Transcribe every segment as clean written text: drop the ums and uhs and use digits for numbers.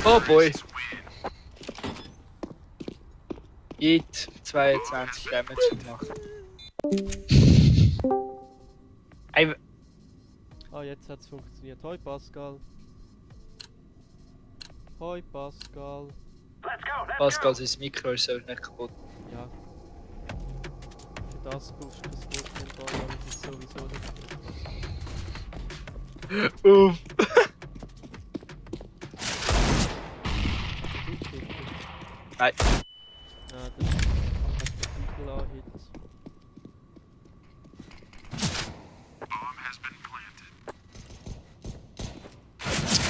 Oh boy. Geht 22 Damage gemacht. Ey, Ah, jetzt hat's funktioniert. Hoi Pascal. Hoi Pascal. Pascal, sein Mikro ist so nicht kaputt. Ja. Für das brauchst du das Gurkenball, aber das ist sowieso nicht. Uff. Du Titel. Nein. Ja, das hat der Titel anhit.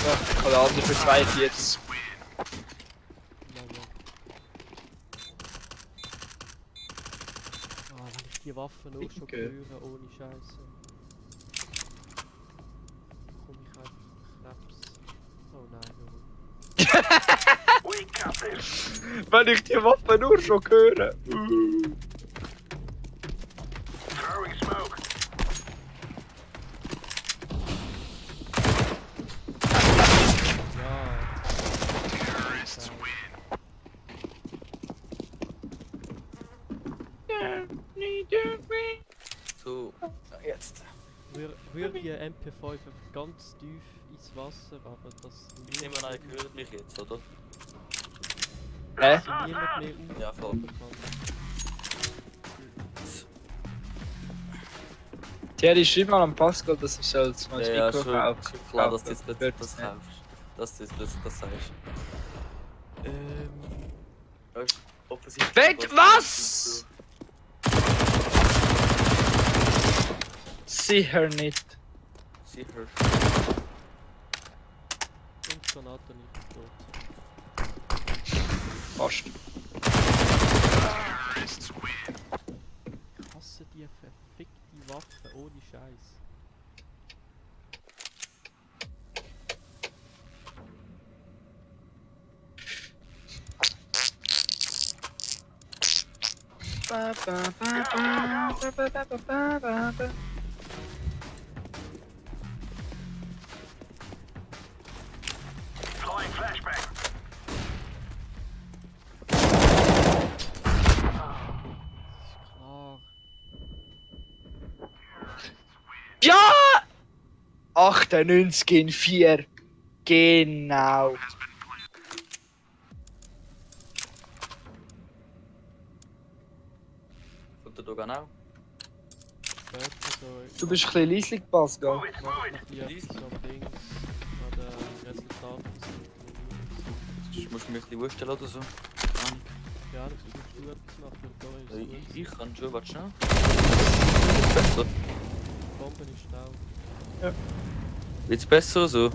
Ja, oder andere für 42. Wenn ich die Waffen auch schon Okay. höre, ohne Scheiße. Komm ich einfach Krebs. Oh nein, warum? Wenn ich die Waffe nur schon höre. So, jetzt. Rühr die MP5 einfach ganz tief ins Wasser, aber das Ich nehme an, ihr hört mich jetzt, oder? Hä? niemand mehr Ja, voll. Thierry, schreib mal an Pascal, dass er soll das Ja, neues ja, Mikro schon kaufen. klar, dass du jetzt Hört plötzlich das es nicht. kaufst. Dass du jetzt plötzlich das sagst. Ja, ist offensichtlich. Wait, was? Sicher nicht. Sicher. Und Granate nicht tot. Fast. Ich hasse die verfickte Waffe ohne Scheiß. Klar. Ja! 98 in 4. Genau. Kommt der Dogan auch? Später so. Du bist ein bisschen leislich, Pascal. Nach die so Dings. An den Resultaten sind. Du musst mich ein bisschen wurstellen oder so. Keine Ahnung. Ja, das musst du etwas machen, da ist es Ich kann schon, warte schnell. Die Besser. Bombe ist down. Wird's besser so?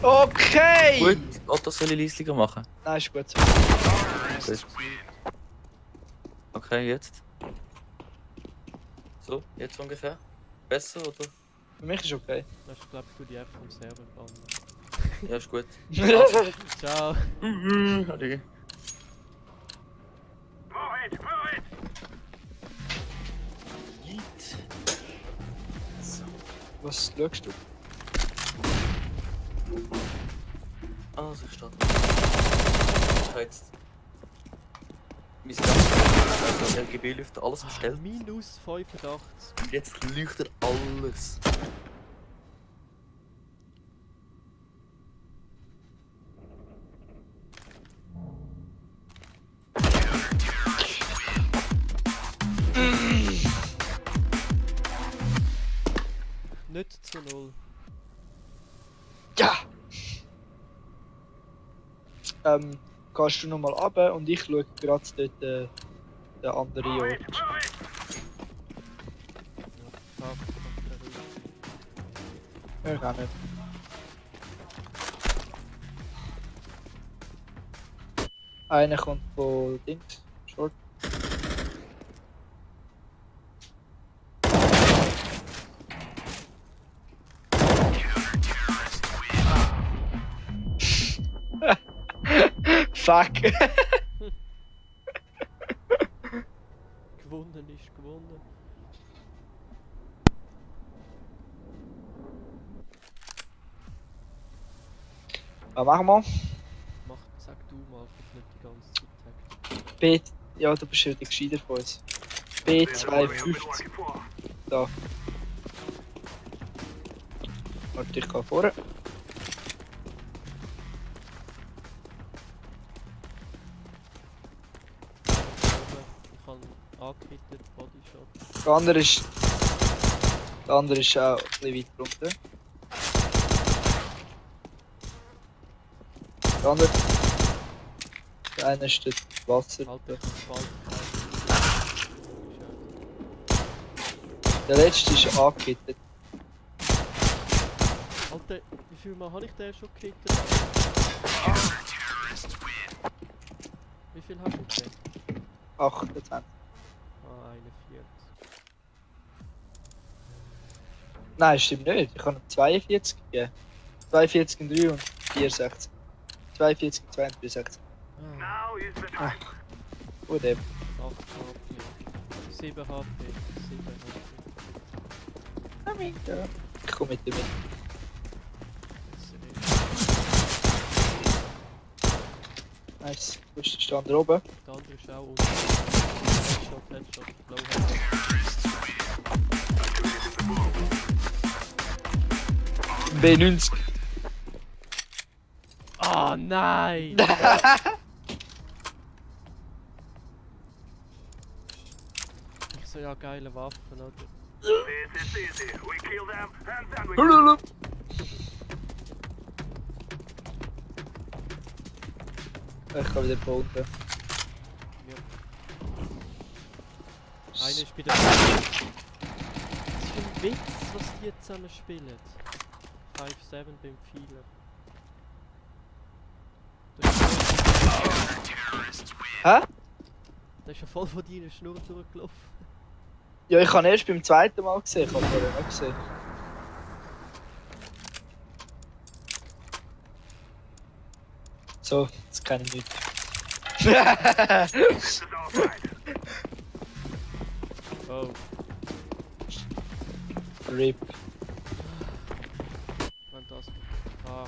Okay! Gut, Otto soll ich leislicher machen. Nein, ist gut. Gut. Okay, jetzt. So, jetzt ungefähr. Besser oder? Für mich ist okay. Das ist, glaube ich, du die App vom Server bannen. Ja, ist gut. Ciao. Adi. Yeet. So. Was schaust du? Also, ich starte. Ich habe jetzt mein ganzes RGB-Lüfter alles bestellt. Minus 85. Jetzt leuchtet alles. Nicht zu 0. Ja! Gehst du nochmal runter und ich schaue gerade dort den anderen Ort. Ja, fuck, Ich auch nicht. Einer kommt von Dings, Short. Fuck! gewonnen ist gewonnen. Was machen wir? Markus nicht die ganze Zeit hackt. B. Ja, du bist ja der Gescheiter von uns. B250. Da. Warte, ich gehe vorne. Ich habe angehittet, Bodyshot. Der andere ist auch ein bisschen weit runter. Der andere. Der eine ist das Wasser. Alter, ich hab bald Der letzte ist angehittet. Alter, wie viel Mal habe ich den schon gehittet? Wie viel hast du denn? 28. Ah, 41. Nein, stimmt nicht. Ich habe ihm 42 gegeben. 42 und 3 und 64. 42 und 62. Ah, Gut eben. 8 HP. 7 HP. 7 HP. Ich komme mit dir mit. Nice. Wo ist der Stand da oben? Der andere ist auch unten. Headshot, Headshot, Low Headshot. B90. Ah, nein! Ich so, ja, geile Waffen, oder? Ich kann wieder bauen. Ja. Einer ist bei der... Was ist für ein Witz, was die zusammen spielen? 5-7 beim Pfeiler. Hä? Der ist ja voll von deiner Schnur durchgelaufen. Ja, ich habe ihn erst beim zweiten Mal gesehen. Ich habe ihn vorher nicht gesehen. So, jetzt kann ich nicht. Oh, RIP. wenn das... Ah,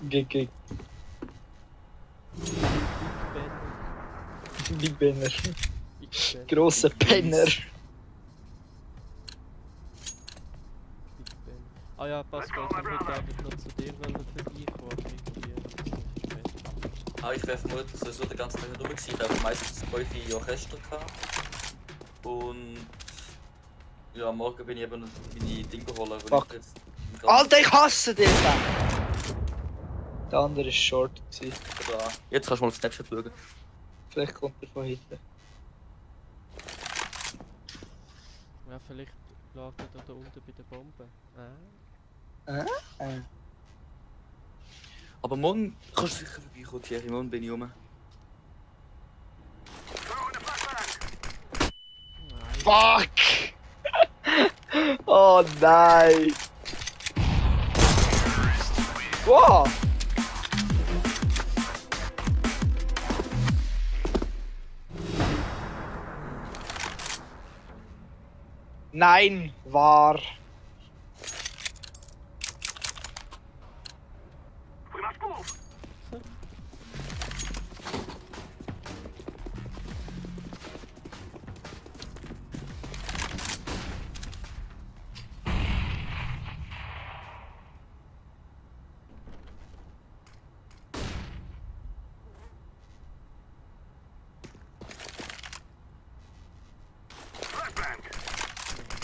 Gig. Big Ben. Big Benner. Big Ben. Grosser Penner. Big Ben. Ah ja, Pascal, ich wollte eigentlich noch zu dir vorbeikommen, irgendwie. Ich werfe nur sowieso den ganzen Tag nicht rum gewesen. Ich habe meistens 5 Orchester gehabt. Und ja, morgen bin ich eben meine Dinge holen. weil Fuck. ich jetzt Alter, ich hasse dich! Der andere war short. Da. Jetzt kannst du mal auf Snapchat schauen. Vielleicht kommt er von hinten. Ja, vielleicht lagert er da unten bei der Bombe. Aber morgen kannst du sicher vorbeikommen, Thierry. Morgen bin ich rum. Nein. Fuck! Oh nein! Wow! Nein, war.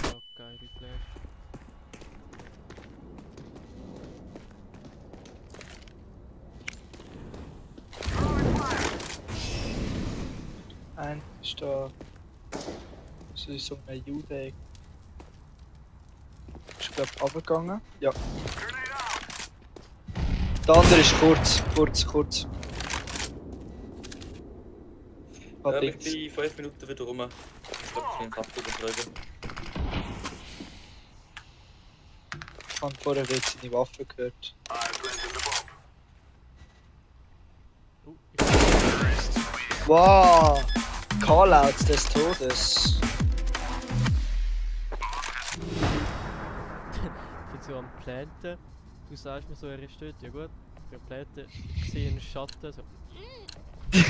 Ja, geile Flash. Ein ist da. So in so einem Jude. Ist glaube ich runtergegangen. Ja. Der andere ist kurz. Ich bin 5 Minuten wieder rum. Ich glaube, ich bin fast übertragen. Ich habe vorher jetzt seine Waffe gehört. Ich Wow! Callouts des Todes. Ich bin so am Planten. Du sagst mir so, er ist dort. Ja gut. Ich bin am Planten. Ich sehe einen Schatten. So.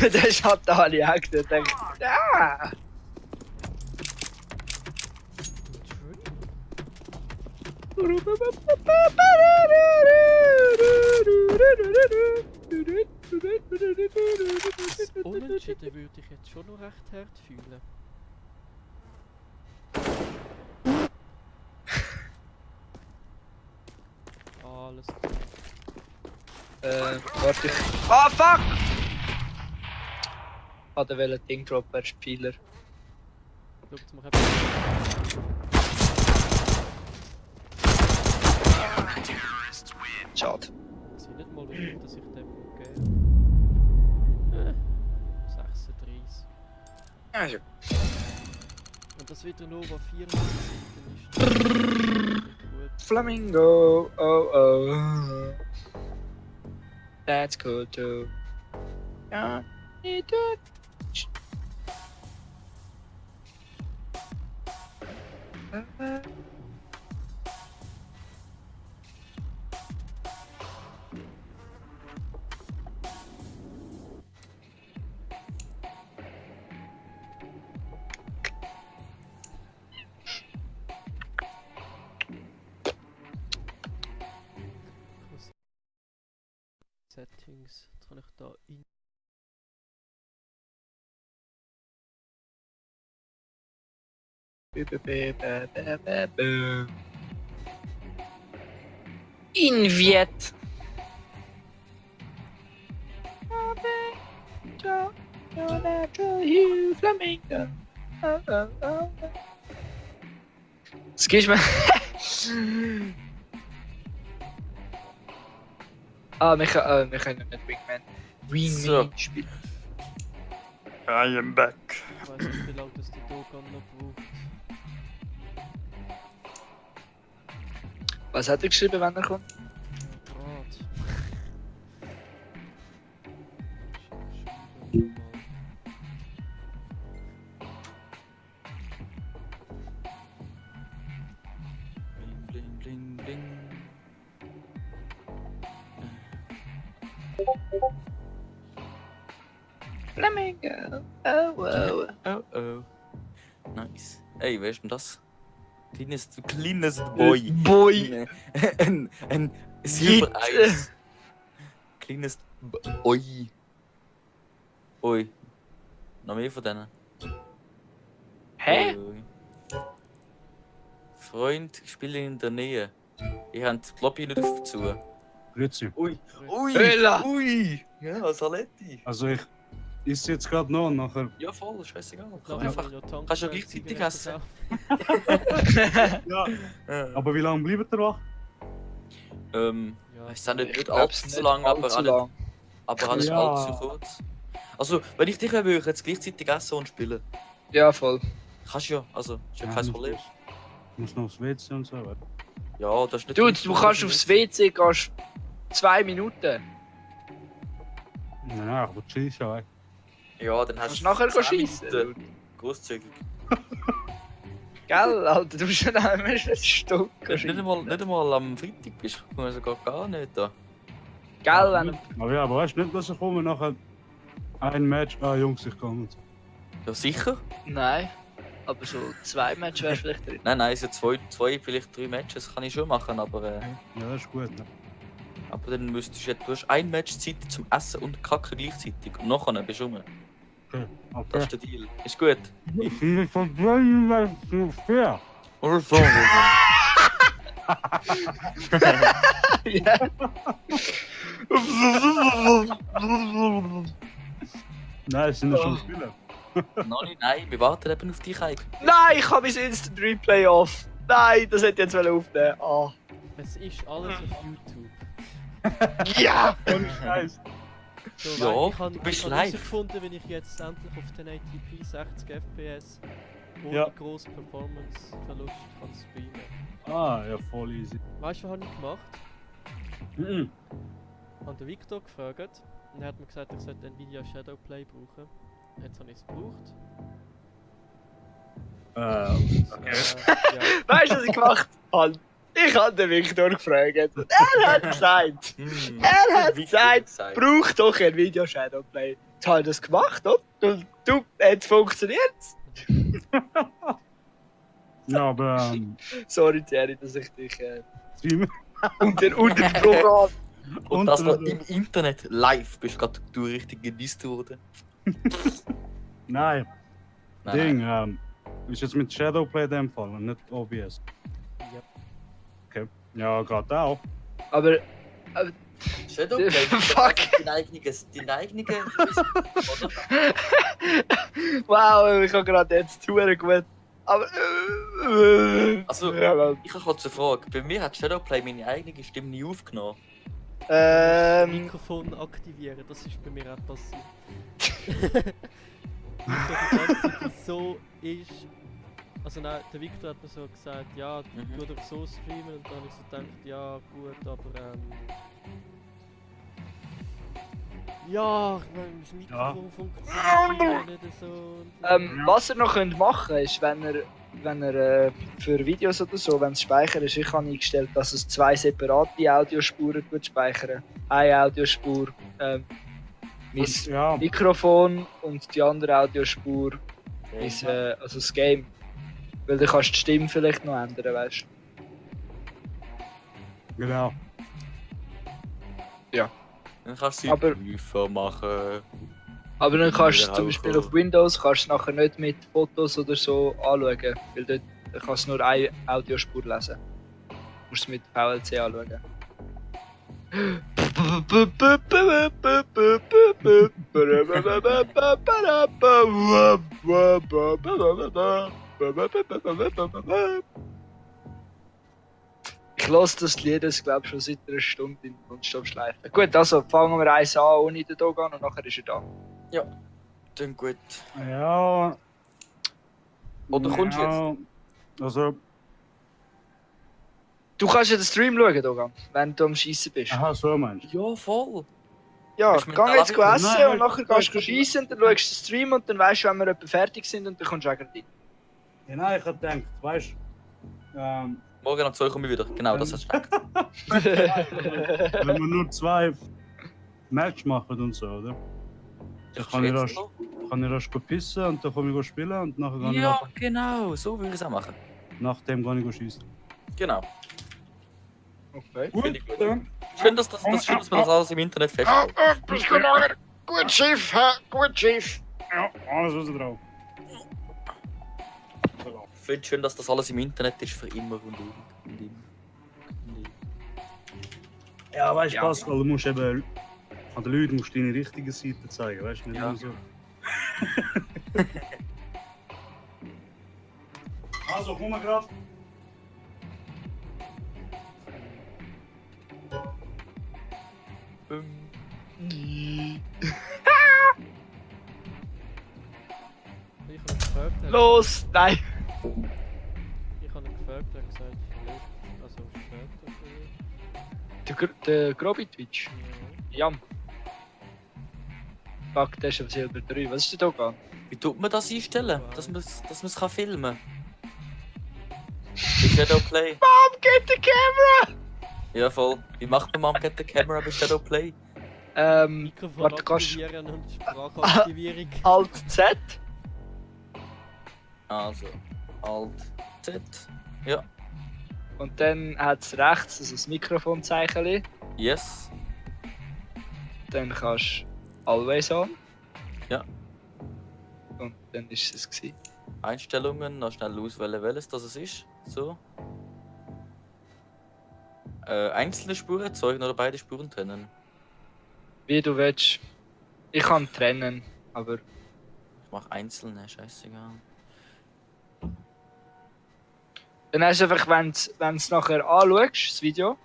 Der hat da alle Jagd und denkt, ja! Das Unentschieden würde ich jetzt schon noch recht hart fühlen. Alles klar. Warte ich. Ah, fuck! Hat er wollen Ding droppen, er ist Spieler. Schaut mal eben. Schade. Ich sehe nicht mal, dass ich dem gebe. 36. Also. Und das wieder Nova 94 ist. Gut. Flamingo, oh oh. That's cool too. Ja, need to. Settings. Jetzt kann ich da in. Inviet. Flamingo. Oh, oh, oh. Excuse me. Wir können nicht Wingman So. spielen. I am back. Ich weiß nicht, wie lange das der Dogan noch braucht. Was hat er geschrieben, wenn er kommt? Grad. Bling, bling, bling. Flamingo. Oh, wow. Oh oh. Nice. Ey, wer ist denn das? Kleines Boy. Boy. ein Silbereis. Kleines Boy. Oi. Noch mehr von denen. Hä? Oi. Freund, ich spiele in der Nähe. Ich habe die Lobby nicht auf zu. Grüezi. Ui. Ui. Hölla. Ui. Ja, Saletti. Also ich esse jetzt gerade noch und nachher. Ja, voll, scheißegal. Nachher Einfach. kann ich noch tanken, Kannst du wenn gleichzeitig Zigaretten essen. kaufen. Ja. Ja. Aber wie lange bleibt ihr wach? Ja, Ich sage nicht, nicht glaub's allzu lang, aber allzu auch lang. nicht Ja. allzu kurz. Also, wenn ich dich würde ich jetzt gleichzeitig essen und spielen. Ja, voll. Kannst du ja, also, ist ja Ja, kein muss Problem. Ich muss noch aufs WC und so. Warte. Ja, das ist nicht. Dude, du kannst aufs WC gehst 2 Minuten. Nein, aber chill schon. Ja, dann Kannst hast du nachher 10 schießen. Minuten. Großzügig. Gell, Alter, du bist schon einmal ein Stück. Nicht einmal am Freitag bist du gekommen, also gar nicht da. Gell, wenn Aber ja, aber weißt du nicht, dass ich komme nachher ein Match. Ah, Jungs, ich komme. Ja, sicher? Nein. Aber so 2 Matches wärst vielleicht drin. Nein, nein, es sind zwei, vielleicht 3 Matches, kann ich schon machen, aber Ja, das ist gut. Ne? aber dann müsstest du, du hast ein Match Zeit zum Essen und Kacken gleichzeitig. Und nachher bist du rum. Okay. Das Okay. ist der Deal. Ist gut. Ich will von dir zu fair. Oder so. Ja. Nein, es sind ja schon Spieler. Nein, wir warten eben auf dich eigentlich. Nein, ich habe mein Instant Replay off. Nein, das hätte ich jetzt aufnehmen. Ah. es ist alles auf YouTube. Ja! Ohne Scheiß. So, Ja, weil ich habe du bist hab live. herausgefunden, wenn ich jetzt endlich auf den ATP 60 FPS ohne Ja. grossen Performance-Verlust kann streamen. Ah, ja, voll easy. Weißt du, was habe ich gemacht? Mhm. Ich habe den Victor gefragt und er hat mir gesagt, ich sollte Nvidia Shadowplay brauchen. Jetzt habe ich es gebraucht. Okay. Ja. Weißt du, was ich gemacht habe? Ich habe den Victor gefragt. Er hat gesagt, er hat gesagt, brauch doch ein Video Shadowplay. Jetzt habe ich das gemacht, oder? Du, jetzt funktioniert's. Ja, aber Sorry, Thierry, dass ich dich Stream. unterbrochen habe. Und das noch im Internet live bist du richtig gedisst worden. Nein, Nein, Ding, ist jetzt mit Shadowplay in dem Fall und nicht OBS. Ja. Okay. Ja, gerade auch. Aber Shadowplay, Fuck. deine eigene oder? wow, ich habe gerade jetzt zu gut. Aber. Also, ja, ich habe kurz eine Frage. Bei mir hat Shadowplay meine eigene Stimme nie aufgenommen. Mikrofon aktivieren, das ist bei mir auch passiert. Die ganze Zeit so ist. Also nein, der Victor hat mir so gesagt, ja, tu doch so streamen und dann habe ich so gedacht, ja gut, aber ja, ich meine, das Mikrofon funktioniert ja nicht so. was ihr noch könnt machen ist, wenn ihr für Videos oder so, wenn es speichern ist, ich habe eingestellt, dass es 2 separate Audiospuren speichern. Eine Audiospur mein Ja, Mikrofon und die andere Audiospur also das Game. Weil dann kannst du die Stimme vielleicht noch ändern, weißt du? genau. Dann kannst du Aber- tiefer machen. Aber dann kannst du Ja, zum Beispiel auch. auf Windows kannst du nachher nicht mit Fotos oder so anschauen, weil dort kannst du nur eine Audiospur lesen. Du musst es mit VLC anschauen. Ich höre das Lied jetzt, glaube ich, schon seit einer Stunde in Nonstop-Schleife. Gut, also fangen wir eins an ohne den Dogan und nachher ist er da. Dann gut. Ja. Oder kommst du ja, also, Du kannst ja den Stream schauen, Dogan, wenn du am Schießen bist. aha, so meinst Ja, voll. Ja, Bist du mit geh jetzt Tel Aviv? essen Nein, und nachher gehst du schießen, dann schaust du den Stream und dann weißt du, wenn wir etwa fertig sind und dann kommst du auch gleich rein. du? Ja, nein, ich hab gedacht, weißt du, Morgen um 2 komme ich wieder. Genau, das hast du gedacht. wenn wir nur 2 Matches machen und so, oder? Dann kann ich rasch, pissen und dann komme ich spielen und nachher gehe ich Ja, genau. So würde ich es auch machen. nachdem gehe ich schießen. Genau. Okay. Finde ich gut. dann. Schön, dass man das alles im Internet feststellt. Bist du nachher? Gut Schiff, gut Schiff. Ja, alles raus drauf. Ich finde schön, dass das alles im Internet ist für immer und immer. Ja, weißt du, Ja. Pascal, du musst eben an den Leuten musst du deine richtige Seite zeigen, weißt du? Nicht Ja. immer so. Also, komm mal grad. Ich habe ihn gefragt, er hat Los, nein. Ich habe ihn gefragt, er hat gesagt, vielleicht, also später vielleicht. Der grobe Twitch. Ja. Ja. Fuck, der ist auf Silber 3. Was ist denn da gegangen? Wie tut man das einstellen, dass man es filmen kann? Bei Shadowplay? Mom, get the camera! Ja, voll. Wie macht man Mom Get the Camera bei Shadowplay? Mikrofon Warte, kannst- aktivieren und Sprachaktivierung. Alt Z. Also, Alt Z. Ja. Und dann hat es rechts also das Mikrofonzeichen. Yes. Dann kannst du Always on. Ja. Und dann ist es gewesen. Einstellungen, noch schnell auswählen, welches das es ist. So. Einzelne Spuren erzeugen oder beide Spuren trennen. Wie du willst. Ich kann trennen, aber Ich mach einzelne, scheißegal. dann hast du einfach, wenn du es nachher anschaust, das Video,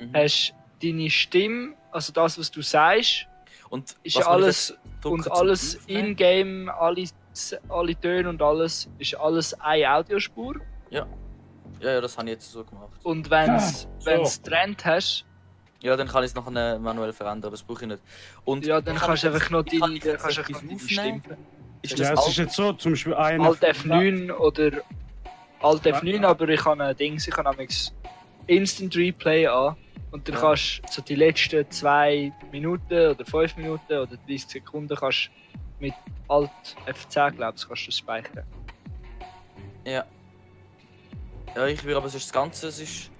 Mhm. hast deine Stimme, also das, was du sagst, Und ist was ja man alles jetzt drücken und zum alles Aufnehmen? in-game, alle Töne und alles, ist alles eine Audiospur. Ja, das habe ich jetzt so gemacht. Und wenn du es getrennt hast, Ja, dann kann ich es nachher manuell verändern, aber das brauche ich nicht. Und Ja, dann kannst du einfach noch wie kann deine, ich jetzt kannst du etwas einfach noch deine aufnehmen? Stimme. Ist Ja, das es ist jetzt so, zum Beispiel einer. Alt F9 oder Alt F9, aber ich habe ein Ding, ich habe nämlich Instant Replay an und dann Ja. kannst du so die letzten 2 Minuten oder 5 Minuten oder 30 Sekunden kannst mit Alt F10 glaubst du, kannst du speichern. Ja. Ja, ich will aber sonst das Ganze, es ist...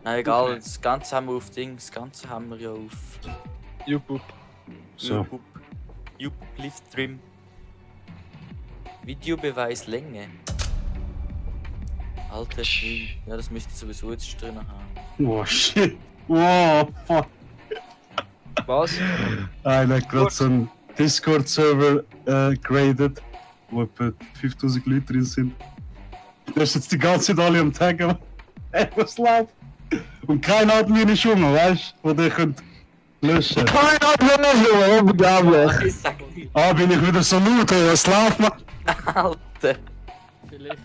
Nein, egal, Okay. das Ganze haben wir auf Ding, das Ganze haben wir ja auf YouTube. So. YouTube. YouTube Livestream. Videobeweislänge. Alter Schwede. Ja, das müsste ich sowieso jetzt drin haben. Oh shit. Oh fuck. Was? Einer hat gerade so einen Discord-Server graded, wo etwa 5000 Leute drin sind. Da ist jetzt die ganze Zeit alle am Taggen, was läuft. Und keiner hat mir nicht schon, weißt du, wo der könnt löschen. Keiner hat mir nicht schon, unglaublich. Ich sag nicht. Ah, bin ich wieder so laut, ey, was läuft, man? Alter. Vielleicht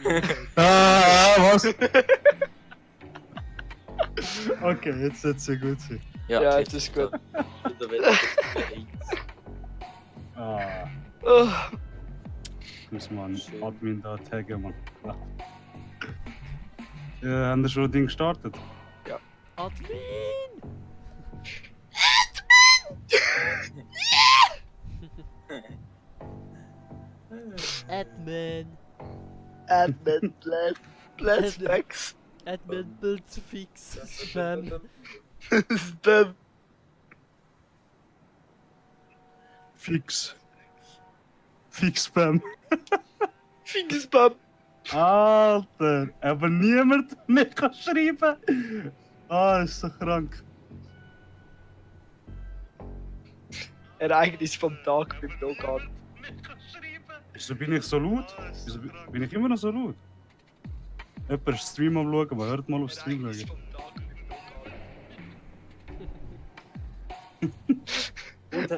maybe. Was? Okay, jetzt wird es ja gut sein. Ja, okay, jetzt ist gut. Der Welt. Ah, Oh, muss man Schön. Admin da taggen, man. Ja, haben wir schon ein Ding gestartet? Admin! Admin! Admin, Let's Max. Admin Bild zu fix. Spam. Spam. Fix. Fix Spam. Fix Spam. Alter, aber niemand mehr kann schreiben. Ah, ist so krank. Ereignis vom Tag beim Dogan. Wieso bin ich so laut? Wieso bin ich immer noch so laut? Jemand ist Stream am schauen, man hört mal auf Stream schauen. Und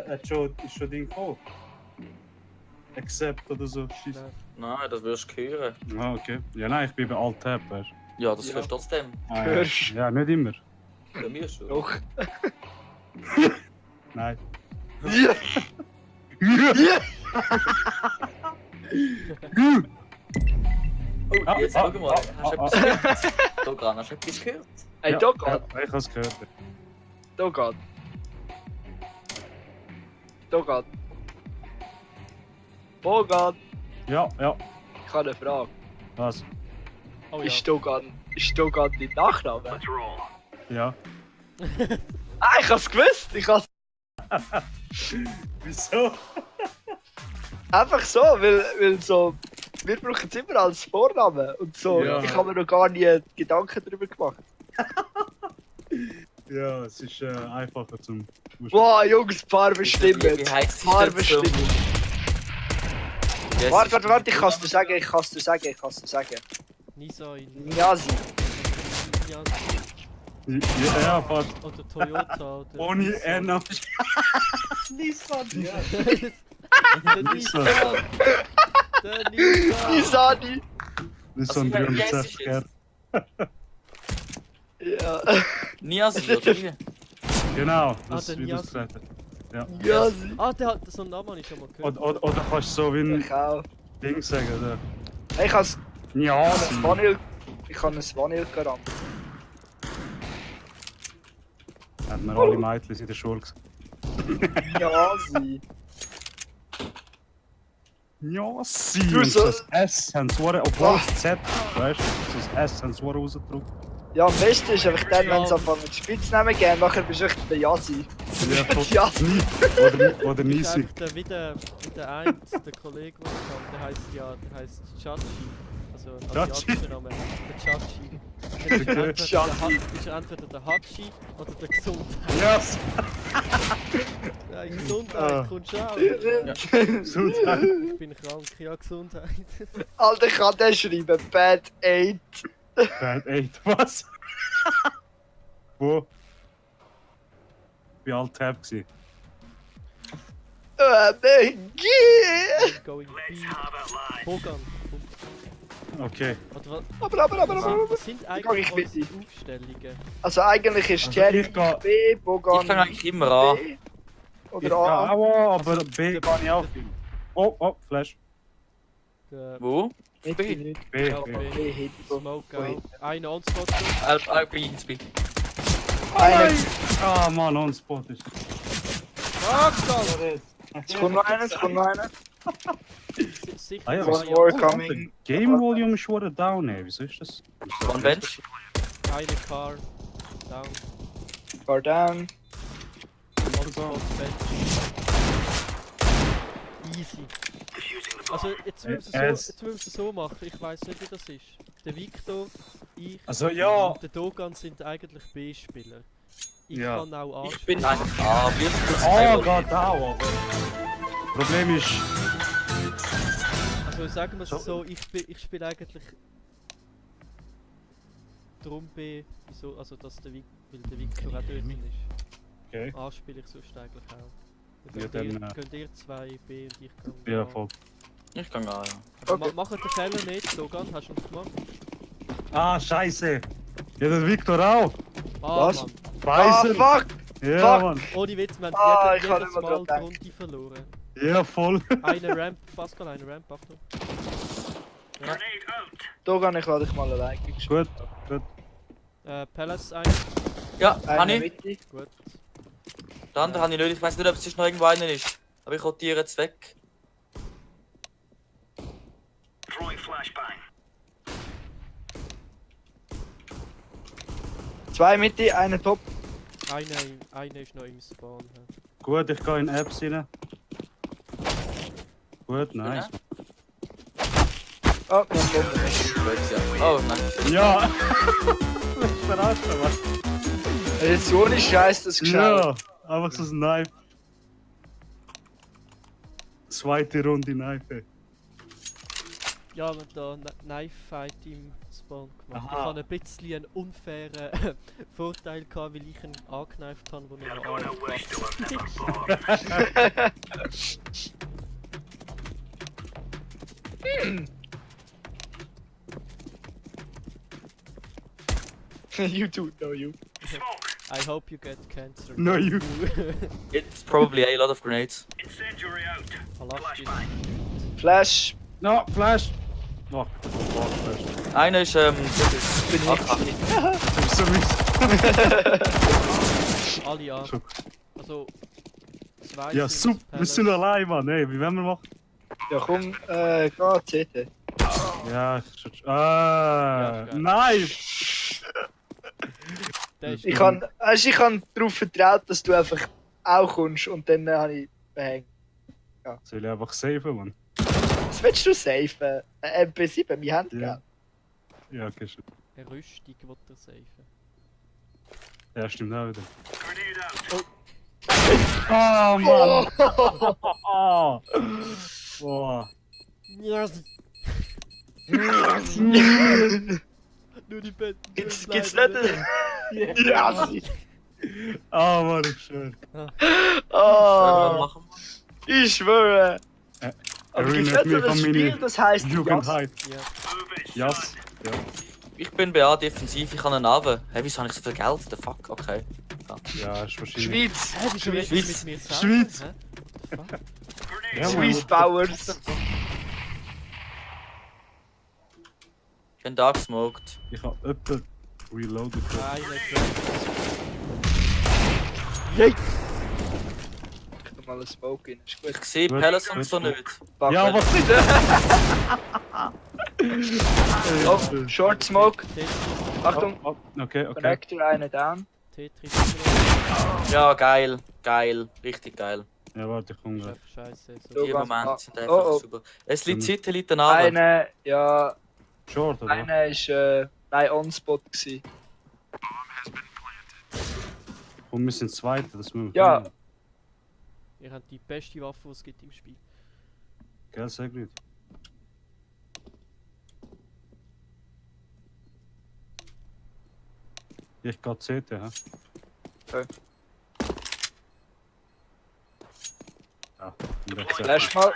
ist schon Ding gekommen? Accept oder so, shit. Nein, das wirst du hören. Ah, okay. Ja, nein, ich bin bei Alt-Tab, weißt du. Ja, das Ja. hörst du trotzdem. Ah, ja. Hörst. Ja, nicht immer. Bei mir schon. Doch. Nein. Ja. Oh, jetzt schau mal. Hast du etwas gehört? Dogan, hast du etwas gehört? Hey, Ja, Dogan. ja, ich hab's gehört. Dogan. Dogan. Bogan. Ja, ja. Ich habe eine Frage. Was? Oh ja. Ist Dogan dein Nachname? Ja. Ah, ich hab's gewusst. Ich hab's Wieso? einfach so, weil so. Wir brauchen es immer als Vornamen. Und so. Ja. Ich habe mir noch gar nie Gedanken darüber gemacht. Ja, es ist einfacher zum. Wow, Jungs, Farbe stimmen. Wie heisst die Farbe Station? stimmen. Ja, es Warte, ist- warte, ich kann es dir sagen. Nisa in. Niasi. Ja, fast. Oder Toyota. Oder Ohne N am Nissan! Ja. Der Nissan! Der Nissan! Nisani. Das ist so ein Also, ja, 360 yes, Grad. Ja. Niasi, oder wie? Genau, das der ist wie du es Niasi. gesagt hast. Ja. Niasi. Ah, der hat so einen Namen habe ich schon mal gehört. Oder kannst du so wie ein Ich auch. Ding sagen, oder? Hey, ich habe Ja, ein Vanille-Garant. hat mir alle Mädchen in der Schule gesagt. Niasi. Ja, sie. Du Und so- das S haben sie vorher, obwohl es Z, weißt du, das S haben sie vorher rausgedruckt. Ja, am besten ist einfach dann, wenn es anfangen mit Spitznamen gehen, nachher bist du echt der Yasi. Ja, voll. Ja. Oder Ist Nisi. einfach der, wie der eine, der Kollege, den ich habe, der heisst Chachi. Also Chachi? asiatischer Name. Der Chachi. Dann ist er entweder Chachi. ist er entweder der Hachi oder der Gesundheit. Ja, Ja, Gesundheit Ah. kommt schon auch. Gesundheit. Ich bin krank, ja Gesundheit. Alter, ich kann den schreiben. Bad 8. Bad 8, was? Wo? Wie alt Tab gsi? Meggy. I'm going B. Hogan. Okay. Oder Aber. was sind ich eigentlich mit unsere Aufstellungen? Also eigentlich ist Also Jerry ich gehe- B, Bogan Ich fange eigentlich immer an. B. Ich Oder gehe A. auch an, aber B kann ich auch viel. Oh, Flash. Wo? Mit B. nicht. B, Ja, B. B. B hinten. Smoke Wo auch. hinten? Einer on-spot. B, ins B. Einer. Ah, Mann, on spot ist. Es kommt noch einer, es kommt noch einer. Sicher Ah ja, One zwei more on-spot. coming. Game Volume ist schon down, ey. Wieso ist das? One Bench. Eine Car. Down. Far down. On-spot bench. Easy. Also jetzt müssen wir es so machen. Ich weiß nicht, wie das ist. Der Victor, ich Also ja. und der Dogan sind eigentlich B-Spieler. Ich Ja. kann auch A Ich bin spielen. eigentlich A. Wie ist Ah, geht auch, aber. Problem ist. Also sagen wir es so, ich spiele eigentlich drum B, wieso, also dass der Victor auch dort ist. Okay. A spiele ich sonst eigentlich auch. Ja, dann, Könnt ihr zwei B und ich kann Ja, A. voll. Ich kann A, ja. Aber Okay. Macht den Fehler nicht, Dogan, hast du noch gemacht? Ah, scheiße. Ja, der Victor auch. Ah, Was? Mann. Ah, Weiser. fuck! Ja, fuck. Mann. Ohne Witz, wir haben Ah, ich hab jedes nicht mehr Mal dran die Runde verloren. Ja, voll. Eine Ramp, Pascal, eine Ramp, Achtung. Dogan, ich lade dich mal allein. Gut, gut. Palace ein, Ja, Einer habe ich. Mitte. gut. Der andere habe ich nicht. Ich weiß nicht, ob es sonst noch irgendwo einer ist. Aber ich rotiere jetzt weg. Zwei Mitte, einer Top. Eine ist noch im Spawn. hä. Gut, ich gehe in Apps rein. Gut, nice. Oh, wir haben Bombe. Gut, ja. Oh, nein. Ja! Das ist verarscht, was? Jetzt so ohne Scheiß das geschaut. Ja, einfach so ein Knife. Zweite Runde Knife. ey. Ja, wir haben da Knife Fight im Spawn gemacht. Aha. Ich hatte ein bisschen einen unfairen Vorteil gehabt, weil ich ihn angeknifed habe, wo er noch angeknifed You do, no you. I hope you get cancer. No, you. It's probably a lot of grenades. Flash. No, Flash! Oh, Flash. Einer ist, Bin ich. AK. Das ist so mies. Alle an. So. Also, zwei Ja, sind super. Wir Palace. sind allein, Mann. Hey, wie wollen wir machen? Ja komm, geh CT. Ja, ich schon. Ah, geil. nein! Der ist Ich kann darauf vertraut, dass du einfach auch kommst und dann habe ich behängt. Soll ich einfach safen, Mann? Was willst du safen? MP7, wir haben Ja. Ja, okay, schon. eine Rüstung, die er safen. Ja, stimmt auch wieder. Oh, Mann! Oh. Boah. Yes. Nur die Bett. Gibt's nicht? Ja! Oh, Mann, ich schwör. Oh, Machen ich schwöre! Aber gibt's Erinnert nicht so mich ein an Spiel, meine das heisst Jugendheit. Ja. Jas. Ja. Ich bin BA defensiv, ich habe einen Naven. Hey, wieso habe ich so viel Geld? The fuck? Okay. Ja, ist wahrscheinlich. Schweiz! Hä, wieso redest du Schweiz. mit mir zusammen? Schweiz. Hä? Fuck. Ja, Mann. Swiss Powers! Ich bin da gesmoked. Ich hab öppe reloaded. Eine Yay! Ich tu mal einen Smoke rein, ist gut. Ich sehe Gut, Palace und gut, so gut. nicht. Fuck, Ja, was Oh, Short Smoke, Achtung, Oh, okay, okay. Connector, eine down. Tetris. Ja, geil. Geil. Richtig geil. Ja, warte, ich komme Chef, gleich. scheiße. So. Die ganz Momente klar. sind einfach Oh, oh. super. Es liegt City, liegt der Naven. Eine, ja, Short, oder? eine ist, nein, on-spot gsi. Und wir sind Zweite, das müssen wir Ja. finden. Ihr habt die beste Waffe, die es gibt im Spiel. Gell, sehr gut. Ich gehe CT, hä? Okay. Ja, und rechts. Flash mal.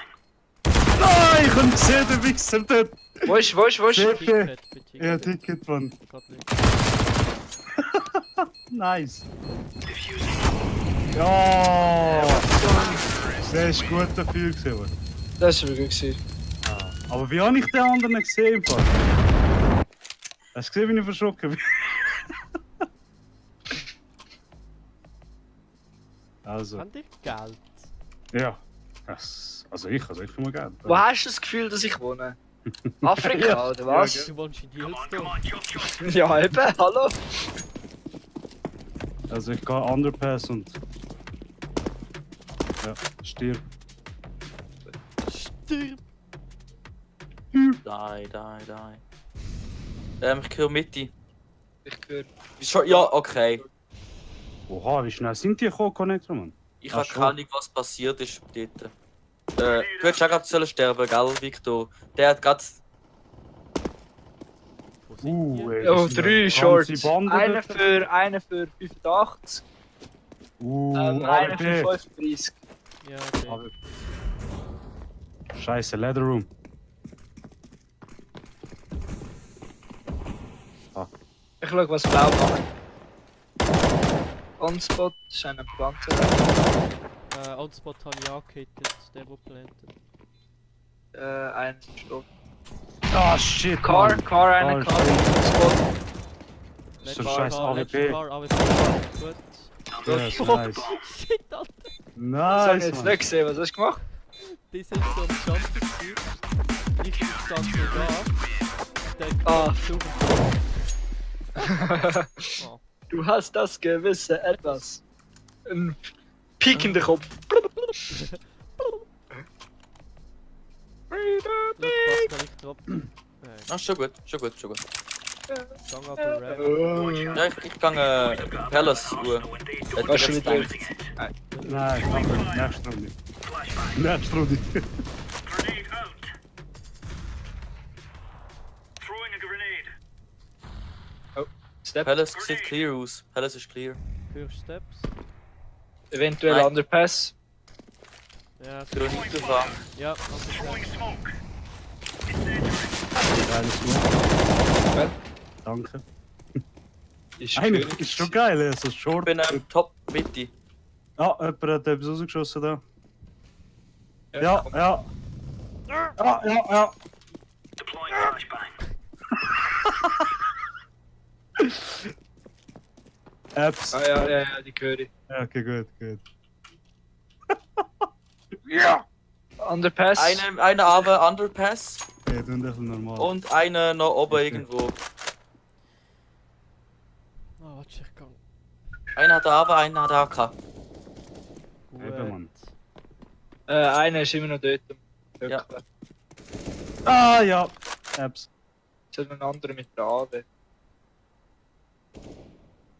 Nein, ich hab gesehen, der Wichser dort. Wo ist? CP. Ticket, Ja, Ticket, Mann. Grad nicht. Nice. Ja. Der ist gut dafür gewesen. Mann. Das war wirklich gewesen. Aber wie habe ich den anderen gesehen? Im Fall? Hast du gesehen, wie ich verschrocken bin? Also, Haben die Geld? ja. Also ich mal Geld. Wo hast du das Gefühl, dass ich wohne? Afrika, Ja. oder was? Du wohnst in Yellowstone. Ja, eben, hallo? Also ich gehe Underpass und... Ja, stirb. Stirb! Die. Ich höre Mitte. Ich höre. Schon, ja, okay. Oha, wie schnell sind die gekommen, Connector, Mann? Ich Ach, habe schon. keine Ahnung, was passiert ist dort. Du hättest auch gerade sterben, gell, Victor? Der hat gerade. Wo sind die? ey, Oh, das sind 3 ganze Shorts. Banden Einer für 85, einer für AWP. 35. Ja, okay. Scheiße, Leather Room. Ich schau, was Blau macht. On-Spot ist eine Pflanze. On-Spot habe ich angehittet, der wo plantet. Ein Stopp. Ah, shit, Car, Mann. eine Car, Car. Spot. So Letzter scheiß Car, AWP. letzter Car, AWP. Gut. Yes, nice. Shit, Alter! Das habe ich Nice, jetzt Mann. nicht gesehen, was hast du gemacht? Die sind so am Jumpen gewesen. Ich stand so da. Der Ah. sucht. Oh. Du hast das gewisse Etwas. Ein Pik in den Kopf. Look, was kann ich droppen? Ah, schon gut. Gang ab und rap. Ja, ich gehe Palace schauen. Was schon wieder? Nein, aber nächste Runde. Nächste Runde. Step. Palace sieht clear aus. Palace ist clear. Für Steps. Eventuell Nein. Underpass. Ja, Ich will nicht fahren. ja, Underpass. Geiles Smoke. Ja. Danke. Ist Eigentlich schwierig. ist schon geil, so Ich short. bin Top Mitte. Ah, jemand hat etwas rausgeschossen da. Ja, Ja, komm. ja. Ja. Apps. Ah, ja, die höre ich. Ja, okay, gut. Underpass. Eine aber Underpass Okay, dann das normal. und eine noch oben Okay. irgendwo. Ah, warte, ich kann. Einer hat aber, einer hat AK. Eben, Mann. Einer ist immer noch dort. Ja. Ah, ja. Apps. Es hat einen anderen mit der AW.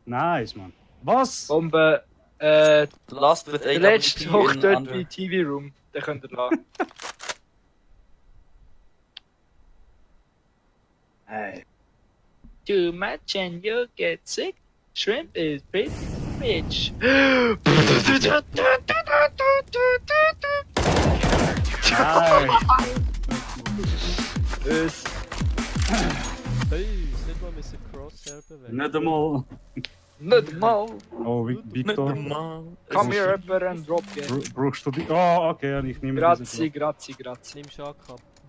Nice, Mann. Was? Bombe. Last with Der AWP letzte hoch in dort under. bei TV Room. Den könnt ihr lassen. Hey. Too much and you get sick. Shrimp is pretty rich. Nice. Es- Hey, ist nicht mal müssen Crosshair bewegen. Nicht einmal. Nicht mal. Oh, Victor. Come here, Rapper, and drop it. Brauchst du die? Oh, okay, ich nehme Grazie. Nimmst du AK.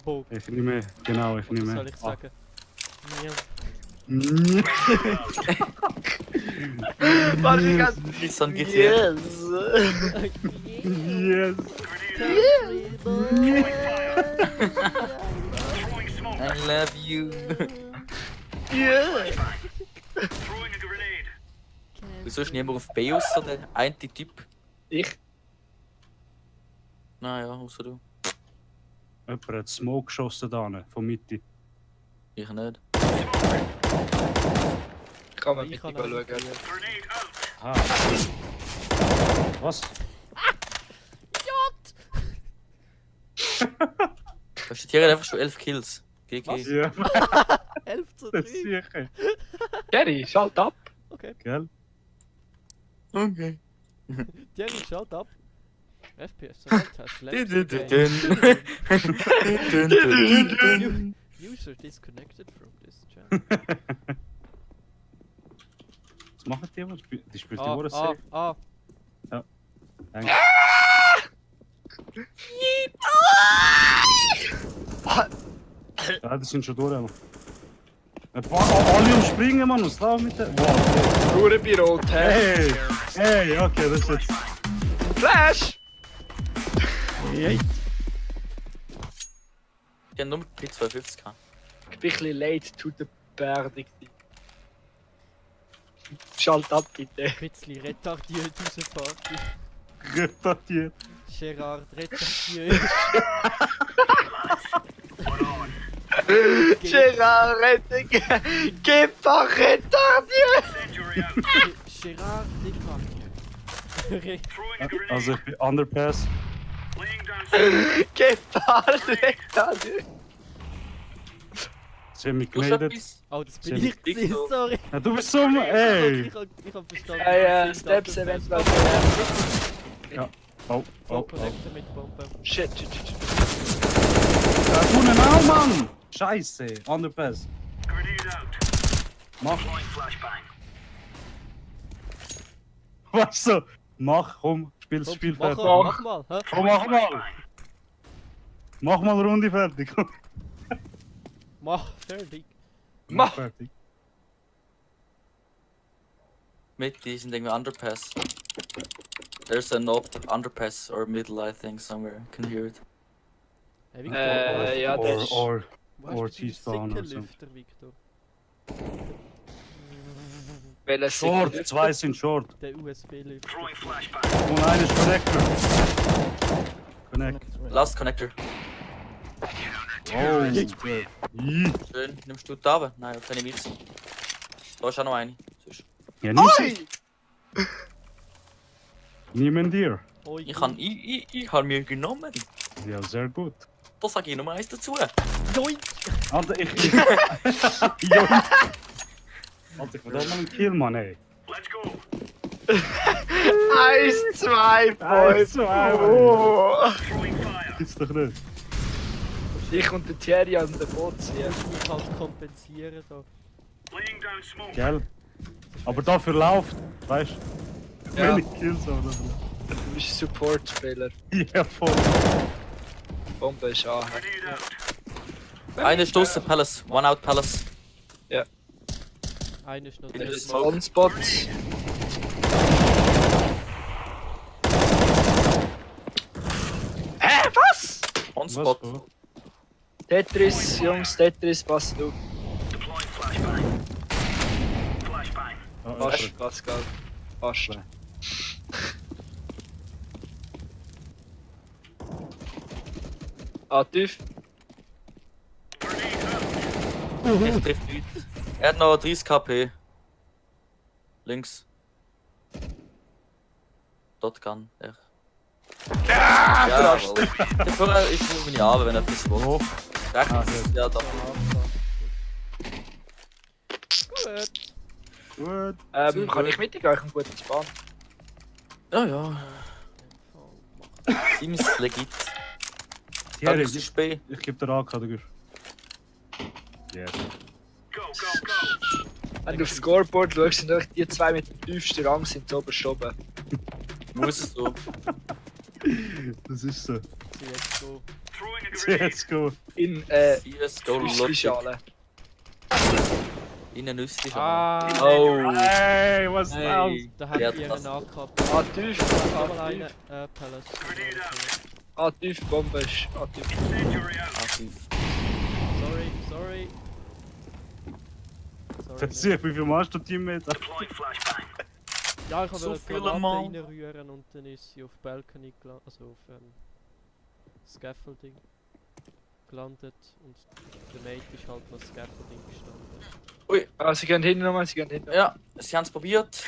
Bogen. Ich nehme, genau, ich Was nehme. soll ich sagen? Ja. Warte, ich kann... Nissan GT. Yes. Yes. I love you. Yeah. Wieso ist niemand auf B außer der eine Typ? Ich? Naja, außer du. Jemand hat Smoke geschossen da, von Mitte. Ich nicht. Ich kann mal Ich mit kann dir auch schauen. Ah. Was? Da steht hier einfach schon 11 Kills. GG. Ja, 11 zu das 3. ist sicher. Jerry, schalt ab. Okay. Gell? Okay. Jerry, schaut ab. FPS Alert has left the game. User disconnected from this channel. Was machen die? Die spielt die Uhr safe. Danke. Ja, die sind schon durch. Mann. Alle umspringen, Mann. Was da mit der... Wow. Nur bei Rot, hä? Hey, okay, das ist jetzt... Flash! Hey. Ich hab nur die 250 gehabt. Ich bin ein bisschen late to the party. Schalt ab, bitte. Ein bisschen retardiert diese Party. Retardiert. Gerard retardiert. Gerard Rettig, gib doch retardiert! Gerard retardiert. Also ich bin Underpass. Gib doch retardiert! Sie haben mich Du hast gemeldet. etwas? Oh, das bin ich gewesen, sorry. Ja, du bist so... Ey! Ich hab verstanden. Ja, Steps eventuell. Oh. Connector mit Bombe. Shit. Ja, tu ihn auch, Mann! Scheiße, Underpass. Mach. Was so? Mach, komm, spiel das Spiel Mach fertig. mal, hä? Komm, mach mal! Mach mal eine Runde fertig. Komm. Mach, fertig. Mach. Fertig. Mit die sind irgendwie Underpass. There's an underpass or middle, I think, somewhere. Can hear it. Hey, Victor, Ja, das ist... Or wo hast or du deinen Cheese-Down oder so. Sickenlüfter, Victor? Welches Short, zwei sind short. Der USB-Lüfter. Und einer ist Connector. Connect. Last Connector. Oh, Schön. Nimmst du da? Nein, keine Mix. Da ist auch noch eine. Sonst- Ja, nimm sie. Oi! Niemand dir. Oi, Ich habe mir genommen. Ja, sehr gut. Da sage ich Nummer 1 dazu. Joink! Alter, Ja. Alter, ich will doch mal einen Kill, Mann, ey. 1, 2, 1, 5. 2. Oh. Gibt's doch nicht. Ich und der Thierry an der Boot ziehen. Ich muss halt kompensieren da. Gell? Aber dafür läuft, weißt du? Ja. Wenig Kills, aber dafür. Du bist Support-Spieler. Ja, voll. Bombe ist an. Eine Stoße Palace. One out Palace. Eine ist noch In drin. der Smoke. On-Spots. Hä, was? On Was? spot. Bro? Tetris, Jungs, Tetris, passt auf. Fast, Pascal. Fast. tief. Ich treffe nicht. Er hat noch 30 KP. Links. Dort kann er. Ja, jawohl. Dafür ich muss mich an, wenn er etwas will. Oh, Rechts, ja, da. Gut. gut. Kann ich mit euch einen guten Span? Ja, ja. Team ist legit. Thierry, Das ist B. ich geb dir AK, du gehst. Yes. Wenn du aufs Scoreboard schaust, sind euch die zwei mit dem tiefsten Rang sind so oben. Muss es so. Das ist so. CSGO. CSGO. In CSGO Logic. Nüsslischale. In der Nüsse. Ah, Oh. Hey, was ist Hey. da hat Ja, ihr das- einen AK. Tief. Aber eine Palace. Tief, Bombe ist tief. Aktiv. Sorry, sorry. Versuch, wie viel machst du Teammate? Ja, ich habe So eine viele Granate Mal. reinrühren und dann ist sie auf Balcony gelandet, also auf Scaffolding gelandet und der Mate ist halt noch Scaffolding gestanden. Sie gehen hin nochmal, sie gehen hin. Ja, sie haben es probiert.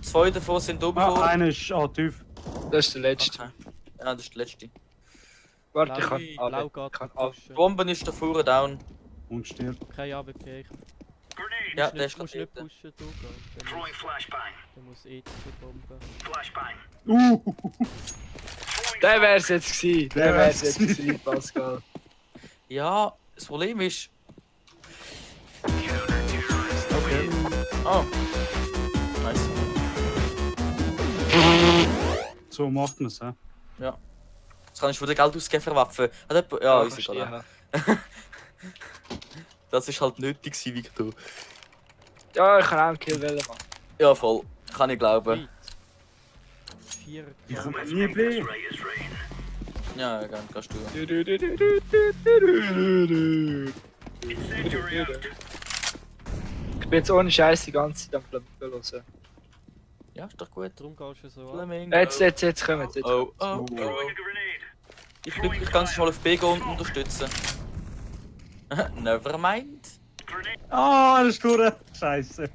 Zwei davon sind oben Ah, gekommen. einer ist tief. Das ist der letzte. Okay. Ja, das ist der letzte. Warte, ich Blau kann geht kann pushen. Die Bombe ist davor down. Und stirbt. Kein AWP. Ja, Du der ist musst gerade nicht pushen, du gehen. Der muss die Bombe. Der wär's jetzt gewesen. Der wär's jetzt gewesen, Pascal. Ja, das Problem ist. Okay. Oh. Nice. So macht man es, hä? Ja. Jetzt kann ich wieder Geld ausgeben für Waffen. Ja, ist kannst egal. du haben. Das ist halt nötig gewesen, Victor. Ja, ich kann auch einen Kill wählen, Mann. Ja, voll. Kann ich glauben. Weit. 4 Ich komme nie B. Ja, gerne, kannst du. Ich bin jetzt ohne Scheiß die ganze Zeit am Flamingo hören. Ja, ist doch gut. Darum gehst du so an. Flamingo. Jetzt kommen sie. Oh, oh, oh. Ich bin wirklich ganz mal auf B gehen und unterstützen. Nevermind. Ah, das ist durch. Scheiße.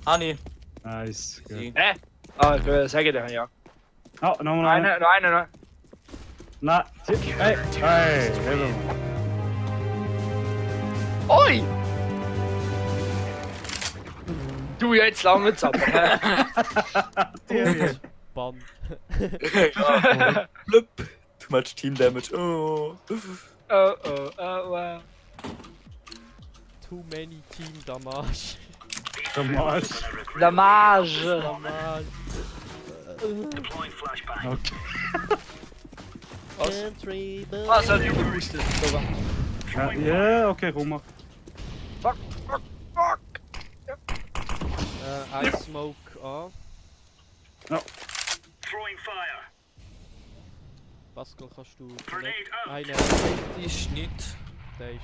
Hani. Nice. Gut. Sie. Ah, ich will sagen, den ja. Ah, noch Noch einer. einer. Nein. Hey, hey, hello. Oi! Du, jetzt lange es aber. Bann. Blub. Too much Team Damage. Oh. Oh. Too many Team Damage. Der Marsch. Damage! Damage. Okay. Entry the... Was hat überboostet? Ja, okay, komm mal. Fuck! Ice Smoke an. Pascal, kannst du... Einen, Die ist nicht der ist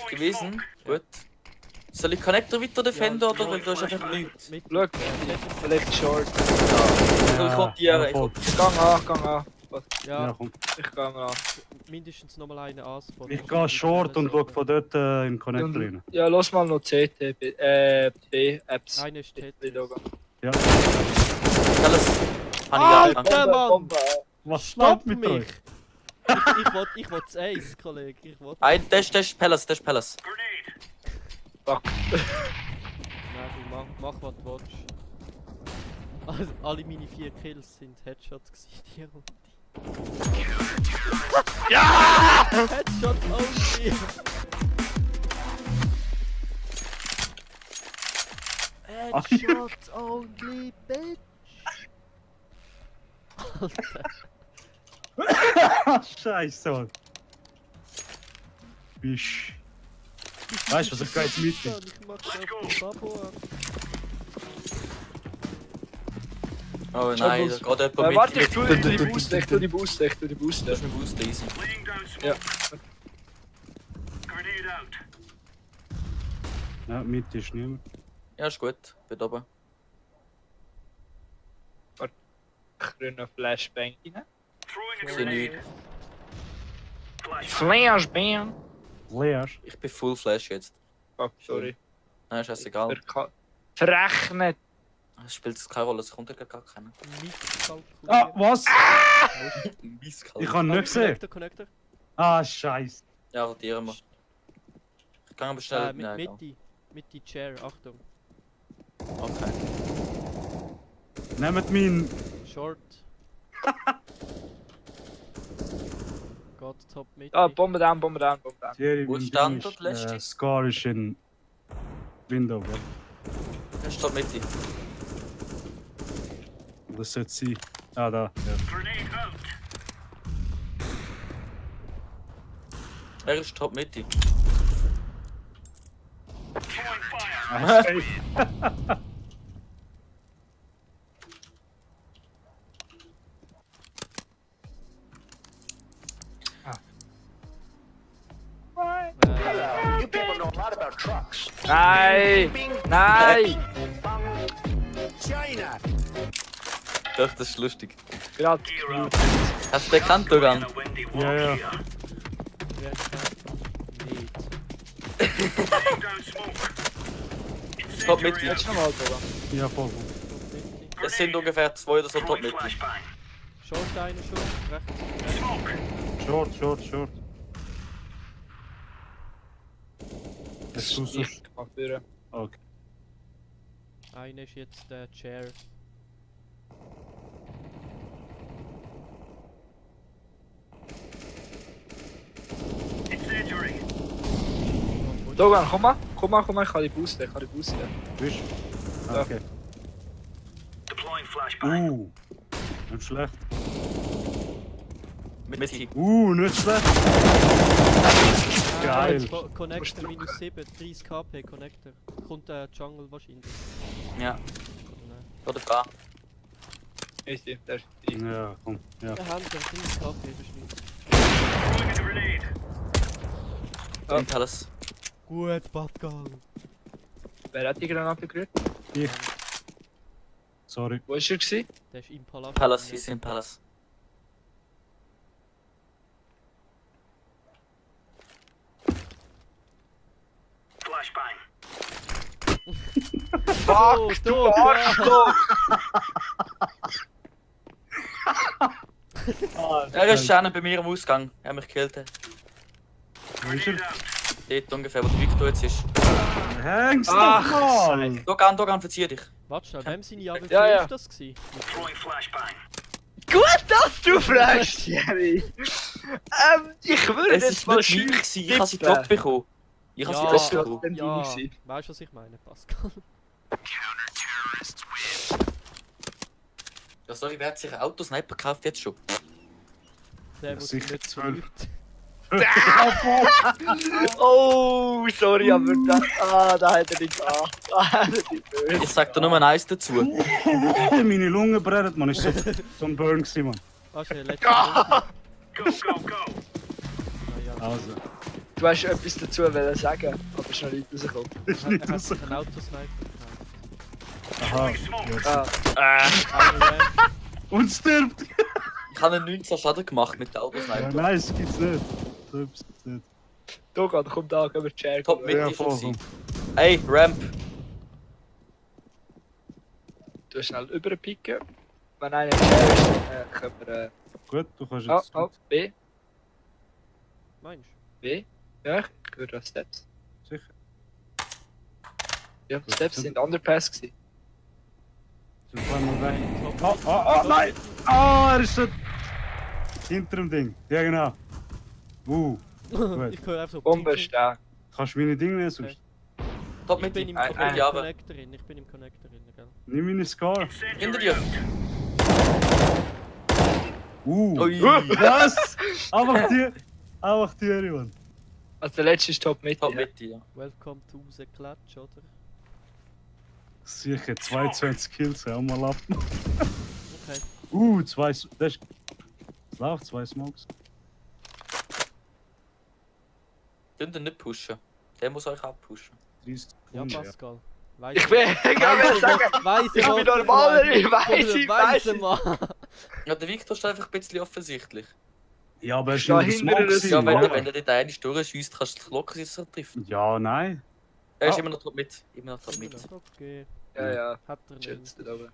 gewesen. Gut. Soll ich Connector weiter defenden oder weil du hast einfach nichts? Mit Look, vielleicht short. Soll ich kontieren? Ich voll. Gang an. Ja, Ja, komm. Ich gehe mal an. mindestens nochmal einen anspot. Ich gehe short und schau von dort in den Connector rein. Ja, lass mal noch CT, B-Apps. Einer ist Tetris. Ja. Alles. Habe ich Alter, Mann! Was Schnapp steht mit mich! euch? Ich will das Ace, Kollege. Ich will... Ein, das ist Palace, das ist Palace. Fuck. Nein, du mach was du willst. Also, alle meine 4 Kills sind Headshots gewesen, die Runde. Ja! Headshot only! Headshot only, bitch! Alter. Scheiße, Mann. Bisch. Weißt du, was ich gehe jetzt mit? Ich mach das Babo an. Oh nein, da geht jemand mit. Warte, ich tu die Booster. Das ist mein Booster, easy. Ja. Ja, mit ist niemand. Ja, ist gut. Bin oben. Grüne Flashbang rein. Ich sehe nichts. Flashbang! Leer. Ich bin full Flash jetzt. Fuck, sorry. Nein, scheißegal. Verrechnet! Es spielt jetzt keine Rolle, es kommt ja gar keiner. Ah, was? Misskalt. Ich habe nicht gesehen. Connector. Ah, Scheiße. Ja, rotieren wir. Ich kann aber schnell... Nein, egal. Mitte Chair, Achtung. Okay. Nehmt meinen. Short. Geht top mit. Ah, Bombe down. Thierry, Wo mein stand Ding dort letzte? Scar ist in Window, gell? Er steht Mitte. Das sollte sein. Ah, da. Ja. Er ist top Mitte. Okay. You people know a lot about trucks. Nein! China. Doch, das ist lustig. Gerade. Hast du den gekannt, Dogan? Ja, ja. Wer kann nicht. Top Mitte. Jetzt noch mal, Bruder. Ja, voll. Top Mitte. Es sind ungefähr 2 oder so top Mitte. Short einer, Short. Rechts. Short. Das ist so. Mach führen. Okay. Einer ist jetzt der Chair. Logan, komm mal, ich kann dich boosten, Bist du? Ja. Okay. Deploying flashbang. Nicht schlecht. Mit Team. Nicht schlecht. Geil. Connector minus 7, 30 KP Connector. Kommt der Jungle wahrscheinlich. Ja, Oder nein? oder Frau. Easy, der ist easy. Ja, komm. Ja. Der Hand, der 30 KP, das ist nicht. Throwing a grenade. Ja. In Palace. Gut, Pascal. Wer hat die Granate gerührt? Ich. Sorry. Wo ist er gewesen? Der ist im Palast. Palace, sie sind in Palace. Flashbang. Fuck, du Arschloch! Er ist schon bei mir am Ausgang. Er hat mich gekillt. Wo ist er? Dort ungefähr, wo der Victor jetzt ist. Hängst doch Ach, mal! Dogan, verzieh dich. Warte schnell, wem seine AWP Ja, ja. ist das gewesen? Throwing flashbang. Gut, dass du fragst, Jerry! Ich würde Es jetzt ist mal nicht schön ich, ich habe sie Drop bekommen. Ich habe sie Ja. Drop bekommen. Dann Ja, bin ich gewesen. weißt du, was ich meine, Pascal? Ja, sorry, wer hat sich ein Autosniper gekauft jetzt schon? Der, wo sicher sich nicht 12. berührt. Oh, sorry, aber da hat er nicht gemacht. Da hat er nicht böse. Ich sag dir nur eins dazu. Meine Lunge brennen, man. Ist so ein Burn gewesen, man. Weißt du, der letzte Runde. Go, go, go. Ja, ja. Also, Du hast etwas dazu wollen sagen, aber es ist noch nicht rausgekommen. ist Er nicht hat raus. sich einen Autosniper gekauft. Aha. Ja. Ah, Eine Ramp. Und stirbt! Ich habe einen 19 Schaden gemacht mit der Ja, Autosniper. nein, das gibt's nicht. So etwas gibt's nicht. Dogan, komm da, gehen wir Chair. Top mit Ja, dir schon voll. gewesen. Ey, Ramp. Du schnell überpicken. Wenn einer Chair ist, dann können wir... Gut, du kannst Ah, jetzt. ah, B, Meinst B. Ja, ich höre da Steps. Sicher. Ja, Gut. Steps sind Underpass gewesen. Sind zweimal weg. du? Nein! Er ist dort! Hinter dem Ding. Ja, genau. Gut. Ich höre einfach so. Bombe Ping, ist da. Kannst du meine Dinge nehmen, sonst? Top Ich mit bin dir. im Top mit dir, aber. Connector drin, ich bin im Connector drin, gell? Nimm meine Scar. Hinter dir. Ui. Was? Einfach die, Mann. Also der letzte ist Top mit. Top mit dir. Welcome to the Clutch, oder? Sicher 22 Kills, hau mal ab. Okay. Zwei. Das ist. Es läuft, 2 Smokes. Dünnt ihn nicht pushen. Der muss euch abpushen. 30 Ja, Sekunden. Pascal. Weiss Ich bin... Ich kann sagen, ich bin normaler, ich weiss. Mann. Ja, der Victor ist einfach ein bisschen offensichtlich. Ja, aber er ist Ja, in der hinter Smoke der gewesen, Ja, Mann. wenn er den einen durchschießt, kannst du locker sein, dass er trifft. Ja, nein. Er ist Ah. immer noch top mit. Immer noch top mit. Okay, Ja, ja. hat er nicht. Schützt da oben.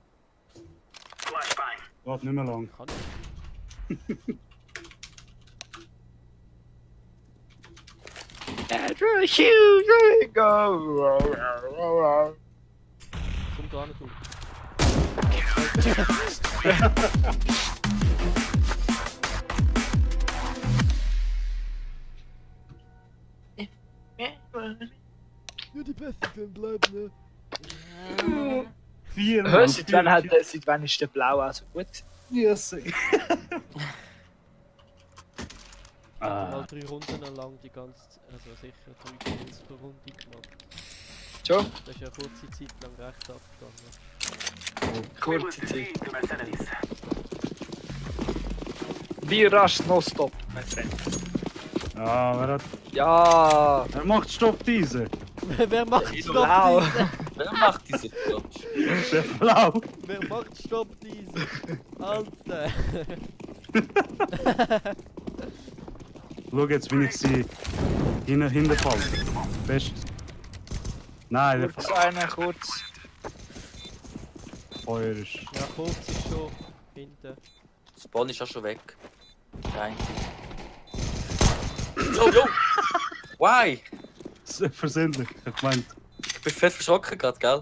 Flashbang. Geht nicht mehr lang. Kann ich. Andrew, you go. Komm da nicht durch. Nur die Besten bleiben, ne? 4 Hör, seit wann ist der Blau also gut? Yes. Mal 3 Runden lang die ganze, also sicher 3 Kills pro Runde gemacht. Schon? Das ist ja eine kurze Zeit lang recht abgegangen. Kurze Zeit. Proceed to mercenaries. Wie rasch no stop, mein Freund. Ja, Ja. er macht Stopp diese. Wer macht Blau. Stopp diese? Wer macht diese Quatsch? Der Blau. Wer macht Stopp diese? Alter! Schau jetzt, wie ich sie hinterfall. Bestes. Nein, der Kurz einer, kurz. Feuer ist. Ja, kurz ist schon hinten. Spawn ist auch schon weg. Nein. Oh, yo! Why? Versehentlich. Ich hab gemeint, bin fett verschrocken gerade, gell?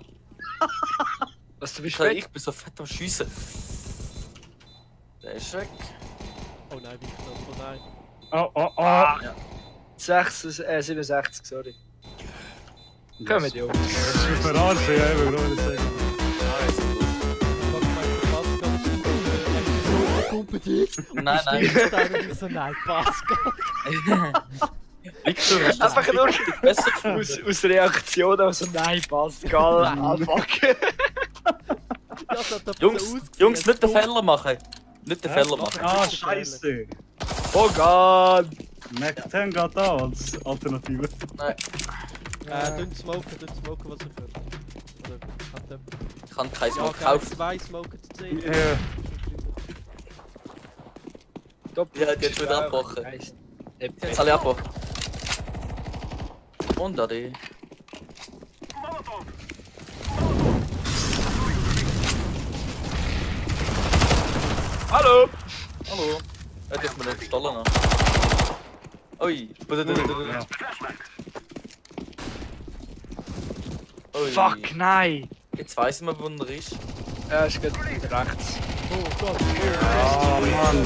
Was, du bist Ich weg? bin so fett am Schiessen. Der ist weg. Oh nein, Victor, oh nein. Oh. 67, sorry. Kommen die Jungs. Das ist verarschen, ja, ich will gerade sagen. Ah, jetzt ist gut. Fuck, mein Pascal ist so unbedingt. Nein, nein. Ich so, nein, Pascal. Victor, hast du das Einfach nur richtig besser gefunden? aus Reaktion auf so, nein, Pascal, ah fuck. Ja, das hat aber Jungs, so ausgesehen, Jungs, nicht den als Fehler machen. Nicht den Fehler machen. Ah, scheiße. Oh Gott. Mac 10 geht da als Alternative. Nein, Dünn smoken, was er könnt. Oder hat er... ich kann keinen Ja, Smoke geil, kaufen. 2 Smoken zu 10. Ja. Ja, die hat schon wieder abgebrochen. Jetzt alle abgebrochen. Und Adi. Hallo. Hallo. Jetzt ist mir den Pistolen noch. Ui. Ja. Ui. Fuck, nein. Jetzt weiss ich mal, wo er ist. Ja, ist gut rechts. Oh Gott, Ah, Mann.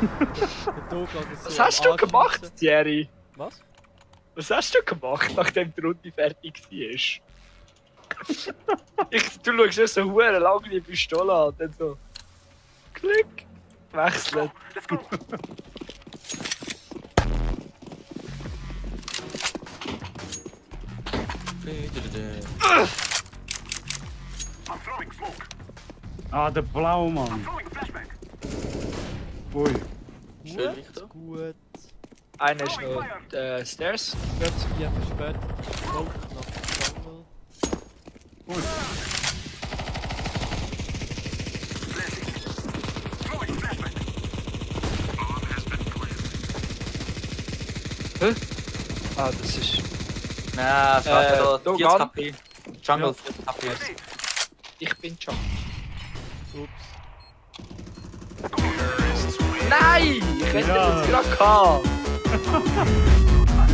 der Dogan ist so Was hast du am gemacht, Anschiessen. Thierry? Was? Was hast du gemacht, nachdem die Runde fertig war? Du schaust ja so hure lange die Pistole an und dann so. Klick. Wechseln. Ah, der blaue Mann. Ui. Schön, Gut, Victor. gut. Einer ist noch Stairs. Wird ja verspätet. Smoke nach Jungle. Ui. Ah, das ist. Na, schade, da Dogan. 40 HP. Jungle 40 HP. Ich bin schon. Ups. Nein! Ich hätte Ja. das gerade gehabt.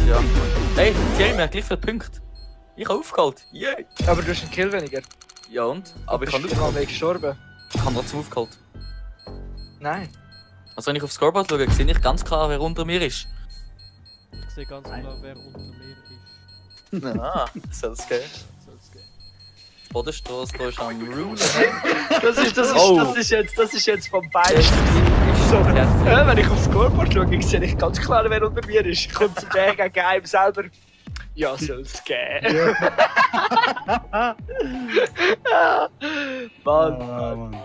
Ja. Hey, Thierry, wir haben gleich viele Punkte. Ich habe aufgeholt. Yay! Aber du hast einen Kill weniger. Ja und? Aber ich Bist habe du aufgeholt. mal gestorben? Ich habe trotzdem aufgeholt. Nein. Also wenn ich aufs Scoreboard schaue, sehe ich ganz klar, wer unter mir ist. Ich sehe ganz klar, wer unter mir ist. Ah, soll es gehen. Soll's gehen. Bodenstraße, da ist am Ruler. Das ist jetzt vom Feinsten. So, wenn ich aufs Scoreboard schaue, sehe ich ganz klar, wer unter mir ist. Kommt zum Berg gegen einem selber. Ja, soll's gehen. Mann. Ah, Mann.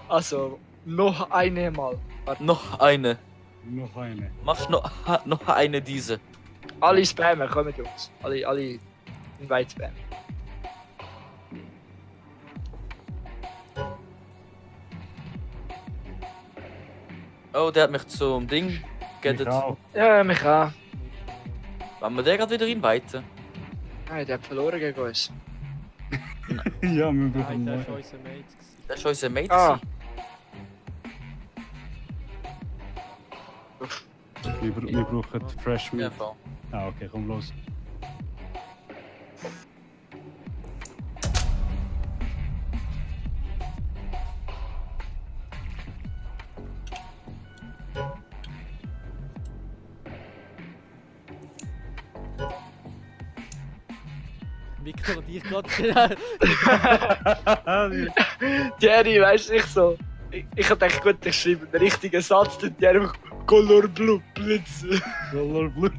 Also, noch eine Mal. Warte, Noch eine. Noch eine. Machst noch eine diese. alle spammen, kommen Jungs. Alle invite spammen. Oh, der hat mich zum Ding gegettet. Ich auch. Ja, mich auch. Wollen wir den gerade wieder inviten? Nein, der hat verloren gegen uns. Ja, wir Nein, brauchen der neu. ist unser Mate. gewesen. Der ist unser Mate. Ah. gewesen. Wir brauchen Fresh Ja, Meat. voll. Ah, okay, komm los. Victor und ich gerade schnell. Thierry, weißt du, nicht so. Ich hab gedacht, gut, ich schreibe den richtigen Satz, dann Thierry einfach Color Blue Blitz. Color Blue.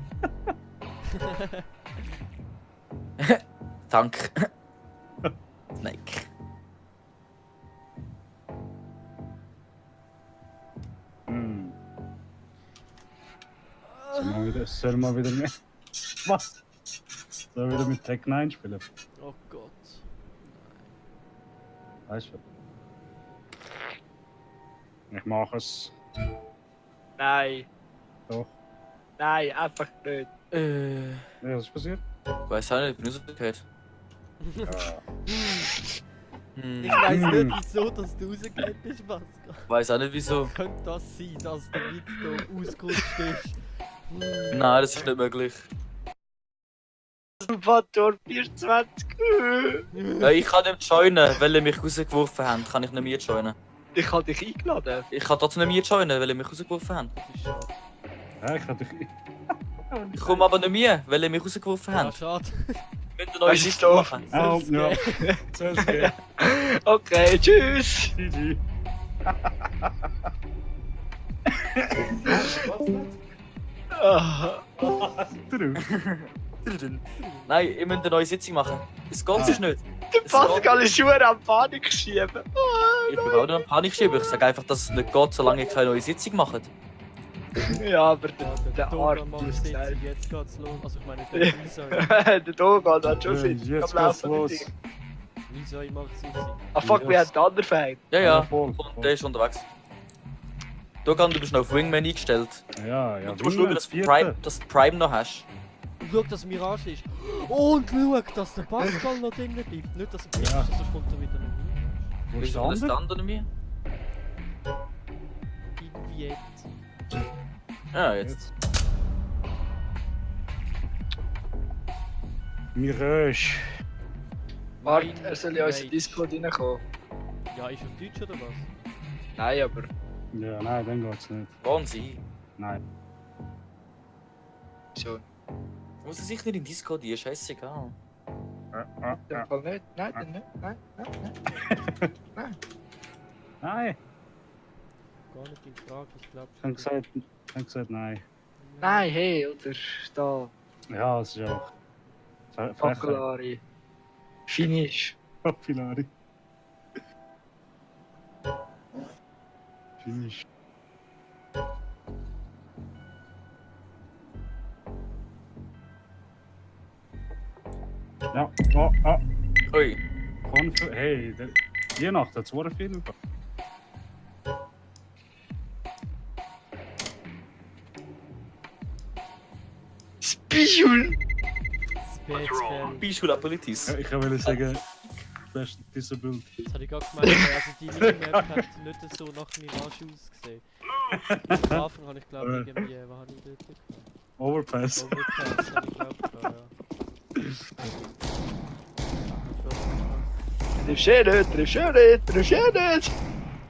Dank. Snake. Hm. Sollen wir wieder mehr? Was? Sollen wir wieder mit Tech 9 spielen? Oh Gott. Weißt du? Ich mache es. Nein, Doch. nein, einfach nicht. Ja, was ist passiert? Weiß auch nicht, ich bin rausgekehrt. Ja. Ich weiss nicht, wieso dass du rausgegangen bist, Pascal. Weiß auch nicht wieso. Könnte das sein, dass der Victor ausgerutscht ist? Nein, das ist nicht möglich. Salvatore 24. Ich kann nicht joinen, weil ihr mich rausgeworfen habt. Kann ich nicht mehr joinen. Ich habe dich eingeladen. Ich kann trotzdem nicht mehr joinen, weil ihr mich rausgeworfen habt. Das ist schade. Ja, ich hab dich. Ich komme aber nicht mehr, weil ihr mich rausgeworfen Ja, habt. schade. Ich will eine neue Das ist Sitzung doof. machen. Oh, ja. Zuerst gehen. Okay, tschüss. GG. Ah, Nein, ich muss eine neue Sitzung machen. Das geht sonst nicht. der Pascal ist schon am Panik schieben. Ich bin auch nicht am Panikschieber. Ich sage einfach, dass es nicht geht, solange ihr keine neue Sitzung macht. Ja, aber Ja, der der Arm Dogan macht ist Sitzung, gesagt. jetzt geht's los. Also ich meine, der Lisa. Der Dogan hat schon Sitzung Jetzt am geht's Laufen. los. Lisa, ich mache Sitzung. Ah fuck, wir haben den anderen Feind. Ja, ja. Voll, Und der ist unterwegs. Dogan, du bist noch auf Wingman eingestellt. Ja, ja. Und du musst schauen, dass du Prime noch hast. Und schau, dass Mirage ist. Und schau, dass der Pascal noch drinnen bleibt. Nicht, dass er bleibt, Ja. sonst kommt er wieder noch rein. Wo ist der Wieso das andere? andere mir? Irgendwie jetzt. Ja, jetzt. Mirage. Warte, er soll ja in unseren Discord reinkommen. Ja, ist er Deutsch oder was? Nein, aber... Ja, nein, dann geht's nicht. Wahnsinn. Nein. So. Muss er sich nicht in Discord ein? Scheißegal. In dem Fall nicht. Nein, dann nicht. Nein, nein, nein. Nein. Gar nicht in Frage, ich glaube Ich hab gesagt nein. Nein, hey, oder da. Ja, es ist auch. Baccalari. Finish. Papillari. Finish. Ja, Ui. Hey, je nach, dat wordt op jeden Fall. Spichul! Spätzfell. Beispiel Abilities. Ik ga willen zeggen, best disability. Das habe ich gerade gemeint, also die Minimap hat nicht so nach Mirage ausgesehen. Am Anfang habe ich glaube irgendwie, was habe ich dort gehabt? Overpass. Overpass habe ich glaube gehabt, ja. Triffst du nicht, triffst du nicht, triffst du nicht!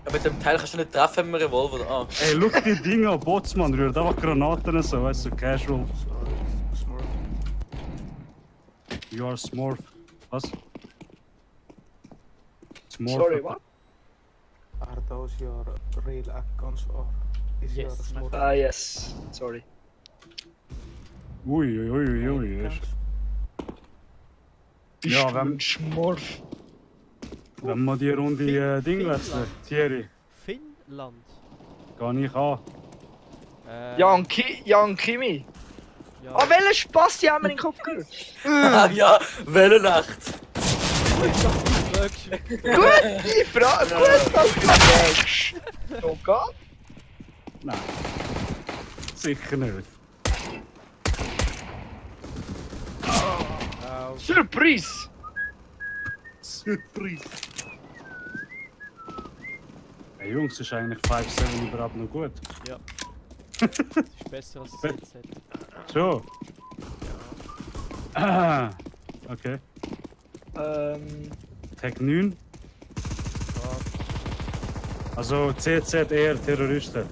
Ja, mit dem Teil kannst du nicht treffen mit einem Revolver. Ah. Ey, look die Dinge op Botsman, rührt einfach Granaten en zo, weißt du, casual. You are smurf. Was? Smurf. Sorry, what? Are those your real accounts or is your Yes, small Ah, yes. Sorry. Oei, oei, oei, oei. accounts? Ja, Ein Schmorf. Wenn wir die Runde Ding wechseln, Thierry, Finnland. geh ich an. Jan Kimi. Ja. Ah, welcher Spaß die haben wir in den Kopf gehört? Ja, Wellennacht. Gute Frage, gut, dass du sagst. Dogan? Nein. Sicher nicht. Surprise! Surprise. Hey Jungs, ist eigentlich 5-7 überhaupt noch gut? Das ist besser als CZ. So. Ah, okay. Tag 9. Also CZ eher Terroristen.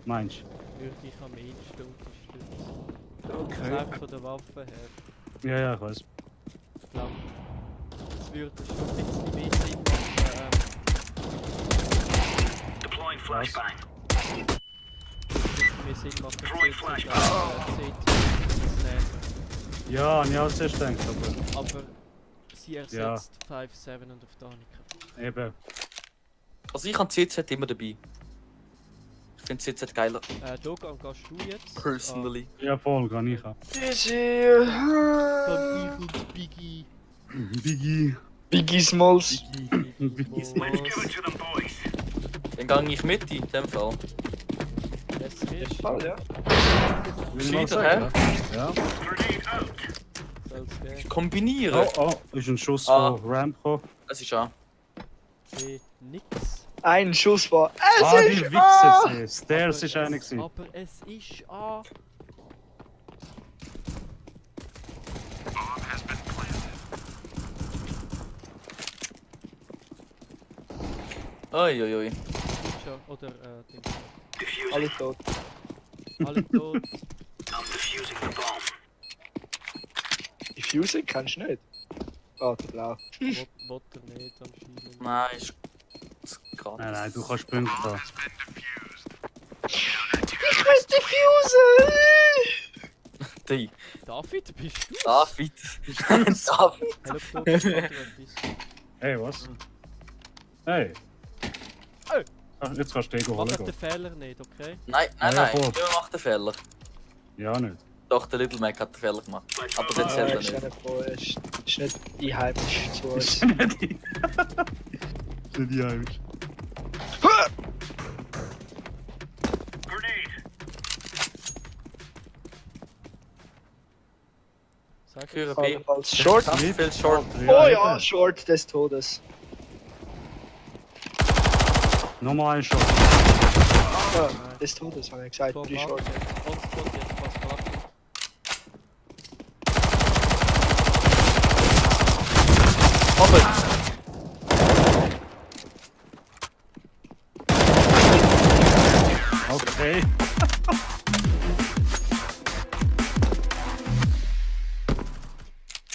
Meinst Würde ich am ehesten unterstützen. du? Allein von der Waffe her. Ja, ja, ich weiß. Ich glaube, es würde schon ein bisschen mehr Sinn machen. Deploying Was? flashbang. Mehr Sinn machen, Throwing CT flashbang. zu nehmen. Ja, ich habe zuerst gedacht, Aber sie ersetzt 5-7 und auf Danica. aber eben. Also ich habe CZ immer dabei. Ich finde CZ geiler. Dogan, gehst du jetzt? Personally. Ja, voll, kann ich an. Dann ich und Biggie. Biggie. Biggie Smalls. Biggie. Let's give it to them, boys. Dann gehe ich mit in dem Fall. Jetzt ist Fall, ja. Will mal Gescheiter, sagen, ja? Grenade out. soll's gehen. Kombinieren. Oh, ist ein Schuss Ah. von Ramp gekommen. Es ist an. B, nix. Ein Schuss war. Es Ah, die ist Wichser sehen. Stairs ist einer gewesen. Aber es ist A. Uiuiui. Feature oder Ding. alle tot. Alle tot. Diffusing kannst du nicht. Ah, der blau. Water nicht anscheinend. Nein, ist gratis. Nein, du kannst Punkte haben. Ich weiß diffusen! Die. David, bist du? David. David. Hey, schau, da ist etwas. Hey, was? Hey. Hey. Ach, jetzt kannst du den Mach holen. den gehen. Fehler nicht, okay? Nein, Ja, nein, voll. niemand macht den Fehler. Ja, nicht. Doch, der Little Mac hat den Fehler gemacht. Aber den zählt er ist nicht. nicht vor, ist nicht einheimisch zu uns. Ist nicht die. Ist nicht heimisch. Sag Für es. B. Als Short. Ganz viel Short. Oh ja, Short des Todes. Nochmal ein Shot. Ja, des Todes, habe ich gesagt. Spot 3 Short. jetzt. On Spot jetzt, fast verlassen. Hoppet. Okay.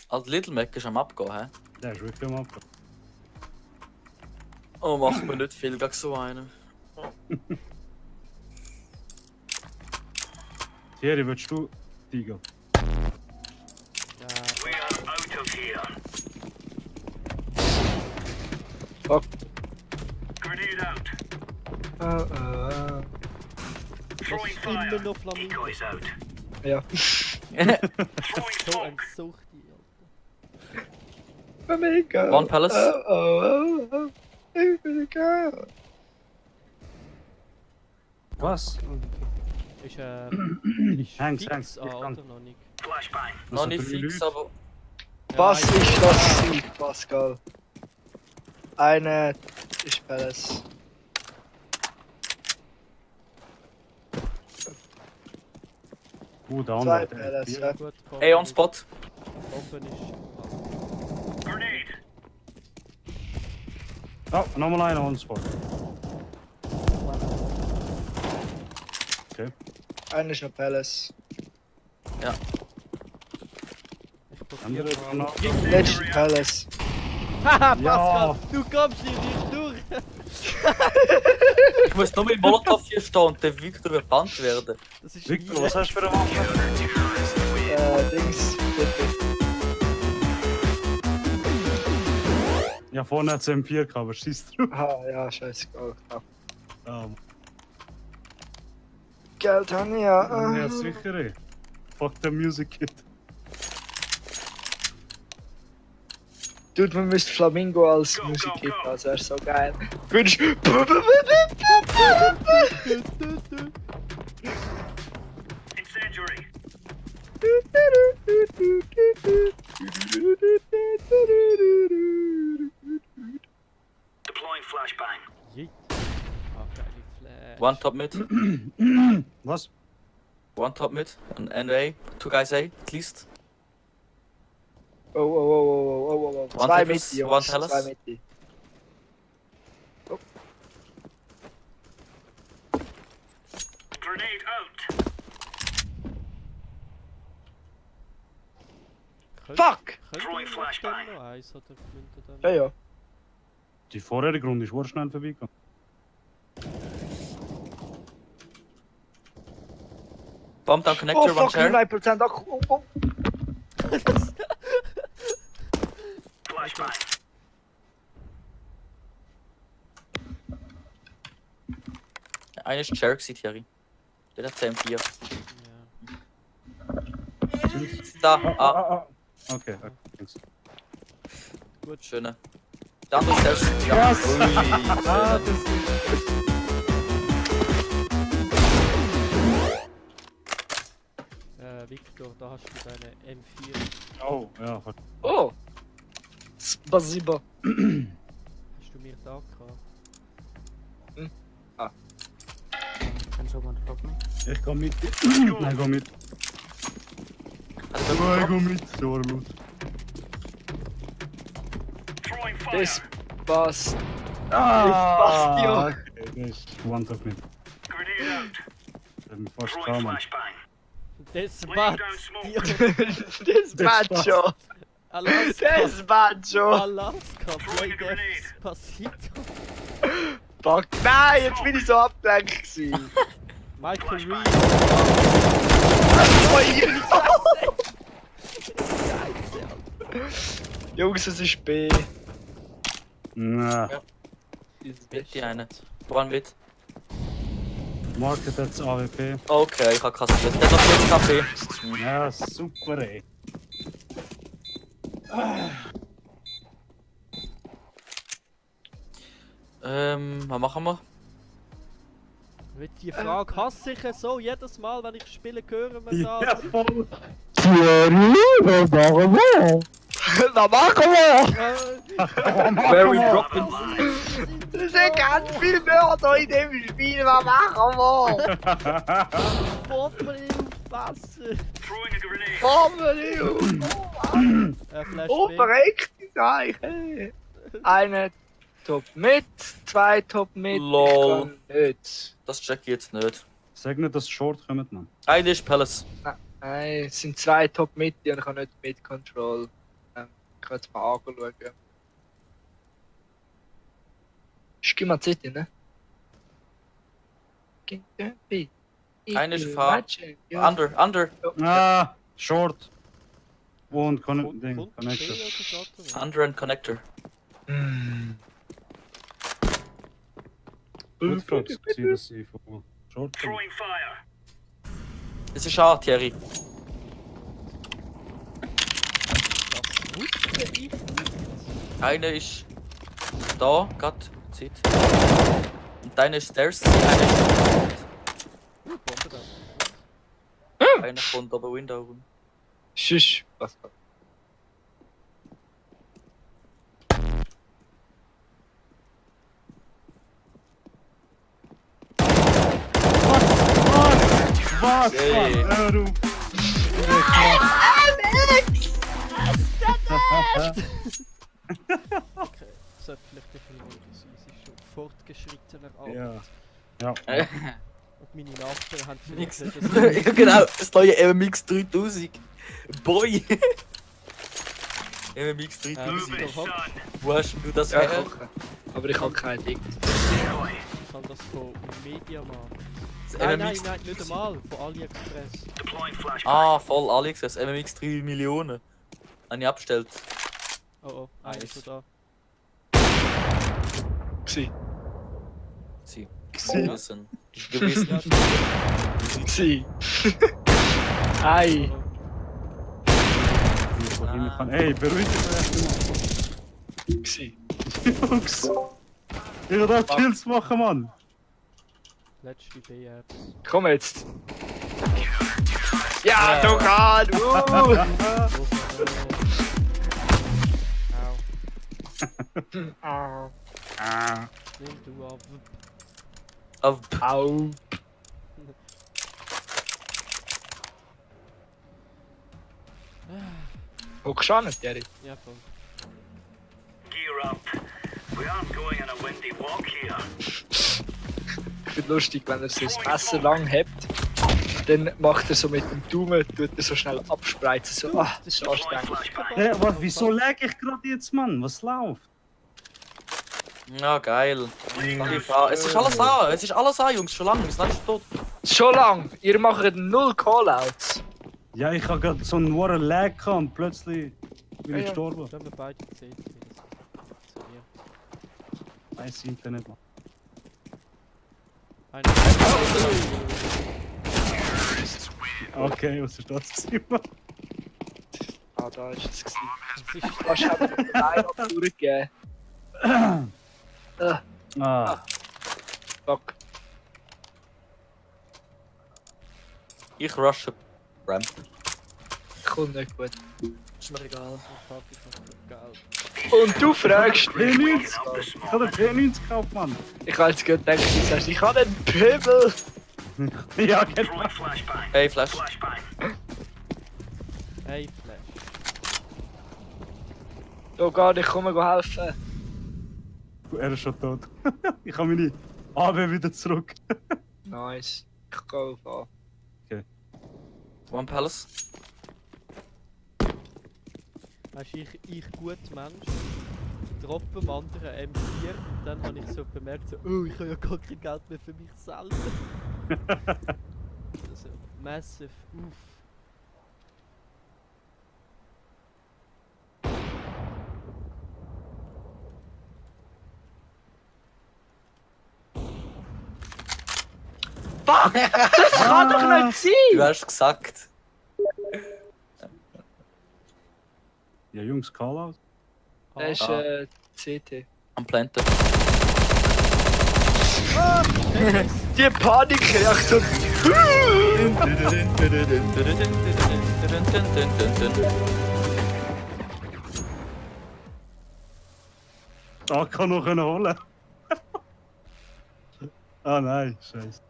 Also Little Mac ist am Abgehen, hä? Der ist wirklich am Abgehen. Oh, macht mir nicht viel gegen so einen. Thierry, willst du Tiger? Ja, Fuck. das ist immer noch Flamingo. Ja. So ein Suchti, Alter. Flamingo. One Palace. Oh. Ich bin egal. Was? Ist Hanks, fix Hanks, an, ich kann. oder noch nicht? Noch nicht drei fix, Leute. aber... Was Ja, ist das Sieg, Pascal? Eine ist Palace. Der Zwei andere. Palace, der- ja. Gut, Ey, on Spot. Open ist. Oh, nochmal einer on spot. Okay. Eine ist noch Palace. Ich Andere probiere noch. Letzte Palace. Haha, Ja. Pascal, du kommst hier nicht durch! Ich muss nur mit Molotov hier stehen und der Victor verbannt werden. Das ist Victor, nie- was hast du für eine Waffe? Dings. Bitte. Ja, vorne hat es M4 gehabt, aber schieß drauf. Ah, ja, scheißegal. Ja. Ja, Geld haben wir ja. ja, sicher, ey. Fuck the Music Kit. Dude, man müsste Flamingo als Musikhit, also er ist so geil. Wünsch. Yeet. Ah, geile Flash. One top mid. Was? One top mid. And A. Two guys A, at least. Oh. One Zwei Palace, Mitte, one Jungs. Palace. Zwei Mitte. Fuck! Könnte ich noch eins oder könnte dann... Ja, ja. Die vorherige Runde ist schnell vorbeigegangen. Bomb down Oh connector, one fuck, chair. 9% Akku. Oh. Eine ist Chair gewesen, Thierry. Der hat CM4. Ja. Da, Ah. Okay, thanks. Gut, schöne. Der andere ist selbst. Ja. Was? Ui, Ah, schöne. das Victor, da hast du deine M4. Oh, ja, fuck. Oh. Spasibo. Hast du mir da gehabt? Can someone help me? Ich komm mit dir. Nein, geh mit. Also, Nein, geh mit. So laut. Das passt. Ah! Okay, das ist One-Top mit. Der hat mich fast gehabt, Mann. Das Bad! Das Macho. Alaska! Das Macho. Alaska! Play Despacito! Fuck. Nein, jetzt bin ich so abgelenkt gewesen. Michael Reed! Jungs, es ist B. Na, mit die eine. One mit. Market jetzt AWP. Okay, ich hab kassiert. Der hat noch 40 KP. Ja, super, ey. Was machen wir? Die Frage hasse ich so jedes Mal, wenn ich spiele, hören wir da. Ja, voll. Was machen wir? Very dropping. Es sind ganz viele Wörter in dem Spiel. Was machen wir? Bomben aufpassen! Formel Flash Oh, B. verreckte Zeichen. Eine Top mit, zwei Top mit. Lol. Ich kann nicht. Das check ich jetzt nicht. Sag nicht, dass Short kommt, Mann. Eine ist Palace. Nein, es sind zwei Top mit und ich kann nicht mit Control. Ich kann jetzt mal anschauen. Gib mal Zeit, ne? Eine ist Fahr. Under. Ah, Short. Und Kommt Ding, B Connector. oder Shotgun? Under and Connector. Gut fragst du, dass sie von Short kommen. Das ist A, Thierry. Das wusste ich nicht. Eine ist da, grad. Zeit. Und deine ist Stairs. Eine Bombe da. ist. Einer kommt aber Window rum. Schuss. Was? Was, Hey. Mann? Hör auf. Okay, sollte vielleicht ein bisschen ruhiger sein. Es ist schon fortgeschrittener Alter. Ja. Ja. Und meine Nachbarn haben Nix. vielleicht Ja, genau, das neue MMX 3000. Boy! MMX 3000. Wo hast du das Ja, her? aber ich habe kein Ding. Ich kann das von Mediamarkt. Das Nein, MMX nein, nicht einmal. Von AliExpress. Ah, voll Alex, das MMX 3 Millionen. Habe ich abgestellt. Oh oh, einer Nice. ist da. Gsi. Sie. Gsi. Gewissen. Gewissen. Ja, Gsi. Ei. oh, Von hinten kann. Ey, beruhig dich erst Gsi. mal. Jungs. Ich will da Kills machen, Mann. letzte B-Apps. Komm jetzt. Ja, du kannst. Au. Au. Ah. Nimm du ab. Auf Au. Guckst du an, Jerry? Ja, voll. Gear up. We aren't going on a windy walk here. Ich finde lustig, wenn er so das Messer lang hebt, dann macht er so mit dem Daumen, tut er so schnell abspreizen, so, ah, das ist anstrengend. Hey, was, wieso lag ich gerade jetzt, Mann? Was läuft? Ja, geil. Es ist alles an, es ist alles an, Jungs, schon lange, wir sind nicht tot. Schon lang, ihr macht 0 Callouts. Ja, ich hab gerade so einen wahren Lag gehabt und plötzlich bin ich Ja. gestorben. Dann haben wir beide gesehen. Nice Internet, Mann. Einer. Okay, was ist das gewesen, Mann? Ah, da ist es gewesen. Das ist Kannst du einfach den Teil durchgeben? Ah, Fuck. Ich rushe Ramp. kommt nicht gut. Ist mir egal. Ich hab Geld. Und du fragst mich. P90! Ich habe den P90 gekauft, Mann! Ich habe jetzt gerade gedacht, du sagst, ich habe einen Pöbel. Ja, genau. Throwing flashbang. Hey, Flash. Flashbang. Hey, Flash. Oh Gott, ich komme helfen. Er ist schon tot. Ich habe meine AB wieder zurück. Nice. Ich gehe auf A. One Palace. Weißt du, ich gut Mensch, droppe dem anderen M4 und dann habe ich so bemerkt, so, oh, ich habe ja gar kein Geld mehr für mich selber. Also, massive, uff. Fuck! Das kann doch nicht sein! Du hast gesagt. Ja, Jungs, Call out. Das ist Ah. CT. Am Planten. Die Panikreaktion. Da kann noch einen holen. Ah nein, scheiße.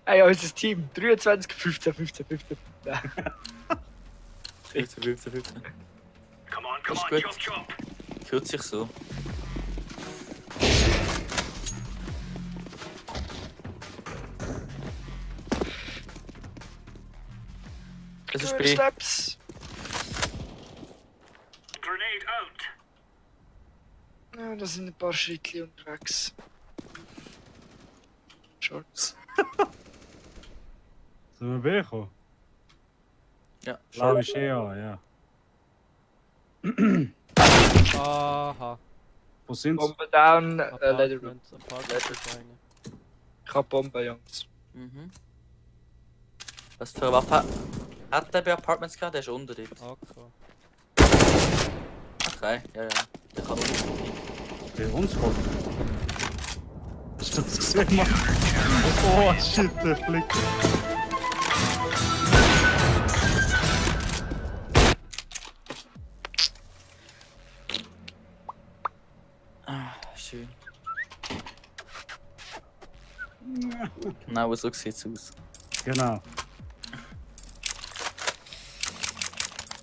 Ey, unser Team. 23, 15, 15, 15. 15, 15, 15. Come on, That's come on, good. chop chop. Hört sich so. Es ist B. Steps. Grenade out. Ja, da sind ein paar Schritte unterwegs. Shorts. Sind wir B gekommen? Ja, Blau schau. ist ja, ja. Aha. Wo sind's? Bombe down, Leather Room. Apartments ist eine. Ich hab Bombe, Jungs. Mhm. Was für eine Waffe hat der bei Apartments gehabt? Der ist unter dort. AK. Okay, ja, ja. Der kann unten. Der uns kommt. Hast du das gesehen, Mann? Oh shit, der Flick. Ah, schön. Genau so sieht's aus. Genau.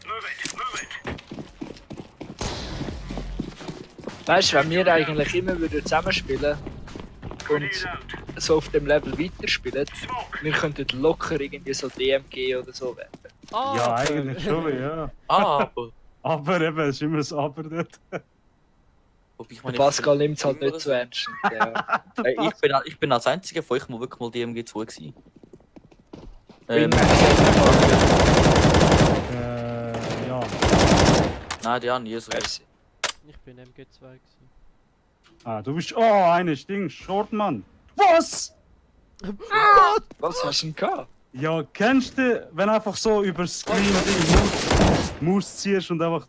Move it, move it. Weißt du, wenn wir eigentlich immer würden zusammenspielen Grenade und out. so auf dem Level weiterspielen, Smoke. wir könnten locker irgendwie so DMG oder so werden. Ja, eigentlich schon, ja. Ah, aber. Aber eben, es ist immer das Aber dort. Wobei ich Der meine, Pascal nimmt es halt oder nicht so so. ernst. Ja. Hey, ich bin als einziger von euch mal wirklich mal die MG2 gewesen. Ja. Nein, die haben nie so. Merci. Ich bin MG2 gewesen. Ah, du bist. Oh, eine Ding, Shortmann. Was? Was hast du denn gehabt? Ja, kennst du, wenn einfach so über Screen Maus ziehst und einfach.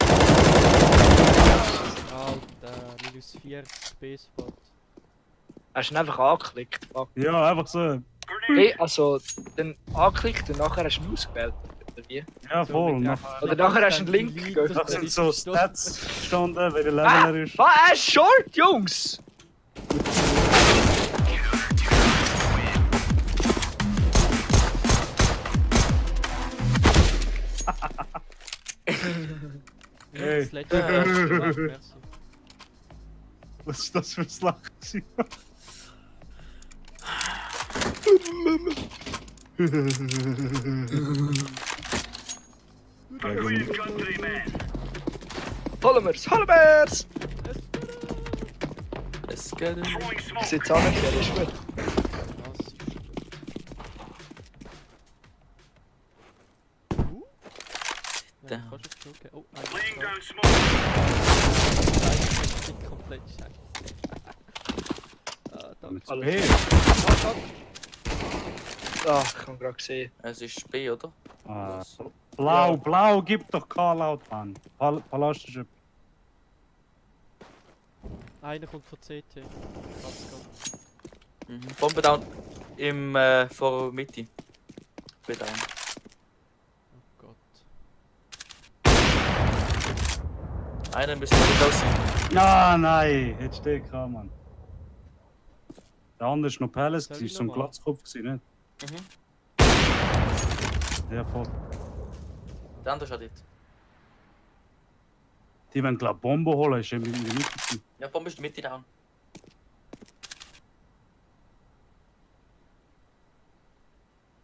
Alter, -4 B-Spot. Hast du ihn einfach angeklickt? Fuck. Ja, einfach so. Grenade. Hey, also, dann angeklickt und nachher hast du ihn ausgewählt. Oder wie? Ja, voll. Nach, Oder nachher hast du einen Link geöffnet. da sind so Stats gestanden, welcher Level er ist. Was? Er ist short, Jungs! Hey. Das letzte Mal hast du gemacht, merci. Was ist das für ein Lachen? We've got 3 men. Polymers, Polymers! Es geht. Throwing Ich smoke. sitze an, der ist gut. Was? Der- Ja, kannst du zurückgehen. Oh, Laying nein, down smoke. das ist komplett scheiße. Ah, danke. Mit Alles. B. Ah, ich habe gerade gesehen. Es ist B, oder? Ah, blau, blau, gib doch Call out, Mann. Palastische. Einer kommt von CT. Pascal. Mhm. Bombe down im vor Mitte. B down. Oh Gott. Einer müsste Window sein. Ah, nein, hättest du den gehabt, Mann. Der andere war noch Palace, Sag war so ein nochmal. Glatzkopf, nicht? Mhm. Ja, voll. Der andere ist auch dort. Die wollen, glaube ich, Bomben holen, ist irgendwie in der Mitte gewesen. Ja, Bombe ist in der Mitte down.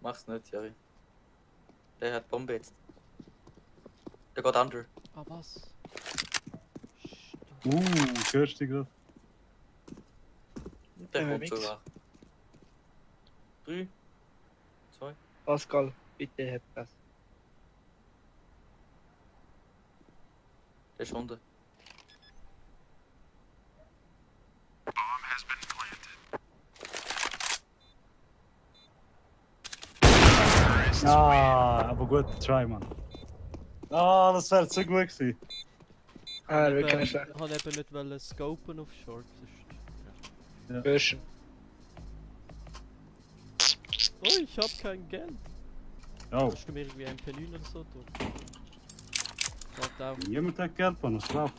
Mach's nicht, Jerry. Der hat Bombe jetzt. Der geht under. Ah, was? Hörst du gerade? Der Ja, kommt nix. sogar. 3, 2. Pascal, bitte hab das. Der ist unten. Ah, aber gut, try, Mann. Ah, das wäre so gut gewesen. Ah, Ich wirklich nicht wollte eben nicht wollen scopen auf Short. sonst- Börschen. Oh, ich hab kein Geld. Oh, Hast du mir irgendwie ein MP9 oder so durch? Warte auf. niemand hat Geld, Mann, was läuft?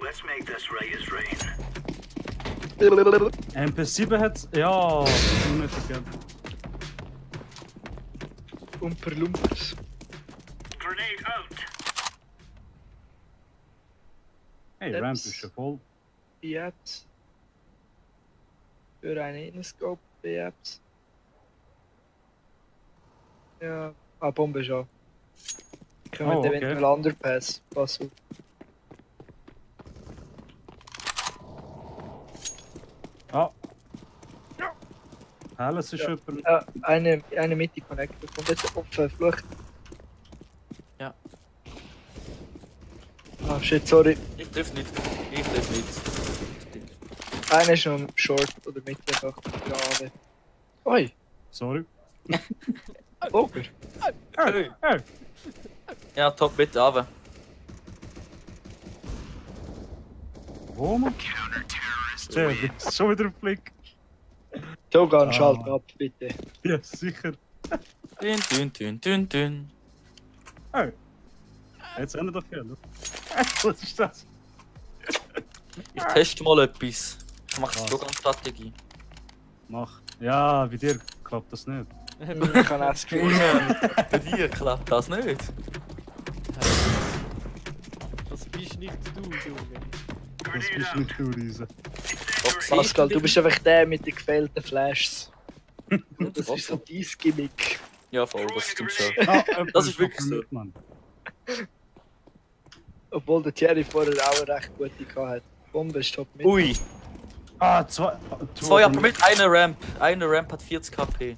Let's make this right as rain. MP7 hat. Ja, niemand hat Geld. Umperlumpers. Grenade out. Hey, Jetzt. Ramp ist schon voll. Jetzt. Für eine Innenscope jetzt. Ja. Ah, Bombe schon. Können wir Oh, okay. eventuell Underpass. Pass auf. Ah. Palace ist Ja. jemand. Eine Mitte Connector. Kommt jetzt offen, Flucht. Ja. Ah, shit, sorry. Ich triff nicht. Ich triff nicht. Einer ist noch Short oder Mitte einfach. Gerade. Oi, Sorry. Poker. Hey. Hey. Ja, top bitte, aber. Wo, Mann? Der hat schon wieder einen Blick. Togan, Ah. schalt ab, bitte. Ja, sicher. Dün. Hey. Jetzt haben wir doch Geld. Was ist das? Ich teste mal etwas. Ich mache Was? die Slogan-Strategie. Mach. Ja, bei dir klappt das nicht. Ich kann auch das Gefühl. Bei dir klappt das nicht. Das bist nicht du, Junge. Das bist nicht du, Riese. Pascal, du bist einfach der mit den gefehlten Flashs. Das Was? ist so dein Gimmick. Ja, voll, das stimmt schon. Ah, Das ist wirklich so. Mann. Obwohl der Thierry vorher auch eine recht gute gehabt hat. Bombe ist top mit. Ui, Ah, zwei. zwei aber mit einer Ramp. Eine Ramp hat 40 KP.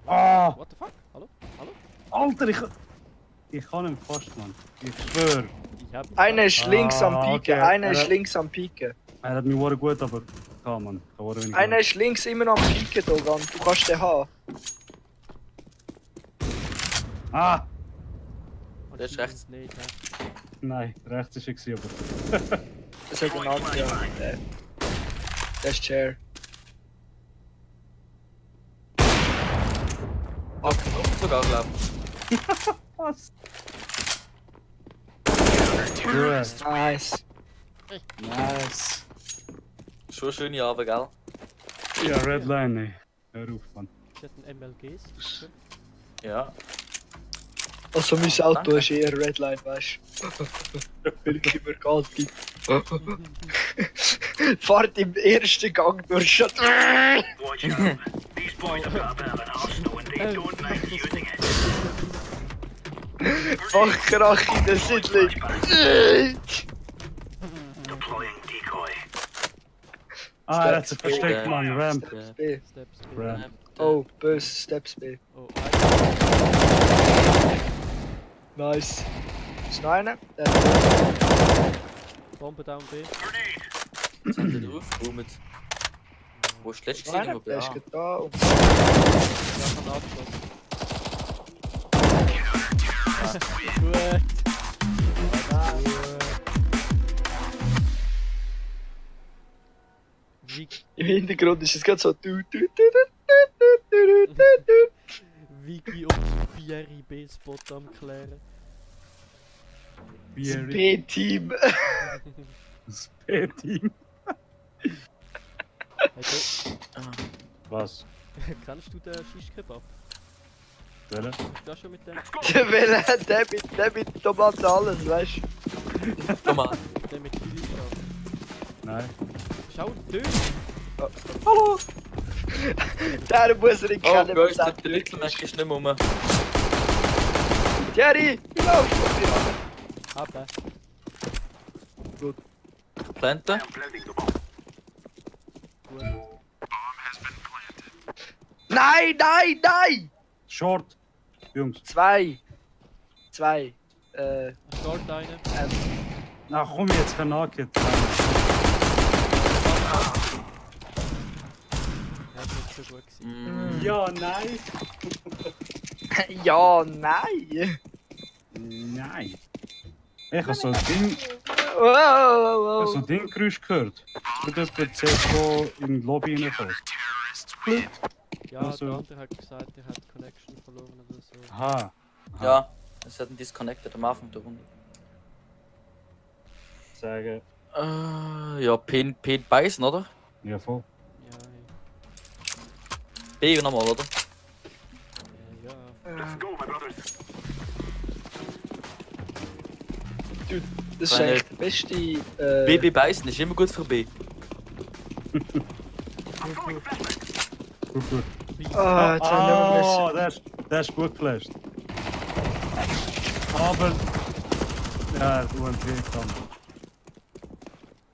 Ah, What the fuck? Hallo? Hallo? Alter, ich kann ihn fast, Mann. Ich schwör. Ich hab ihn Einer ist links am Piken, okay. einer ist links am Piken. Er hat mich war gut, aber. Ja, Mann. Ich war wenig. Einer ist links immer noch am Piken, Dogan. Du kannst den haben. Ah! Und Der ist rechts. Nicht, hä? Nein, rechts ist er gewesen, aber. Das hat einen anderen, ja. Der ist Chair. Sogar, glaub ich. Was? Gut. Nice. Nice. Schon eine schöne Arbeit, gell? Ja, Redline, ey. Hör auf, Mann. Ich hätte einen MLGs. Ja. Also mein Ah, Auto danke. ist eher Redline, weißt du? Weil ich immer Gas gibt. Fahrt im ersten Gang durch Stadt. Watch out. These boys have got a bit of an arsenal and they don't mind using it. Fachkrach in der Siedlung. Deploying decoy. Ah, er hat sich versteckt, Mann. Ramp. Steps B. Steps B. Ramp. Oh, böse Steps B. Oh, Nice. Ist noch einer? Der Bombe down B. Grenade. Jetzt haben wir draufgeräumt. Wo ist das ist letzte noch einer? gesehen? Der ist Ja. gerade da. Und Ja, kann abschlossen. Gut. Wie, im Hintergrund ist es gerade so. Vicky und Pierre B-Spot am klären. Bier. B-Team. Das B-Team. Hey, Was? kennst du den Shish-Kebab? Welche? Bist du da schon mit dem? Der mit Tomaten alles, weißt du? Tomaten. Der mit Chili-Schaf? Nein. Schau, Döner! Hallo! Der muss er nicht Oh, kennen. Gott, der Little Mac ist nicht mehr rum. Jerry, wie laufst du hier an? Aber. Planten. Gut. Nein, nein, nein! Short. Jungs. Zwei. Ein Short eine. Na komm jetzt, kein Nugget. Ja, ist nicht so gut gewesen. Ja, nein. Ja, nein! Nein. Ich habe so ein Ding, Oh, oh, so oh. ein Dinggeräusch gehört. Wird jemand CSGO in die Lobby reinkommen? Ja, Also- der andere hat gesagt, er hat Connection verloren oder so. Aha. Ja, es hat einen Disconnected am Anfang der Runde. Sagen. Ja, Pin beißen, oder? Ja, voll. Ja, B nochmal, oder? ja. Let's go, my brothers. Das ist eigentlich der beste. B beißen ist immer gut für B. Gut, gut. Ah, jetzt haben wir Oh, müssen. der ist gut geflasht. Aber. Ja, du hast weh getan.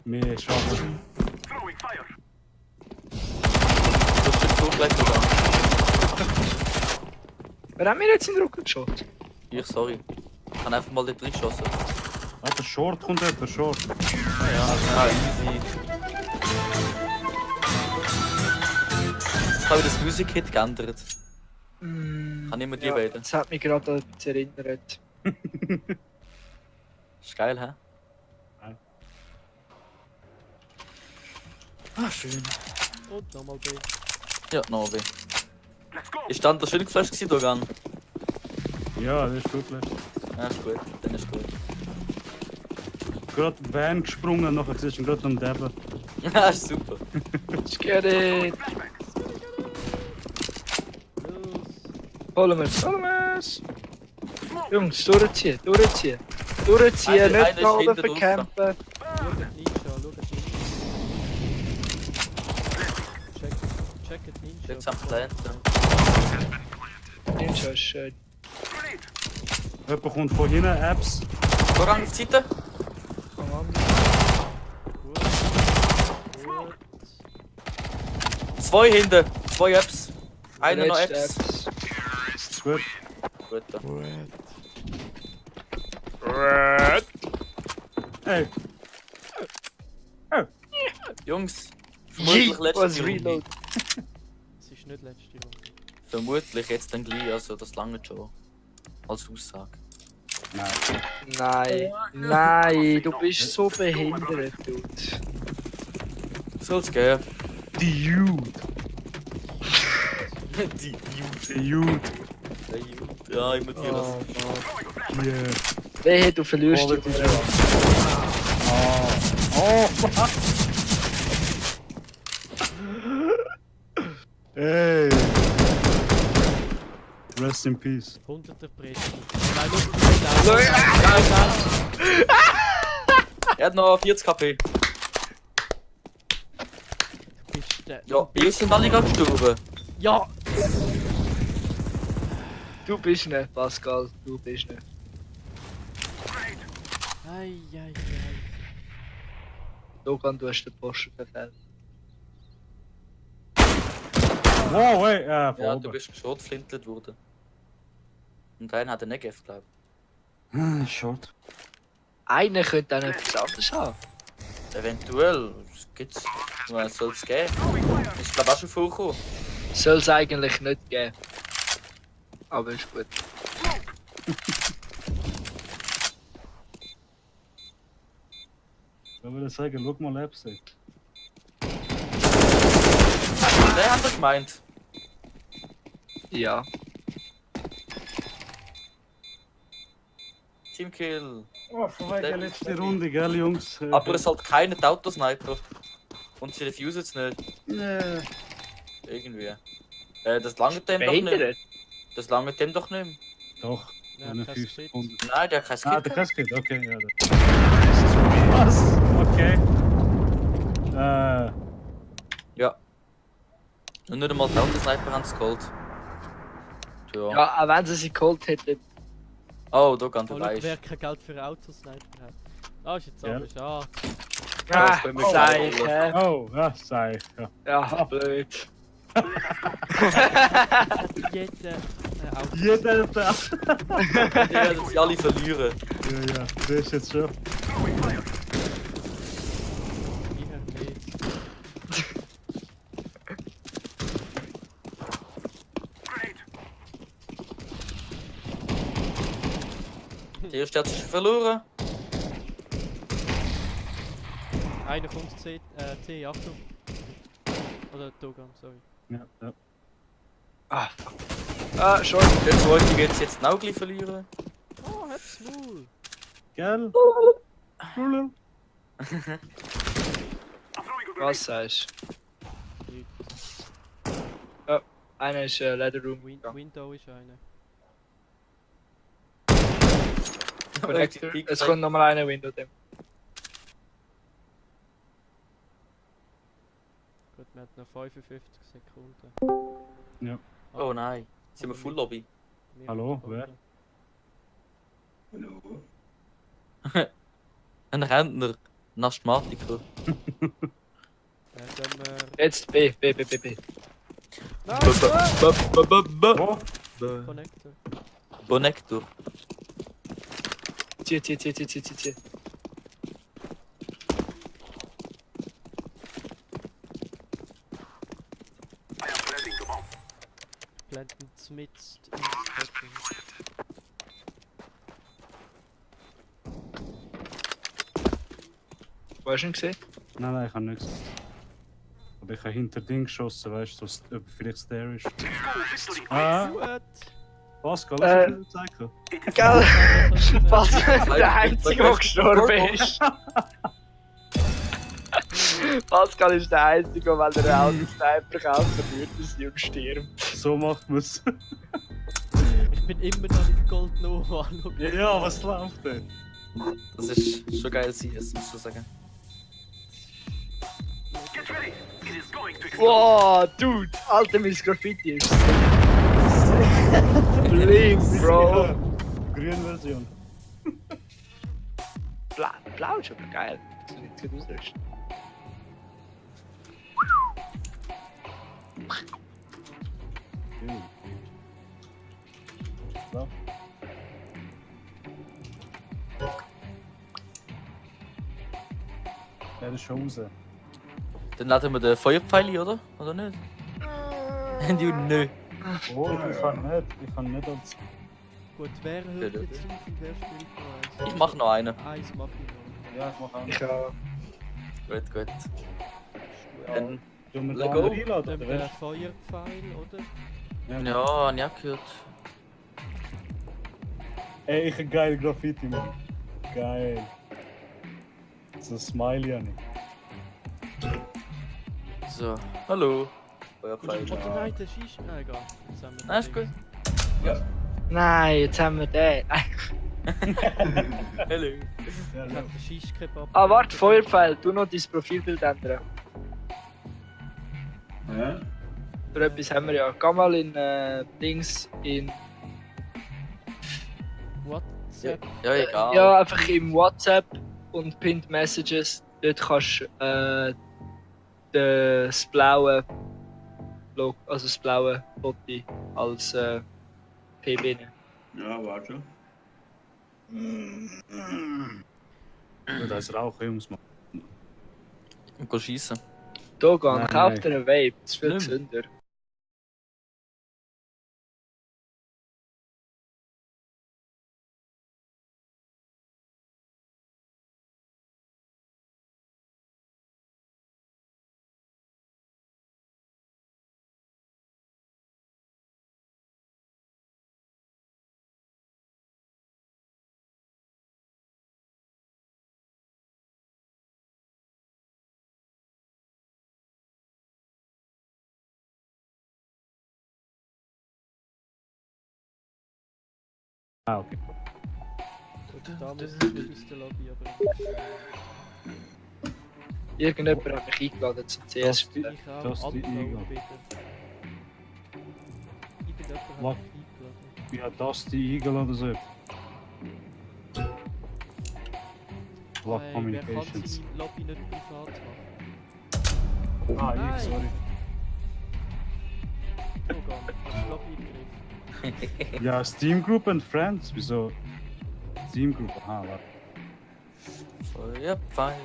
Mehr schaffen. Throwing fire. Das ist so gleich sogar. Wer hat mir jetzt in den Rücken geschossen? Ich, sorry. Ich habe einfach mal dort drin geschossen. Ah, der Short kommt dort, der Short. Ja, easy. Ich habe das Music-Hit geändert. Kann immer die beiden. Das hat mich gerade an etwas erinnert. Ist geil, hä? Ja. Ah, schön. Und nochmal B. Ja, noch B. Let's go. Ist dann der schön geflasht gewesen, Dogan? Ja, der ist gut geflasht. Ja, ist gut. Dann ist gut. Gerade Van gesprungen, nachher siehst du ihn gerade am Deben. Ja, ist super. Let's get it! Los! Holen wir's! Jungs, durchziehen, durchziehen! Durchziehen, Einer nicht ist mal hinten verkämpfen! Schaut Ninja, schaut Ninja. Checket Ninja. Jetzt am Planten. Ninja ist schön. Jemand kommt von hinten, Apps. Vorrang auf die Seite. Komm an. Gut. Gut. Zwei hinten. Zwei Apps. Einer noch Letzte Apps. Ist gut. Gut. Da. Hey, Jungs. Vermutlich letzte Was Runde. Reload? Es ist nicht letzte Runde. Vermutlich jetzt dann gleich, also das lange schon. Als Aussage. nein. Nein, nein, du bist so behindert, Dude. Soll's gehen. Die Jude. Die Die Jude. Ja, immer die das. Yeah. Wehe, du verlierst die Quality Runde. Oh, hey. Rest in peace. 100er Brett. Nein, schau, Er hat noch 40 KP. du bist der. Ja, wir sind alle gerade gestorben. Ja! Du bist nicht, Pascal, du bist nicht. Ei. Logan, du hast den Porsche verfehlt. Wow, hey, Ja, voll. du bist geschrotflintelt worden. Und einer hat einen Negev, glaube Short. Einer könnte dann etwas anderes haben. ich. Eventuell. Das gibt's. Was soll es geben? Ist glaube auch schon vorgekommen. Soll es eigentlich nicht geben. Aber ist gut. Ich würde sagen, schau mal Apps. Der hat er gemeint. Ja. Teamkill. Oh, von wegen letzte Runde, gell, Jungs? Aber es hat keinen Autosniper. Und sie refusen es nicht. Nee. Irgendwie. Das lange dem doch nicht. Behindert. Das lange dem doch nicht. Doch, Ja, eine kein 5 Skit. Sekunden. Nein, der hat kein Ah, Skit. der Casket, okay, ja. Was? Okay. Ja. Und nicht einmal die Autosniper haben es geholt. Ja. Ja, auch wenn sie sie geholt hätten. Oh, da kann Oh, du schau, weißt. wer kein Geld für Autosniper hat. Ah, ist jetzt Ja. aber schade. Ah, können wir sag gleich ich, holen. hä? Oh, ja, sei ich. Ja. Ja, blöd. Jeder Auto. Jeder da. Die werden sie alle verlieren. Ja, das ist jetzt schon. Hier nicht. Der erste hat sich schon verloren. Einer kommt C, Achtung. Oder Togan, sorry. Ja, ja. Ah, fuck. Ah, schon. Der zweite wird es jetzt auch gleich verlieren. Oh, hab's Maul. Gell? Was sagst du? Einer ist Leather Room. Window ist einer. Connector. Es kommt nochmal eine Window. Dem. Gut, wir haben noch 55 Sekunden. Oh nein, sind wir Full Lobby. Wir Hallo, haben wer? Ein Rentner. Ein Asthmatiker. Sollen wir... Jetzt B. Nein! Oh, Connector. Connector. Zieh. Blenden mitten ins Tracking. Wo hast du ihn gesehen? nein, ich habe nichts. Aber ich habe hinter Ding geschossen, weißt du, so vielleicht Stair ist. Ah, Gut! Pascal, Äh. was hast du zeigen? Gell? Was der Einzige, der gestorben ist. Pascal ist der Einzige, weil er einen Autosniper kauft, verliert er sie und stirbt. So macht man es. Ich bin immer noch nicht Gold Nova. Schau. Ja, was läuft denn? Das ist schon geil, CS, muss ich sagen. Get ready. It is going to explode. Wow, Dude, Alter, mein Graffiti ist blind, Bro. Grün-Version. Blau ist aber geil. Das soll nicht gut ausrüsten. So. Ja, das ist schon raus. Dann laden wir den Feuerpfeil, oder? Oder nicht? Du nö. Oh, ich kann nicht als. Gut, wer hört jetzt auf und wer spielt noch eins? Ich mach noch einen. Eins mach ich noch. Ja, ich mach auch. Ich habe Gut. Dann, Tun wir Let da go. reinladen, Dann oder der was? Feuerpfeil, oder? ja, hab ich auch gehört. Ey, ich hab geil Graffiti, Mann. Geil. So ein Smiley an So, hallo. Feuerpfeil. Oder nein, der schießt. Nein, egal. Jetzt haben wir Nein, ist gut. Nein, jetzt haben wir den. Hallo. Ich hab den Schießkebab. Ah, warte, Feuerpfeil, du noch dein Profilbild ändern. Ja? Für etwas haben wir ja. Geh mal in Dings in. WhatsApp. Ja, egal. Ja, einfach im WhatsApp und Pinned Messages. Dort kannst du das blaue Logo, also das blaue Foto als PB nehmen. Ja, warte. Das ist Rauch, Jungs, Mann. Und geh schiessen. Dogan, Nein, kauf nein. dir einen Vape, das ist viel Nimm. gesünder. Ah, okay. Gut, da muss ich nicht aus der Lobby, aber... Irgendjemand hat mich eingeladen zum CS Das die- spielen. Ich auch, Das ist die Unload Eagle. bitte. Irgendjemand hat Was? mich eingeladen. Ja, das die Eagle oder so. Block Ey, wer kann Communications. seine Lobby nicht privat machen? Ah, Nein. ich, sorry. Dogan, hast du die Lobby im Griff? Ja, Steam Group and Friends. Wieso? Steam Group, aha, warte. Feuerpfeil.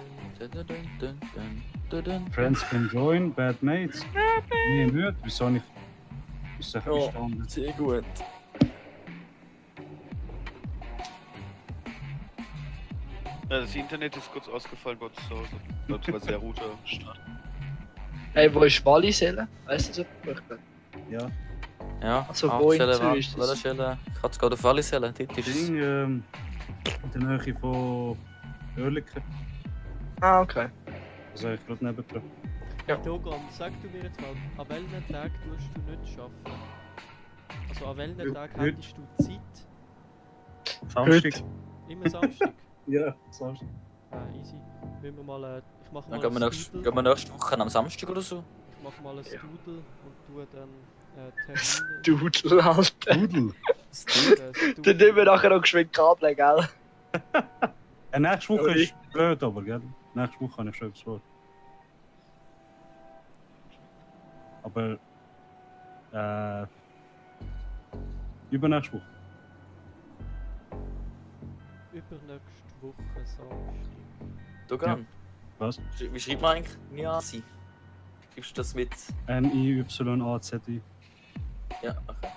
Friends can join, bad mates. Nee, nicht. Wieso nicht? Wieso Ja. gestanden? Sehr gut. Das Internet ist kurz ausgefallen bei uns zu Hause. Das war sehr ruhiger Start. Hey, wo ist Walliselle? Weißt du das? Ja. Ja, Also, wo in Hauptzelle, Zürich ist das? Waldstelle. Ich kann es gerade auf alle Zellen. Dort ist es. Ding, in der Nähe von Oerlikon. Ah, okay. Also eigentlich gerade nebendran. Dogan, sag du mir jetzt mal, an welchen Tag tust du nicht arbeiten? Also an welchen Tag Heute. hättest du Zeit? Samstag. Immer Samstag? Ja, Samstag. Easy. Müssen wir mal, ich mache Dann mal gehen wir, ein gehen wir nächste Woche am Samstag oder so. Ich mach mal ein Doodle und tue dann Termine. Dudel, Alter. Dudel. Dann nehmen wir nachher noch geschwind Kabel, gell? Nächste Woche Sorry. ist blöd, aber gell? Nächste Woche habe ich schon etwas vor. Aber übernächste Woche. Übernächste Woche Samstag. Dogan, Was? wie schreibt man eigentlich Niasi? Schreibst du das mit. N-I-Y-A-Z-I. Ja, okay.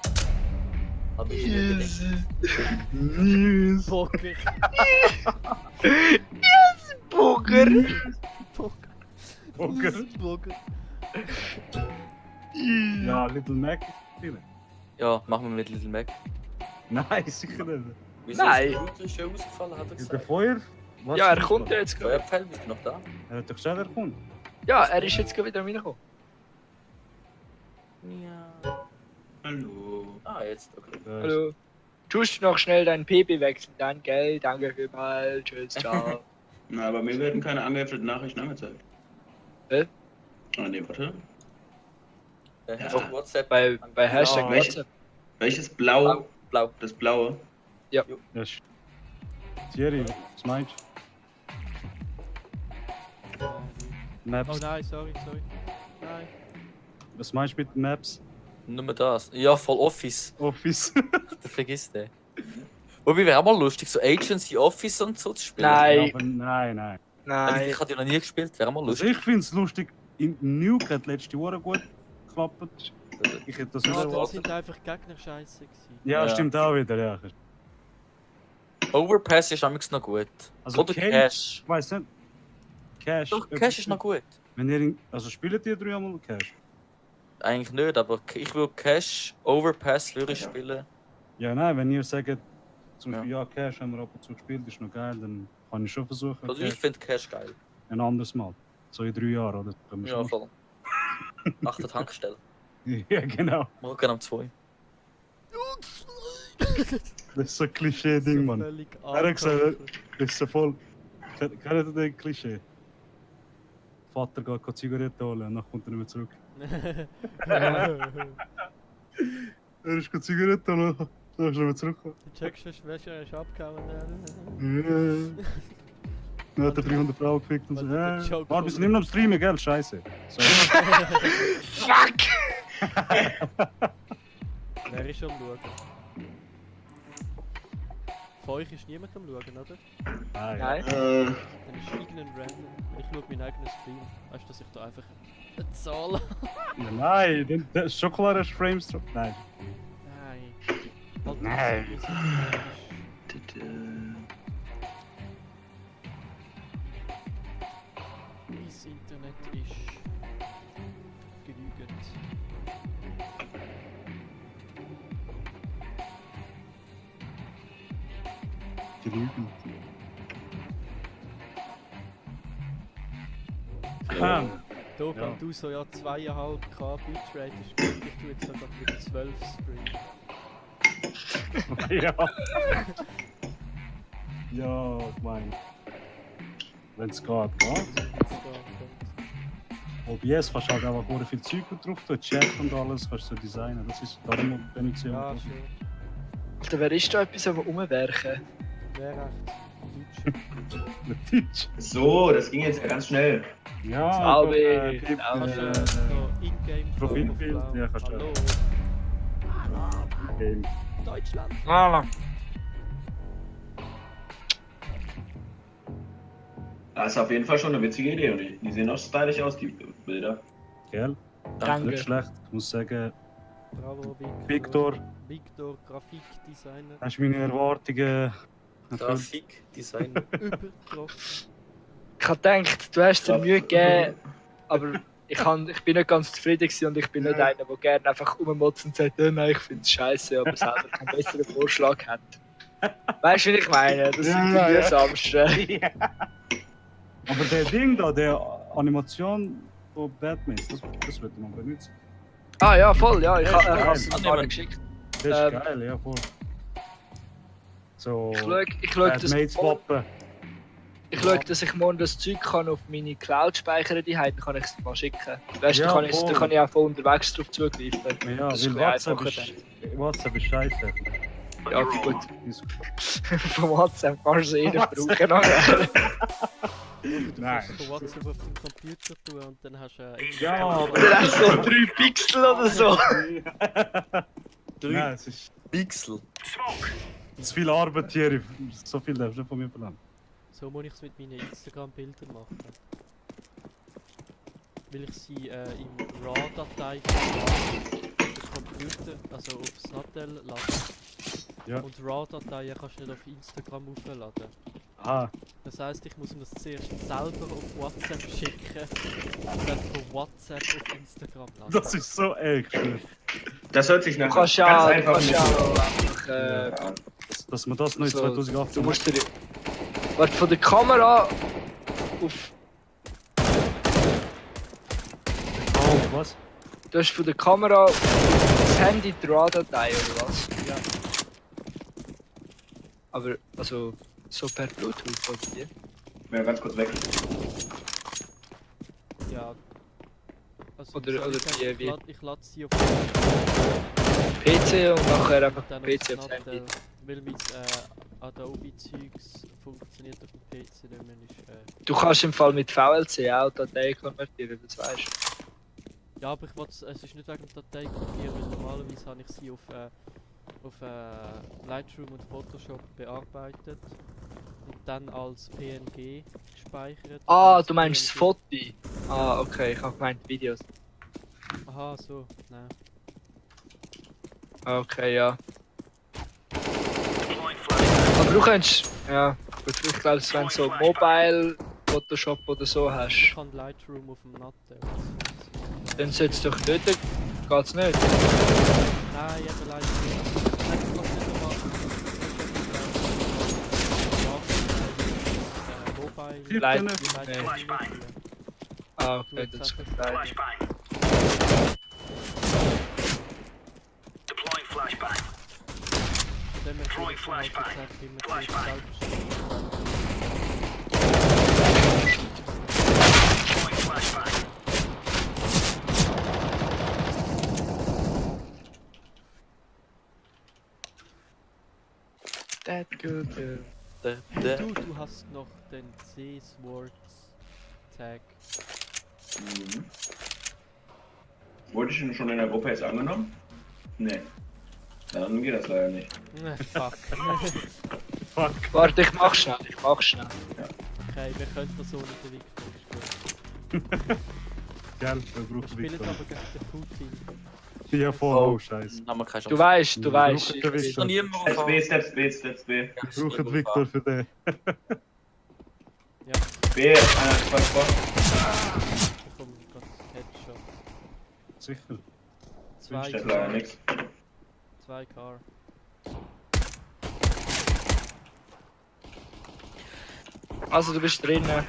Hab ich nicht gedacht. Nice. Poker! Burger! Poker! Poker. Poker! Ja, Little Mac. Ja, machen wir mit Little Mac. Nein, sicher nicht. Wieso Nein. ist der Router schon ausgefallen, hat er Der gesagt? Feuer? Was Ja, er ist kommt das? ja jetzt gerade. Feuerpfeil, bist du noch da? Er hat doch gesagt, er kommt. Ja, er ist jetzt gerade wieder reingekommen. Ja. Hallo. Ah, jetzt, okay. Hallo. Tust du noch schnell deinen PB wechseln? Dann, gell? Danke vielmals. Tschüss, ciao. Na, aber mir werden keine angehefteten Nachrichten angezeigt. Hä? Ah, nee, warte. Hashtag WhatsApp. Bei Hashtag welch- WhatsApp. Welches Blau? Blau. Das Blaue? Das ist... Thierry, was meinst du? Oh Maps. nein, sorry. Nein. Was meinst du mit Maps? Nur das. Ja, voll Office. Office. Der vergisst den. Wobei wäre auch mal lustig, so Agency Office und so zu spielen. Nein. Aber nein. Nein. Ich habe die noch nie gespielt, wäre auch mal Also lustig. ich finde es lustig. In Nuke hat letzte Woche gut geklappt. Ich hätte das Ja, nicht das erwartet. sind einfach Gegner scheiße gewesen. Ja, Ja. stimmt auch wieder, ja. Overpass ist amigs noch gut. Also Oder Cash. Cash. Ich weiß nicht. Cash. Doch, Cash ist noch gut. Wenn ihr also spielt ihr 3 einmal Cash? Eigentlich nicht, aber ich will Cash, Overpass würde ich spielen. Ja, nein, wenn ihr sagt, zum Beispiel, ja, Cash haben wir ab und zu gespielt, ist noch geil, dann kann ich schon versuchen. Also ich Cash finde Cash geil. ein anderes Mal. So in 3 Jahren, oder? Können wir Ja, schon voll. Nach der Tankstelle. ja, genau. Morgen um 2. Das ist so ein Klischee-Ding, Mann. Völlig Er hat gesagt, abgeholt. das ist so voll. Kennt ihr den Klischee? Vater geht Zigaretten holen und dann kommt er nicht mehr zurück. Er ist Zigaretten holen, dann ist er nicht mehr zurückgekommen. Du checkst schon, welcher ist abgehauen. Dann hat er 300 Frauen gefickt und so. Weil der Joke Warte, wir sind immer noch am Streamen, gell? Scheiße. So. Fuck! Wer ist am Schauen? Von euch ist niemand am Schauen, oder? Nein. Nein. Dann ist irgendein Random. Ich schaue meinen eigenen Stream. Weißt du, dass ich da einfach eine Zahl Ja, nein, das ist schon klar, dass Frames drauf. Nein. Nein. Halt, Nein. wir sind Mein Internet ist genügend. Genügend. Dogan, Ja. du so ja 2,5K Bitrate ist gut, ich tue jetzt sogar mit 12 Stream. Ja. Ja, ich meine. Wenn es geht, geht. OBS kannst du halt einfach sehr viel Zeug drauf tun, Chat und alles kannst du so designen. Das ist darum benutze ich Ja, auch. schön. Alter, wer ist da etwas am Umwerken? Wer recht? Mit Deutsch. So, das ging jetzt ja ganz schnell. Ja, Salve. einfach, Kannst du so Ingame Profilbild? aufbauen? Ja, kannst du. Hallo, Game. Deutschland. Das ist auf jeden Fall schon eine witzige Idee und die sehen auch stylisch aus, die Bilder. Gell? Danke. Nicht schlecht. Ich muss sagen, Bravo, Victor, Victor, Grafikdesigner. hast du meine Erwartungen erfüllt? Grafikdesign. Übertroffen. Ich hab gedacht, du hast dir Mühe gegeben, aber ich bin nicht ganz zufrieden gewesen und ich bin nicht einer, der gerne einfach rummotzt und sagt, nein, ich finde es scheiße, aber selber keinen besseren Vorschlag hat. Weißt du, wie ich meine? Das sind die mühsamsten. Aber der Ding da, der Animation von Batman, das wird man benutzen. Ah ja, voll, ja, ich Ja, ist habe geil. es dir geschickt. Das ist geil, ja voll. So, Ich schaue, dass Batmates-Wappen. dass ich morgen das Zeug kann auf meine Cloud speichern, dann kann ich es mal schicken. Weißt du, Ja, da voll. kann ich auch von unterwegs drauf zugreifen. Ja, Das ist weil ein WhatsApp bisschen WhatsApp ist scheiße. Ja, gut. Ist- Von WhatsApp kannst du es eh nicht brauchen. nachher. Du Nein. kannst von WhatsApp auf den Computer tun und dann hast du Ja, aber Oder auch so 3 Pixel oder so. Nein, es ist Pixel. zu viel Arbeit hier. So viel darfst du nicht von mir verlangen. So muss ich es mit meinen Instagram-Bildern machen. Weil ich sie in RAW-Datei auf den Computer, also aufs Nattel laden. Ja. Und RAW-Dateien kannst du nicht auf Instagram aufladen. Ah, Das heisst, ich muss ihm das zuerst selber auf WhatsApp schicken und dann von WhatsApp auf Instagram laden. das ist so echt. Das hört sich nach Du kannst ganz ja, einfach einfach, an. Dass man das noch in so, 2018 du musst dir... Warte, von der Kamera auf... Oh, was? Du hast von der Kamera auf das Handy die RAW-Datei oder was? Ja, Aber, also, so per Bluetooth oder wie? Ja, ganz kurz weg. ja. Also, Oder- wie soll oder ich sagen, wie- ich wie- lade lad sie auf PC und nachher einfach dann PC aufs aufs Handy. Nattel, weil mein Adobe-Zeugs funktioniert auf dem PC nicht mehr. Ist, Du kannst im Fall mit VLC auch Dateien konvertieren, das weißt du. ja, aber es ist nicht wegen dem Datei kopieren, weil normalerweise habe ich sie auf Lightroom und Photoshop bearbeitet und dann als PNG gespeichert. Ah, Als du meinst das PNG. Foto? Ah, okay, ich habe gemeint Videos. Aha, so, nein. Ah, okay, ja. Deploying flash. Aber du könntest... Ja, gut, ich glaube, wenn du so Mobile Photoshop oder so Ich hast, kann Lightroom auf dem Nattel. dann sollst du doch dort... Geht's nicht? Nein, eben Lightroom. Nein, du kannst nicht so machen. Mobile. Light- Lightroom. Ah, okay, das ist gut. Flashbang. Deploying flashbang. Throwing flashbang. Flashbang. Deploying flashbang. That good. Du hast noch den C-Swords Tag. Mhm. Wurde ich denn schon in der Gruppe jetzt angenommen? Nee. Dann geht das leider nicht. Fuck. Fuck. Warte, ich mach schnell. Okay, wir können das so nicht den Victor. Ist gut. Gell, wir Wir brauchen spielen Victor. aber gegen den Putin. Ja, voll, oh, scheiße. Haben wir keine Chance. Du weißt, Wir ich brauchen den bin- Ist noch Victor. niemand Steps auf B, Steps B, Steps B. Wir brauchen Victor für den. B, einer, zwei, vor. Ich komme gerade Headshot. Sicher. Zwei Steht leider Car. nix. 2 Car. Also du bist drinnen.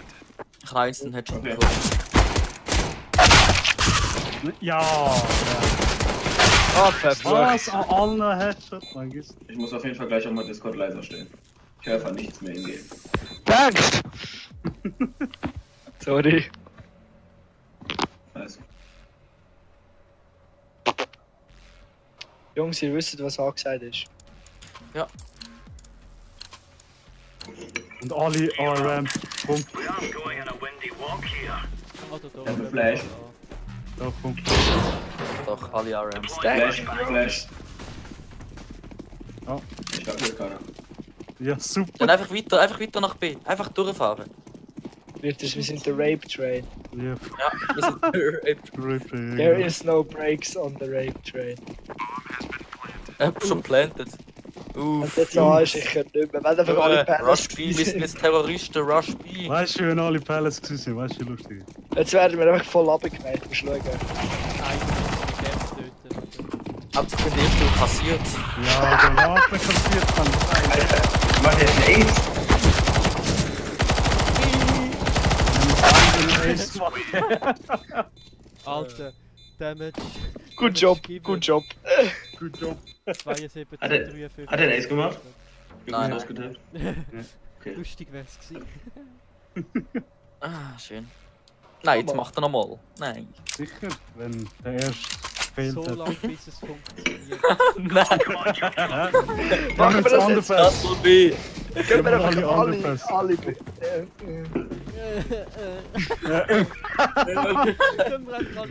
Ich habe einzelnen Headshot Okay. bekommen. Ja! Ah, verflucht. Was? An allen Headshot, mein Gott. Ich muss auf jeden Fall gleich auch mal Discord leiser stellen. Ich höre einfach nichts mehr hingehen. Thanks! Sorry. Also, Jungs, ihr wisst, was angesagt ist. Und alle RM. Komm, We aren't going on a windy walk here. Oder da. Ja, mit Flash. da komm. Doch, alle RMs. Flash, Flash. Oh. Ich glaube, hier ist keiner. Ja, Dann super. einfach weiter nach B. Einfach durchfahren. Wir sind der Rape Train. Ja, Ja, wir sind There is no brakes on the Rape Train. schon planted. Und Uff. jetzt auch sicher nicht mehr, weil einfach alle Palace Rush B, wir sind jetzt Terroristen, Rush B. Weißt du, wenn alle Palace waren, weißt du, wie lustig. Jetzt werden wir einfach voll abgeknallt, musst du schauen. Habt ihr den ersten kassiert? Ja, Granaten kassiert man. Ich mach jetzt einen Ace. Ace macht. Alter, Damage. Good job, good job. Good job. 72, Hat er- 53. hat er einen Ace gemacht? Nein. Ausgeteilt. Okay. Lustig wär's gewesen. Ah, schön. Nein, jetzt macht er nochmal. Nein. Sicher, wenn der erste fehlt So hat. lange bis es funktioniert. Nein, Machen wir das jetzt? das soll B. Können wir alle einfach Underpass. alle Können wir einfach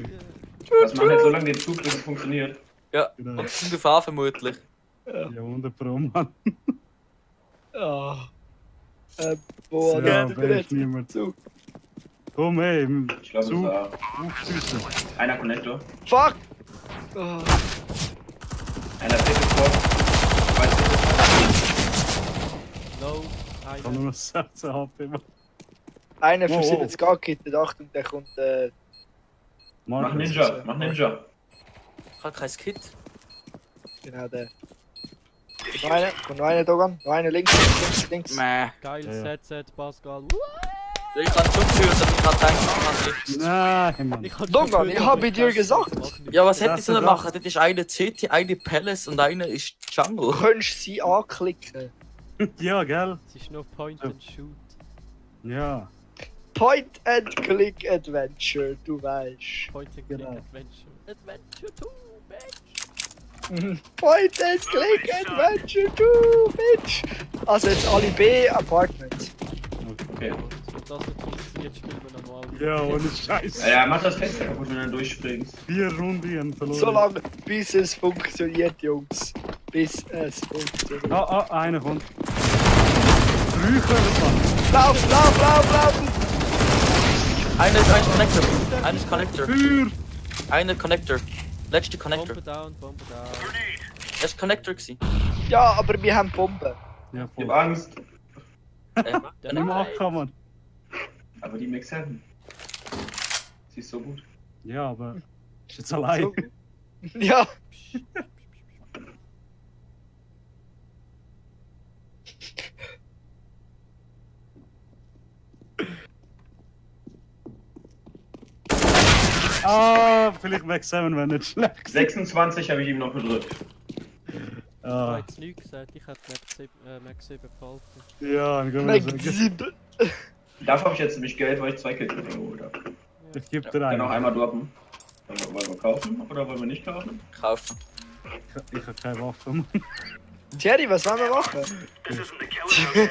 Was machen jetzt so lange den Zug, bis es funktioniert? Ja, Genau. und in Gefahr vermutlich. Ja, 100 Pro, Mann. Ah. Boah, Ja, geht wer ist jetzt niemand. zu. Komm, ey, Ich glaube, es Zug, war aufschießen. einer Connector. Fuck! Ah. Einer Pick vor. Zwei Pick. Low, Ich habe einer. nur noch 16 HP, Mann. Einer für Oh, oh. 70 angekittet, Achtung, der kommt. Mach Markus. Ninja, mach Ninja. Ich habe kein Kit. Genau der. Kommt noch einer Dogan, noch einer links, links. Meh. Geiles Ja, ja. Headset, Pascal. Ich kann schon fühlen, dass ich gerade denke, ich kann nicht. Nein, Mann. Ich hab Dogan, schon ich gehört, hab aber dir kann's gesagt. nicht machen. Ja, was Das hätte ich sollen ist machen? Das ist eine CT, eine Palace und eine ist Du Jungle. könntest sie anklicken. Ja, gell? Es ist noch Point and Shoot. Ja. Point and Click Adventure, du weißt. Point and Click Genau. Adventure. Adventure 2, bitch! Point and Click Adventure 2, bitch! Also jetzt alle B Apartments. Okay. Und wenn das nicht funktioniert, spielen wir normal. Ja, ohne Scheiß. Ja, mach das Fenster kaputt, wenn du dann durchspringst. 4 Runden verloren. So lange, bis es funktioniert, Jungs. Bis es funktioniert. Einer kommt. 3 können man. Lauf, lauf, lauf, lauf! Einer ist Connector. Einer ist Connector. 4! Einer Connector. Letzte Connector. Bombe down, Bombe down. Er ist Connector gewesen. Ja, aber wir haben Bomben. Ja, Ich voll. hab Angst. Nicht machen, Mann. Aber die Mix 7. Sie ist so gut. Ja, aber. Ist jetzt allein. So. Ja. Vielleicht Max 7 wäre nicht schlecht. 26 habe ich ihm noch gedrückt. Ich Ah, habe jetzt nichts gesagt, ich hätte Max 7 behalten. ja, ich kann Mac sagen. 7. Dafür habe ich jetzt nämlich Geld, weil ich 2 Kills geholt habe. Ich gebe Ja, dir dann noch einen. einmal droppen. Wollen wir kaufen oder wollen wir nicht kaufen? Kaufen. Ich habe keine Waffe, Mann. Thierry, was wollen wir machen? This isn't the killer zone anymore.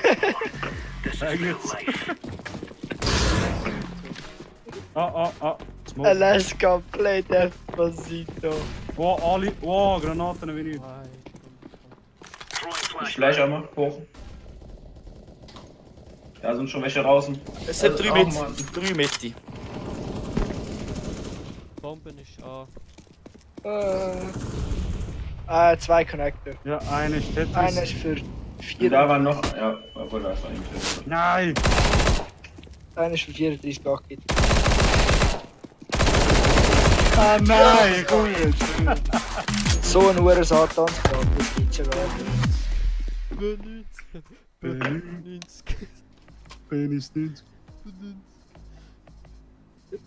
This is Eigentlich. real life. Smoke. Alaska Play Despacito. Oh, alle. Oh, Granaten wie nicht. Nein, Throwing Ich flashbang. flash einmal hoch. Da sind schon welche draußen. Es sind Also, 3 oh mit. Mann. 3 Mitte. Bomben ist A. 2 Connector. Ja, eine ist Tetris. Einer ist für Und 4. da waren noch. Ja, obwohl da ist eigentlich. Nein! Einer ist für 34 angekittet. Ah, nein! Komm jetzt! So ein hoher Satansgrad, das gibt's ja gar nicht. Penis nicht.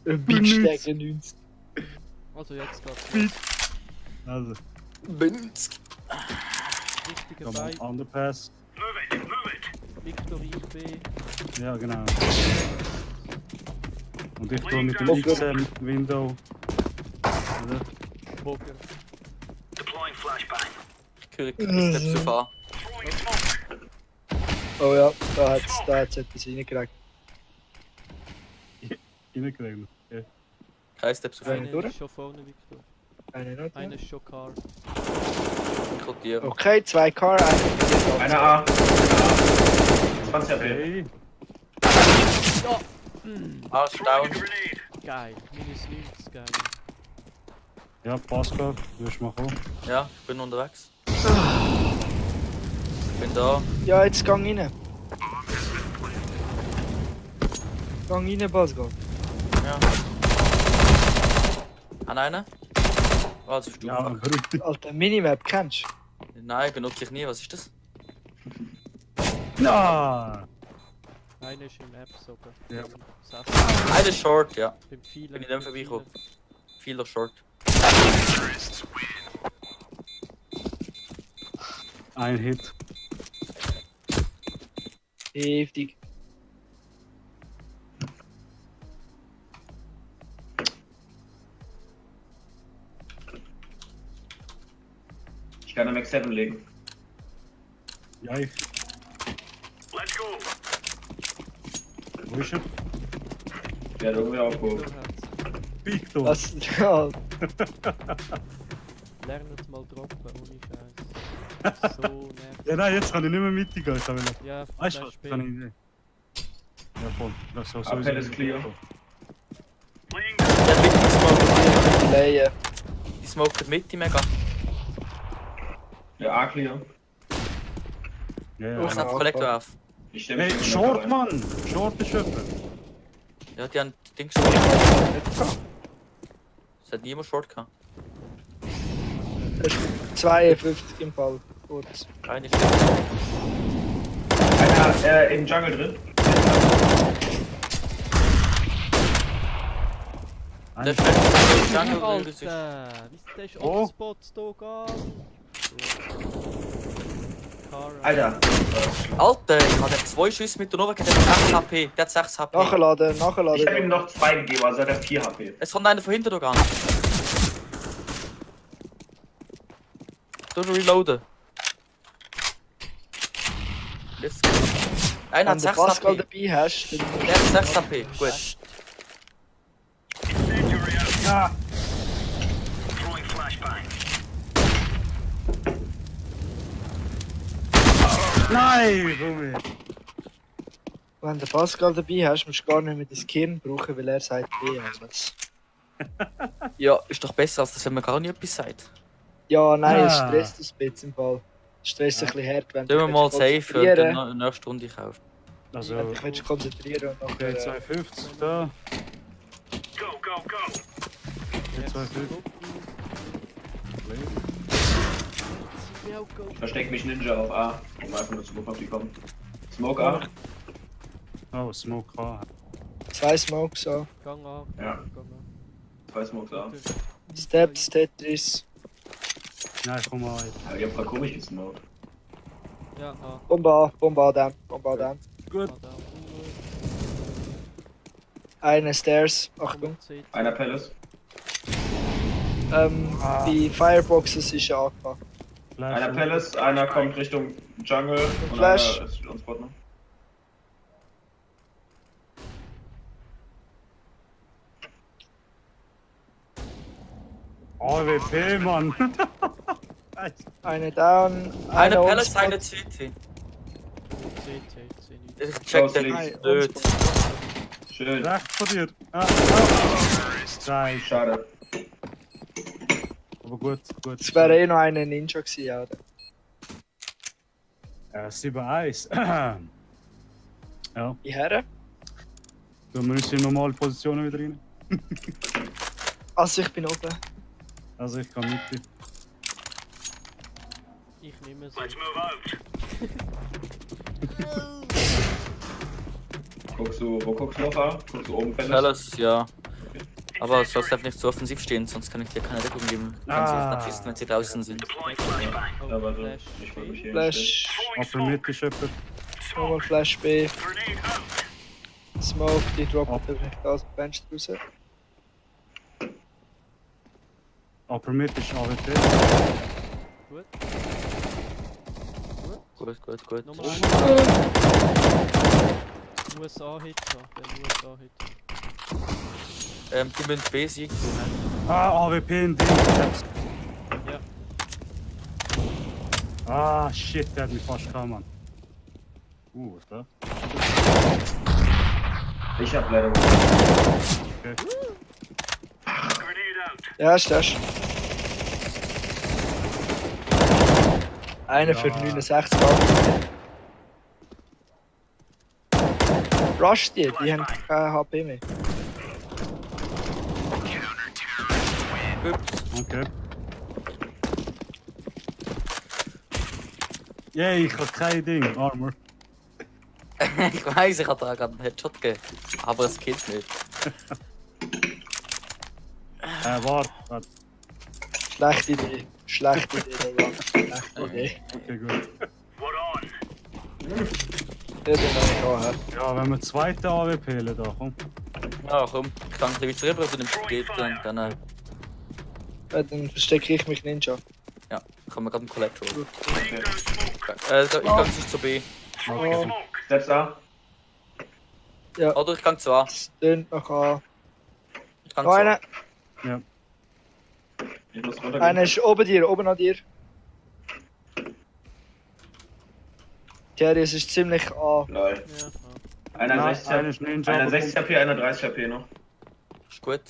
Ein Big Stegen 90. Also jetzt geht's. Also, Binz. Richtiger Komm mal, Fight. Underpass. Move it. Victor IB. Ja, genau. Und ich tue mit dem XM Window. Oder? Bogen. Deploying flashbang. Ich höre Steps zu fahren. Throwing smoke. Oh ja, da hat's etwas reingekriegt. Reingekriegt. Okay. Kein Steps zu fahren. Einer durch? ist schon vorne, Victor. Eine noch. Einer ist schon Car. Ich rotiere. Okay, 2 Car, Einer A. 20 HP. Hey, Ah, ist down. Grenade. Geil. Minus 90, geil. ja, Pascal, wirst du mal kommen. Ja, ich bin unterwegs. Ich bin da. Ja, jetzt gang rein. Gang rein, Pascal. Ja. An einen? Oh, das ist du. Ja, Fuck. verrückt. Alter, Minimap kennst du? Nein, benutze ich nie. Was ist das? Na! Einer ist im App sogar. Ja. Einer Short, ja. Beim Pfeiler. Bin ich dem vorbeigekommen. Vieler Short. Ein Hit. Heftig. Ich kann am Max 7 legen. Ja, ich. Let's go. Wo ist er? Der hat irgendwie aufgehoben. Victor! Was? Ja, Lernt mal droppen, ohne Scheiß. So nervig. Ja, nein, jetzt kann ich nicht mehr mitgehen. Ich will. Ja, Weißt du, Flash kann B. ich nicht. Ja, voll. Das soll Appell ist clear. Laying Der hat mit gesmoked. Layen. Die smoken mit, die mega. Der A clear. Ja, Du hast ja. einfach Kollektor auf. Ich stelle mich Hey, in den Short, rein. Mann! Short ist jemand. Ja, die haben die Dings schon. Es hat niemand Short gehabt. 52 im Fall. Kurz. Keine Einer im Jungle drin. Der fällt Alter, Jungle. wie ist der ist Oh. Hotspots da gegangen? Car. Alter. Alter, ich hatte 2 Schüsse mit der Nova, der hat 6 HP. Der hat 6 HP. Nachladen, Ich habe ihm nachladen. noch 2 gegeben, also hat er 4 HP. Es kommt einer von hinten da an. Du reloaden. Jetzt. Einer Wenn hat du 6 Pascal HP. dabei hast, dann Der hat 6 HP. Gut. incendiary out. Ja! Throwing flashbang. Nein! Gummi! wenn du Pascal dabei hast, musst du gar nicht mehr das Kirn brauchen, weil er sagt alles. Ja, ist doch besser, als wenn man gar nicht etwas sagt. Ja, nein, es Ah. stresst ein bisschen im Fall. Es stresst ein bisschen hart, wenn Tun wir dich mal safe und konzentrieren- dann nächste Runde kaufen. Also, Wenn du dich konzentrieren und okay, nachher... 250 da. Go, go, go. 250. Ich verstecke mich Ninja auf A, um einfach nur zu gucken, ob die kommen. Smoke A. Oh, Smoke A. 2 Smokes so. Gang an. Ja. Gang an. 2 Smokes A. Steps, Tetris. Nein, komm mal. Aber die haben voll komisch gesmoked. Ja, A. Bomba, Bomba down, Bomba down. Gut. A da. Eine Stairs, Achtung. CT. Einer Palace. Die Fireboxes ist ja angepackt. Einer Palace, einer kommt Richtung Jungle und Flash. einer ist uns Spot noch. AWP, Mann! Eine down, Eine eine Palace, on-spot. eine CT. CT. Ich check den Nein, blöd. Schön. Recht von dir! Ah, Nein, Schade. aber gut, gut. Es wäre eh noch eine Ninja gewesen, oder? 7-1. Ja, Die Herren? tun wir uns in normale Positionen wieder rein. Also ich bin oben. Also ich kann mit dir. Ich nehme es. Let's move out. Guckst du, wo guckst du noch A? Guckst du oben Palace? Palace, ja. Aber es sollst einfach nicht zu offensiv stehen, sonst kann ich dir keine Deckung geben. Ich kann sie Ah. nicht abschießen, wenn sie draußen sind. Deploying flashbang. Oh, Ja, warte. Flash. Ich wollte mich hier Flash, Upper Mid ist jemand. nochmal Flash B, Grenade out. Smoke, die droppen vielleicht aus dem Fenster raus. Upper Mid ist AWP. Gut. Gut, gut. Nochmal einer. USA-Hit haben. Der USA-Hit. Die müssen B siegen. Ah, AWP in Ding. Ja. Ah, shit, der hat mich fast gehabt, Mann. Was ist das? Ich hab leider. Okay. Grenade out. Ja, ist das. Einer für Ja. 69 Euro. Rush die haben keine HP mehr. Ups. Okay. Yay, ich hab kein Ding, Armor. Ich weiß, ich hatte da gerade einen Headshot gegeben. Aber es killt nicht. Warte. Schlechte Idee. Schlechte Idee, Roman. Schlechte Idee. Okay, gut. What on? Der den noch gehabt. Ja, wenn wir zweite AWP da, komm. Ja, komm. Ich kann ein bisschen rüber, du nimmst die Geht und dann Ja, dann verstecke ich mich Ninja. ja, kann man gerade einen Collect holen. Laying down smoke. Ich kann nicht zu B. Throwing Oh. smoke. Steps A. Oder ich kann zu A. Es tönt noch an. Ich kann Noch zu A. einer. Ich muss runtergehen. Einer ist oben dir, oben an dir. Thierry, es ist ziemlich an. Lol. Ja. Ah. Einer Ja, 60 einer ist Ninja. Einer 60 HP, einer 30 HP noch. Ist gut.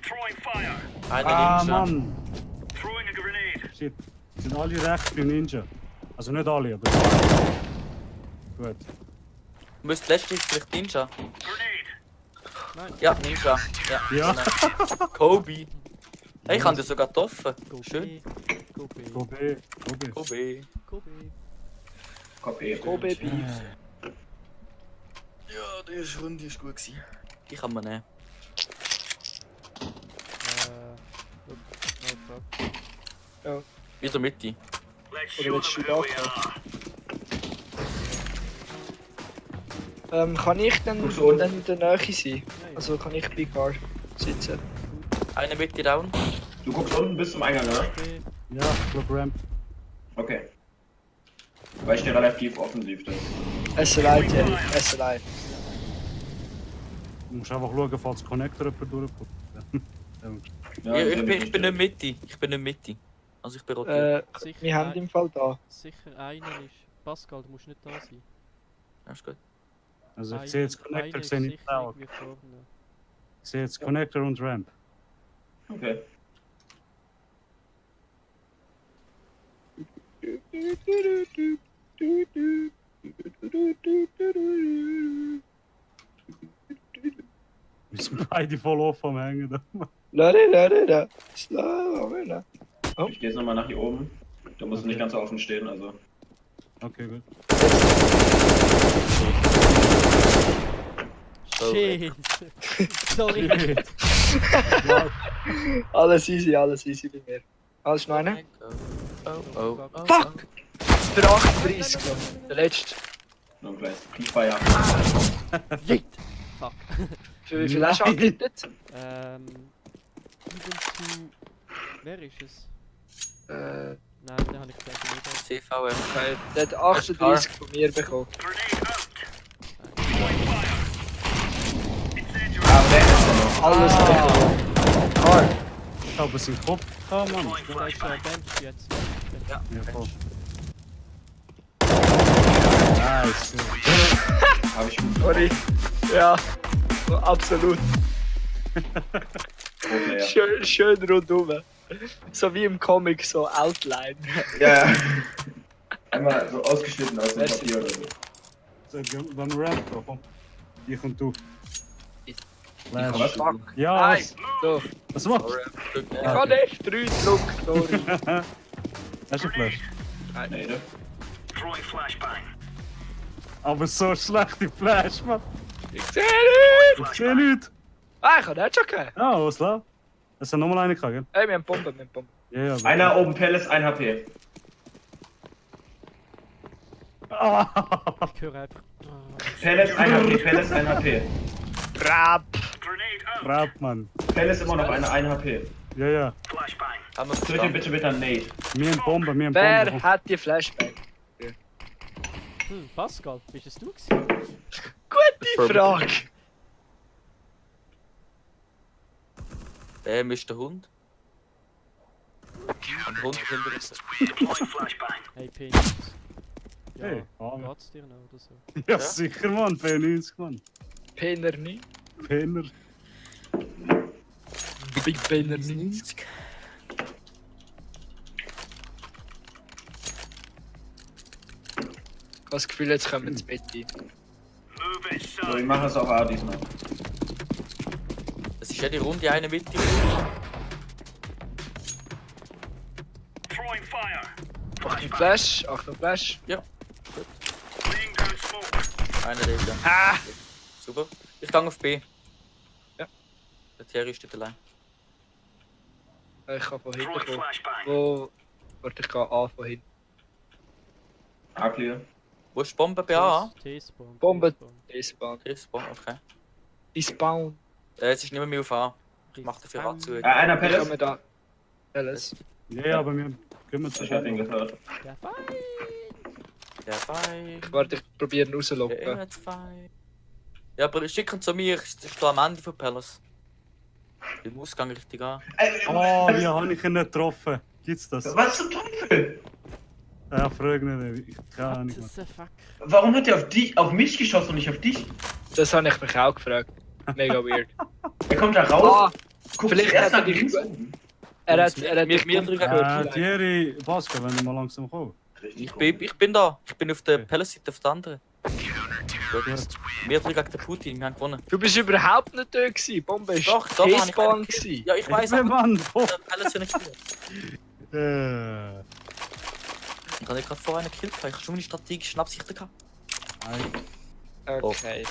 Throwing fire. Einer Ah, Ninja. Mann. Throwing a grenade. Shit. Sind alle recht beim Ninja. Also nicht alle, aber. Gut. Du müsst letztlich vielleicht Ninja. Grenade. Ja, Ninja. Ja. Ja. Genau. Kobe. Hey, ich habe dir sogar getroffen. Go Schön. B. Go B. Go B. Go B. Kobe. Go B. Copy. Oh Baby. Ja, die Runde ist gut gewesen. Die kann man nehmen. Look. No fuck. Wieder Mitte. Let's Oder show willst them du who da we are. Kann ich dann, Guckst du unten? dann in der Nähe sein? Ja, ja. Also kann ich bei Car sitzen? Eine Mitte down. Du guckst unten bis zum Eingang, oder? B. Ja, ich glaub Ramp. Okay. Weil ich stehe relativ offensiv da. SLI, Thierry. SLI. Du musst einfach schauen, falls der Connector jemand durchkommt. Ja, Ich bin nicht Mitte. Ich bin nicht Mitte. Also ich bin rotiert. Sicher Wir haben ein- im Fall da. Sicher einer ist. Pascal, du musst nicht da sein. Ja, ist gut. Also ich sehe jetzt Einer Connector, ist sehe nicht sicher auch. irgendwie vorne. Ich sehe jetzt Connector und Ramp. Okay. Wir sind beide voll offen am Hängen da. La. Slow. Ich gehe jetzt nochmal nach hier oben. Da muss es nicht ganz so offen stehen, also. Okay, gut. Shit! Sorry! Ja, Alles easy bei mir. Alles noch einer? Oh. Fuck! Der 38, glaub ich. Der letzte. Nur ein kleines Pre-Fire. Fuck. Für wie viel hast du Nein. angehittet? Even zu. Wer ist es? Äh, Nein, den habe ich glaube ich nicht. CVM. der hat 38 von mir bekommen. Grenade out. Throwing fire. Incendiary. Ah, der ist ja noch. Alles bekommen. Car. ich habe es im Kopf. Ah, Mann. Deploying Der ist flashbang. Bench jetzt. Ja, Ja, voll. Nice. Hab ich gut. Sorry. Ja, absolut. Pro-Player. Schön rundum. So wie im Comic, so Outline. Ja, ja. Einmal so ausgeschnitten aus dem Merci. Papier oder so. So, dann Ramp da, komm. Ich und du. Was? Flash. Fuck. Ja, Nein. So, was machst ich habe F3 gedrückt, sorry. du? Hast du Flash? Nee, ne? Throwing flashbang. Aber so schlechte Flash, Mann. Ich seh nicht. Ich seh nicht. Ah, ich hab den schon gegeben. Ja, was läuft? Es hat nochmal eine gehabt, gell? Ey, wir haben Bomben, wir haben Bomben. Ja, ja. aber- Einer oben Palace, 1 HP. Ah, Ich höre einfach. Palace, 1 HP, Palace, 1 HP. Brab. Grenade out. Rap, Mann. Palace immer noch eine 1 HP. Ja, ja. Flashbang. Haben wir Töte verstanden. bitte mit einer Nade. Wir haben Bomben, wir haben Wer Bomben. hat die Flashbang? Pascal, bist es du gewesen? Gute Frage. Wer ist der Hund? Ein Hund hinter uns. Deploying flashbang. Hey, Penis. Ja, Hey, Arme. geht's dir noch oder so? Ja, sicher, Mann. P90, Mann. Penner nicht. Penner. Big Penner nicht. Ich habe das Gefühl, jetzt kommen wir ins Bett ein. Move it, So, son. ich mache es auch A diesmal. Das ist ja die Runde eine Mitte. Throwing fire. Achtung Flash, Achtung Flash. Ja, Laying down smoke. einer der ist ja. Ah! Super. Ich gehe auf B. Ja. Der Thierry steht allein. Ich kann von hinten Throwing kommen. flashbang. Wo... Warte, ich gehe A von hinten. A clear. Wo ist die Bombe bei A? T-Spawn. Bombe. T-Spawn. Despawn. Okay, Spawn, okay. Despawn. Jetzt ist nicht mehr auf A. Ich mach dafür A zu. Einer Ich Palace. komme da. Alles. Ja, ja, aber wir kümmern uns Ich hab ihn gehört. Der Feind! Der Feind. Warte, ich probiere ihn Der rauszulocken. Erzfeind. Ja, aber schicken zu mir. Ich stehe am Ende von Palace. Im Ausgang richtig an. Oh, wie habe ich ihn nicht getroffen? Gibt's das? Was zum Teufel? Ja, frag nicht. Ich keine Ahnung. Das Mann. ist ein Fuck. Warum hat er auf mich geschossen und nicht auf dich? Das habe ich mich auch gefragt. Mega weird. Er kommt da Ah, raus, guckt vielleicht erst hat nach er links die- oben. er hat dich mir gut drüber gehört. Thierry, Pascal, wenn du mal langsam kommst. Ich bin da. Ich bin auf der Palace-Seite auf der anderen. Gut. Wir drei gegen den Putin. Wir haben gewonnen. Du bist überhaupt nicht da gewesen. Bombe ist Doch, da war ich T-Spawn nicht. gewesen. Ja, ich weiß, Hey, aber Mann! Oh. der Palace ja nicht gekillt. Ich habe gerade vorher einen gekillt. Ich habe schon meine strategischen Absichten gehabt. Okay.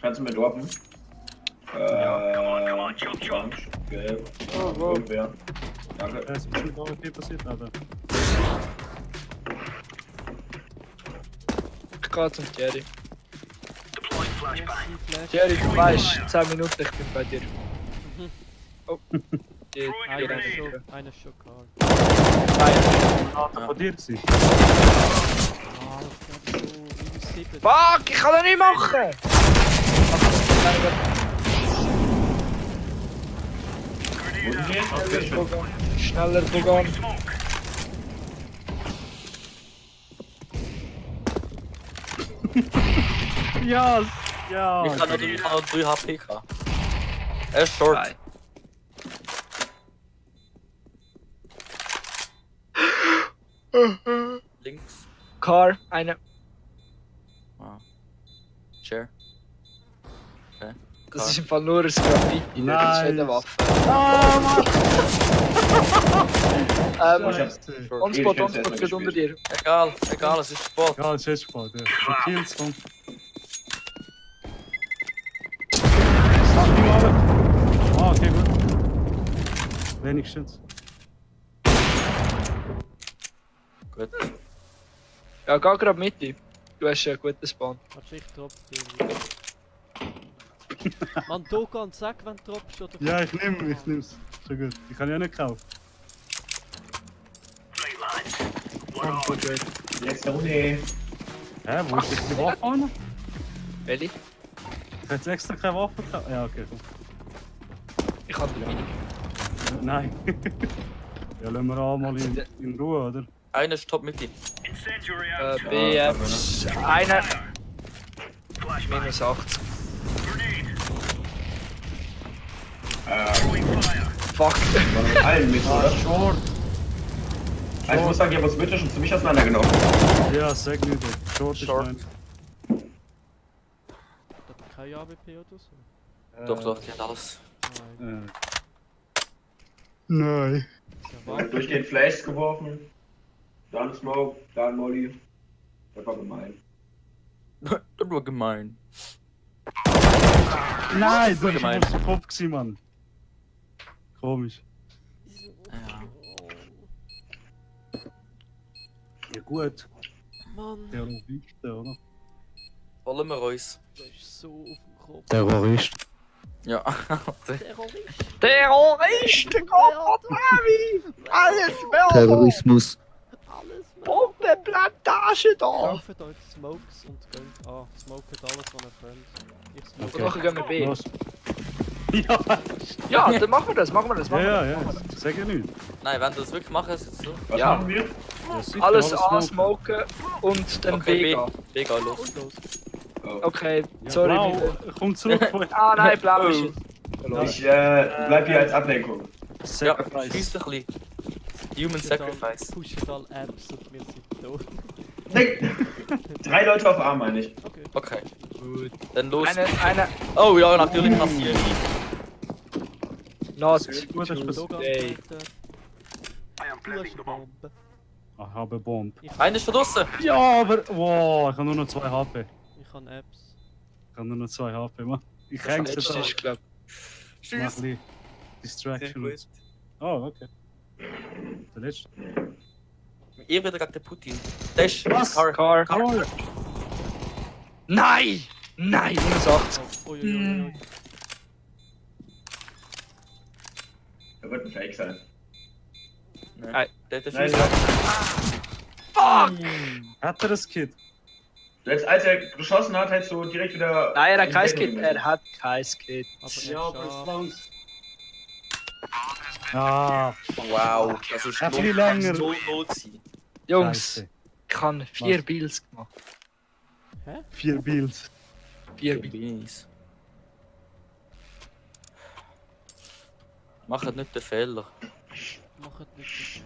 Kannst du mir droppen? Come on, chop, chop. Orange, gelb, wo? irgendwer. Danke. Es ist bestimmt auch okay passiert, Alter. Ich gehe zum Thierry. Deploying flashbang. Flash. Thierry, du weißt, 10 Minuten, ich bin bei dir. Oh. Die, Einer die ist rennen. schon, einer ist schon kalt. Alter, von dir gewesen. Ah, das ist so minus 7. Fuck, ich kann das nicht machen! Unten geht's? Okay, schön. Schneller Bogan. Smoke. Ja! Ja! Ich habe noch 3 HP gehabt. Er ist short. Nein. Links. Car, eine. Share. Das ist im Fall nur ein Graffiti, das ist nicht eine Nice. Waffe. Ah, Mann! Ich hab's. On-Spot geht unter dir. Egal, egal, es ist Sport. Ja, es ist Sport, ja. Die Kills kommen. Ah, okay, gut. Wenigstens. Gut. Ja, geh gerade mit dir. Du hast einen guten Spawn. Warte, ich droppe den. Mann, Dogan, sag, wenn du droppst oder. Ja, ich nehm's. Schon gut. Ich kann ja nicht kaufen. Great lines. One on. Letzte Runde. Hä, wo ist jetzt die Waffe an? Welche? Ich hätte jetzt extra keine Waffe gekauft. Ja, okay, komm. Ich hab die Mini. Nein. Ja, lassen wir auch mal in Ruhe, oder? Einer ist top mit ihm. Incendiary out. B, einer. Flashbang. Minus 80. Grenade. Throwing fire. Fuck. War mit allen mit, oder? Short! Ich muss sagen, ihr habt uns bitte schon ziemlich auseinandergenommen. Ja, sag nicht. Short ist Short. mein. Hat er kein AWP oder so? Doch, doch, die hat alles. Nein. Nein. Ist ja wahr. Durchgehend Flash geworfen. Dann Smoke, dann Molly. Das war gemein. Das war gemein. Nein, du bist gemein. auf dem Kopf gewesen, Mann. Komisch. Ja. Ja gut, Mann, Terroristen, oder? Wollen wir uns? das ist so auf dem Kopf. Terrorist. Ja. Terrorist! Terroristen, Gott, Mami! Alles Mörder! Terrorismus. Alles Mann! Bombenplantage da! Kauft euch Smokes und gönnt A. Smoket alles, was ihr könnt. Ich smoke Okay. Nachher gehen wir B. Los. Ja, Ja, dann machen wir das. ja, sag ja nicht. Nein, wenn du das wirklich machen, ist es so. Was Ja. machen wir? Ja, sicher, Alles smoken. ansmoken und dann Okay, B B. gehen. B, geh los. Und los. Oh. Okay, Ja, sorry. Blau, bitte. komm zurück von Ah nein, blau ist Oh. es. Verloren. Ich bleib hier als Ablenkung. Ja, Sacrifice. schießt ein bisschen. Human Sacrifice. Pushen alle Apps und wir sind da. Nick! 3 Leute auf A, meine ich. Okay. Okay, Gut. dann los. Eine Oh ja, natürlich passiert. not Gut, hast du to Logan, stay. Peter. I am Du planting hast the eine bomb. Bombe. Ich habe Bomb. Einer ist von draussen. Ja, aber. Wow, ich habe nur noch 2 HP. Ich habe Apps. Ich habe nur noch 2 HP, Mann. Ich häng's jetzt Letzte an. ist, glaub Ich mach ein bisschen Distraction. Oh, okay. Der letzte. Ihr wieder gegen den Putin. Der ist Was? Car. Car. Oh, Nein! Nein, minus 80. Oh, ui. Er wird ein Fake sein. Nein. Der hat den Nein, Fuß. hat er das Kid? als er geschossen hat, hättest du direkt wieder. Nein, er hat in kein Deckung Skit. gemessen. Er hat kein Skit. Aber Ja, aber scharf. es langt. Ah, Wow, das ist Ein bisschen länger. so not sein. Jungs, Scheiße. ich habe 4 Was? Bills gemacht. 4 Builds. 4 Bills. Beans. Macht nicht den Fehler. Macht nicht.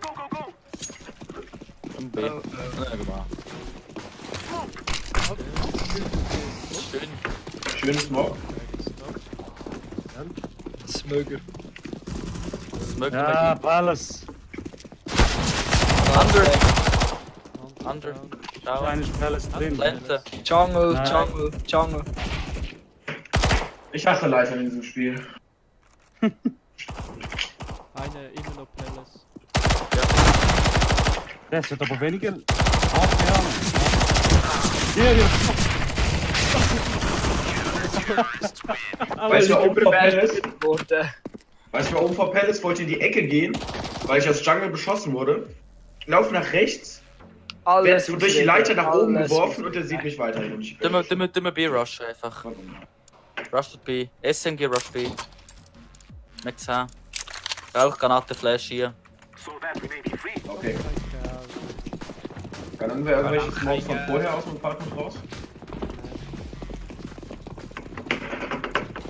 Go, go, go! Und B. Ja, genau. Schön. Schönen Smoke. Smöger. Das mögen Ja, wir. Palace. Under. Da Schau. ist Palace drin. Blende. Jungle, Nein. Jungle, Jungle. Ich hasse Leiter in diesem Spiel. Eine immer noch Palace. Das hat aber weniger HP haben. Hier. Weißt du, oben vor Palace? Wurde. Weißt du, oben vor Palace wollte in die Ecke gehen, weil ich aus Jungle beschossen wurde. Lauf nach rechts, Alles werd durch die Leiter nach oben alles geworfen und er sieht mich weiterhin. Und ich Dümmer B-Rush einfach. Rush B. SMG Rush B. Mit 10. Rauchgranate Flash hier. So that we may be free. Okay. Oh Kann irgendwer irgendwelche Smokes von vorher aus dem Apartment raus?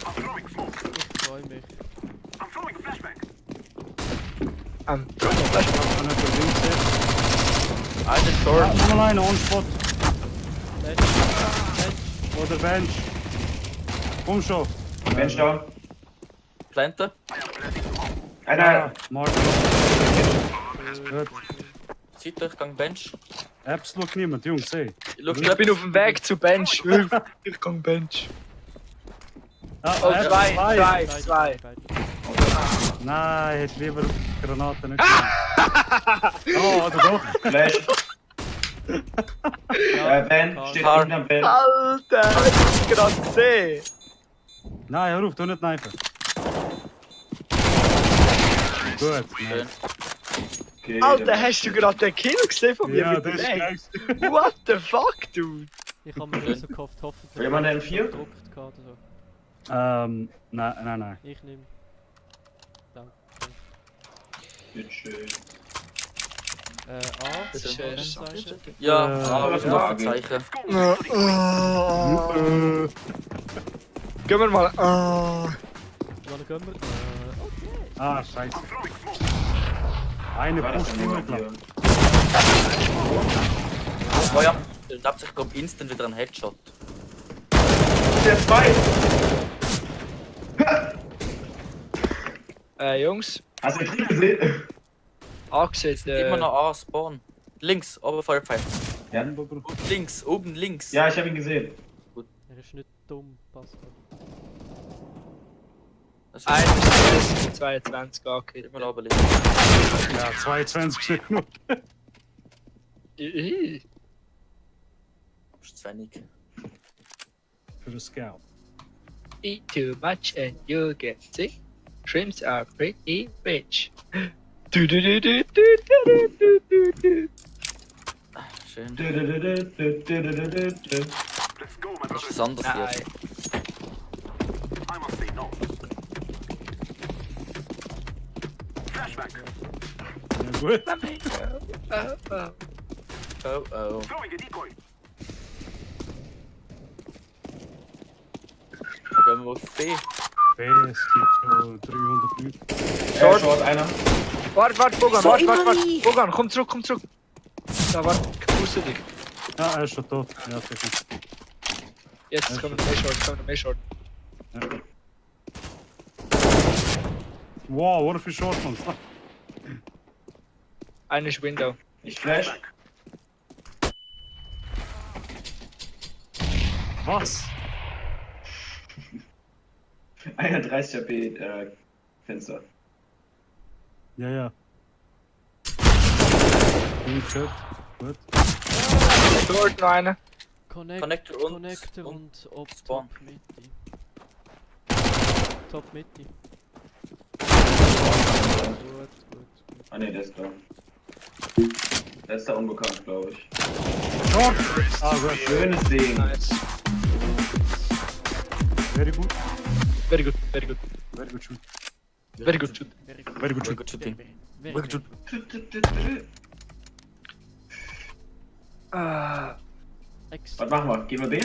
I'm throwing smoke. Ich freue mich. I'm throwing a flashback. Einer Short. Nochmal einer on spot. Bench. Bench. Oder Bench. Komm schon. Mensch down. Plante. Einer. Mark. Gut. Zeitdurchgang Bench. Apps schaut niemand, Jungs, ey. Schau, Ich bin auf dem Weg zu Bench. Ich kann Bench. Ah, Oh, Apps, zwei. Nein, hätte lieber Granaten nicht genommen. Oh, oder doch? Flash. Ben, Car. steht Car. hinterm Ben. Alter, hast du gerade gesehen? Nein, hör auf, tu nicht kneifen. Gut. Schön. Okay, Alter, der- hast du gerade den Kill gesehen von mir? Ja, mit das dem ist Egg? geil. What the fuck, dude? Ich habe mir nicht so gehofft, hoffentlich. Will jemand einen hat M4? gedruckt gehabt oder so. Nein. Ich nehme. Danke. Bitteschön. A. Das ist Seite. schön. Ja, Ah, das das Waffenzeichen. Gehen wir mal. Wann gehen wir? Okay. Ah, scheiße. Eine War das pusht denn immer jemand klar. hier? Oh ja, da hat sich glaub instant wieder ein Headshot. Der 2! Jungs, Hast du den Krieg gesehen? angesehen. Immer noch A, Spawn. Links, Oberfeuerpfeil. Ja. Bombe, Bro. Oben links. Ja, ich habe ihn gesehen. Er ist nicht dumm, Pascal. Das ist 21, 22 angehört. immer noch überlegen. Ja, 22 steht nur. Das ist zu wenig. Für den Scout. Eat too much and you'll get sick. Shrimps are pretty rich. Du, du, du, du, du, du, du, du, du. Schön. Du, du, du, du, du, du, du, du, du. Let's go, my Das ist brothers. was anderes Nein. hier. I must say no. Flashback. Ja, gut. Oh. Throwing a decoy. Dann gehen wir auf B. Es gibt so 300 Leute. Short, einer. Warte, Bogan, Bogan, komm zurück. Da, warte, puste dich. Ja, er ist schon tot. Ja, okay, gut. Jetzt kommen mehr Short. Ja. Wow, what if you short ones? Einer ist Window. Ich flash. Was? 31 HP Fenster. Ja. Gut. Short noch einer. Connector und Connector und ob Spawn. Top Mitte. Top Mitte. Gut. Ah ne, der ist da. Der ist da unbekannt, glaube ich. Short! Ah, gut. Schönes Ding. Nice. Very good. Very good. Very good shoot. Very good shoot. Very good Very shoot. good shooting. Very Very good. good. Ah, Was machen wir? Gehen wir B?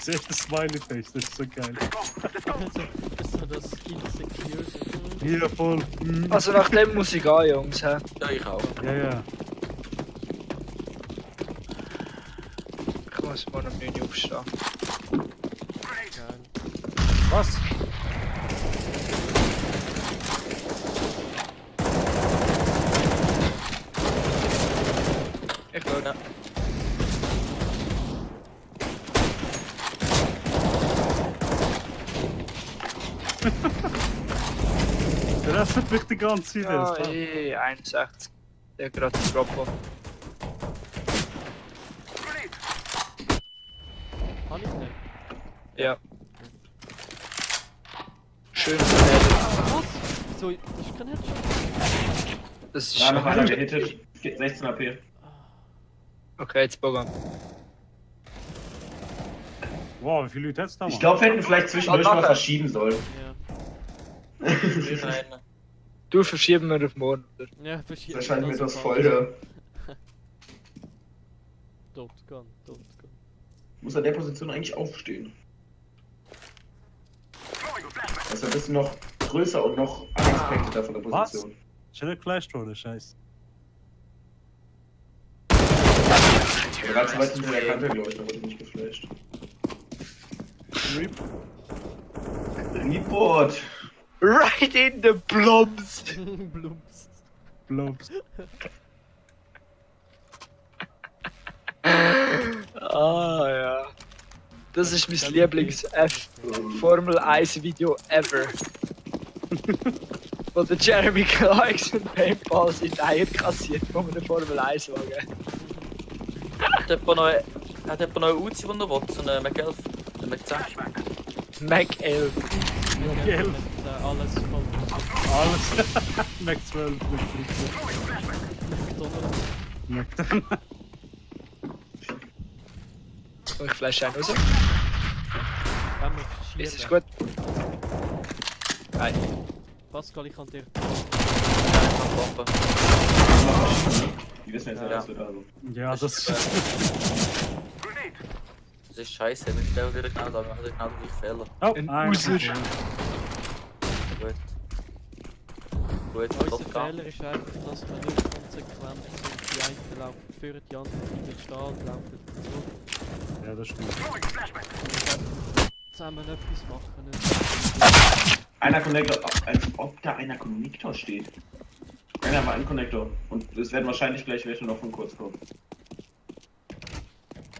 Seht das Smiley-Face, das ist so geil. Das ist so das Insecure. Hier voll. also nach dem muss ich gehen, Jungs. Hä? Ja, ich auch. Ja. Ich muss morgen um 9 Uhr aufstehen. Geil. Was? Ich glaube, Ja. Der öffnet mich die ganze Zeit. ja, erst. 61. Der hat gerade das Droppo. Habe ich den? Ja. Schön verhältst. Was? So, das ist kein Headshot. Das ist Da noch einer schon. gehittet. 16 AP. Okay, jetzt Bogan. Wow, wie viele Leute hat's da? Ich glaube, wir hätten vielleicht zwischendurch mal verschieben sollen. Ja. Nein. Du verschieben wir auf morgen, oder? Ja, verschieden. Wahrscheinlich wird das voll da. Dotgun. Muss an der Position eigentlich aufstehen. Das ist ein bisschen noch größer und noch unexpecteder von der Position. Ist ja nicht geflasht worden, scheiße. Der war zu weit hinter der Kante, glaube ich, da wurde nicht geflasht. Report! Right in the blobs! Blumps. Blobs. Ah ja. Das ist mein Lieblings-Formel 1 Video ever. Wo der Jeremy Clarkson Paintball seine Eier kassiert von einem Formel 1 Wagen. Hat jemand noch einen Uzi, den er will? So einen Mac 11? Einen Mac 10? Mac 11. Gelb. Alles voll. Alles. Mac 12, Mac 13. McDonald's. Und ich flash einen raus. Ja, wir Ist es verschieben. gut? Nein. Pascal, ich kann dir. Bombe. Die wissen jetzt nicht, Ja. was wir da sind. Ja, das ist. Das ist scheiße, wir stellen wieder genau da, wir machen genau den gleichen Fehler. Oh, Ein einer. User. Gut. Gut, Unser Shotgun. Fehler ist einfach, dass wir nicht konsequent sind. Die einen laufen für die anderen bleiben stehen und laufen zurück. Ja, das stimmt. Zusammen etwas machen. Einer Connector, als ob da einer Connector steht. Einer einer mal einen Connector. Und es werden wahrscheinlich gleich welche noch von kurz kommen.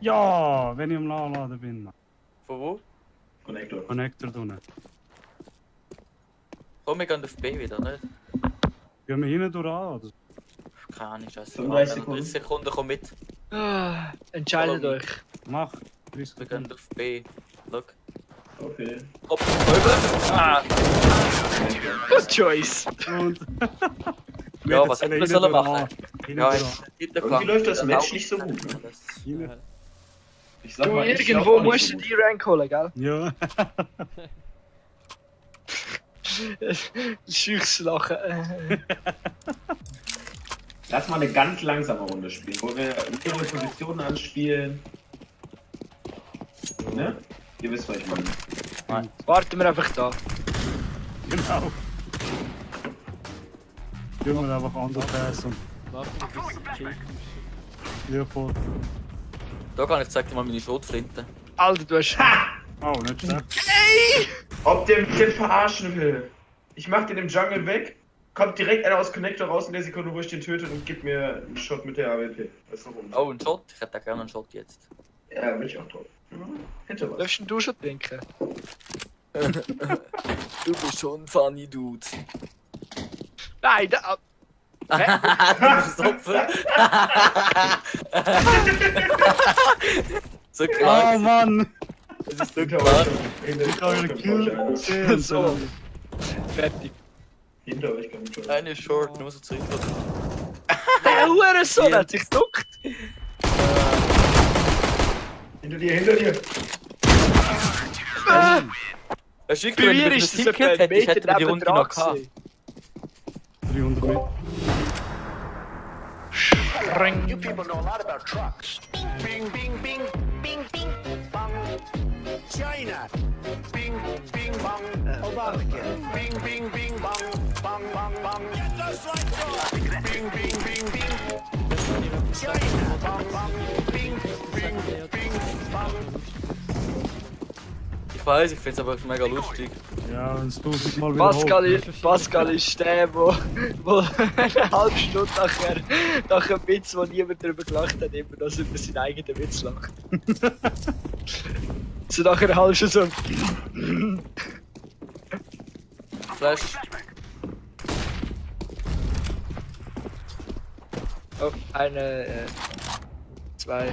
Ja, wenn ich am Nachladen bin. Von wo? Connector. Connector drinnen. Komm, wir gehen auf B wieder, nicht? Gehen wir hinten durch an, oder? Keine Ahnung, scheiße. 35 30 Sekunden, komm mit. Entscheidet Hallo. euch. Mach. 30 Wir Sekunden. gehen auf B. Look. Okay. Hopp, rüber. Ah, Good choice. Und... Ja, was hätten wir sollen machen? Ja, Ja, hinten Irgendwie läuft das Match nicht so gut, ne? hinten. Ich sag Du, mal, ich irgendwo glaub auch musst nicht du so die Rank holen, gell? Ja. Schüchs lachen. Lass mal eine ganz langsame Runde spielen, wo wir mehrere Positionen anspielen. Ne? Ihr wisst, was ich meine. Warten wir einfach da. Genau. Gehen wir einfach anders Pass und Warten wir bis Jake hier vor. Da kann ich zeig dir mal meine Schrotflinte. Alter, du hast... Oh, nicht schlecht. Ob der mich denn verarschen will? Ich mach den im Jungle weg, kommt direkt einer aus Connector raus in der Sekunde, wo ich den töte und gibt mir einen Shot mit der AWP. Das ist doch rum. Oh, ein Shot? Ich hätte gerne einen Shot jetzt. Ja, will ich auch drauf. Hätte was. Darfst du schon trinken? Du bist schon ein funny Dude. Nein, da... Du bist Opfer. So Oh klar. Mann! Das ist so Hinter klar. euch. Ich habe einen Kill gesehen. So. Fertig. Hinter euch kommt schon. Eine Short, nur so zurück. Der Hurensohn hat sich geduckt. Hinter dir, hinter dir! Ein Schick, Bei wenn mir du ist das es Ticket etwa ein hättest, hätten Meter wir die neben Runde dran noch gehabt. gewesen. 300 Meter. You people know a lot about trucks. Bing, bing, bing, bing, bing, bang. China. Bing, bing, bang. Obamacare. Bing, bing, bing, bang, bang, bang, bang. Just like that. Bing, bing, bing, bing. China. Bang, bang. Bing, bing, bing, bang. Ich weiß, ich find's aber mega lustig. Ja, wenn es 1000 Mal Pascal ist der, wo eine halbe Stunde nach einem Witz, wo niemand darüber gelacht hat, immer noch über seinen eigenen Witz lacht. So nach einer halben Stunde so... Flash. Oh, zwei...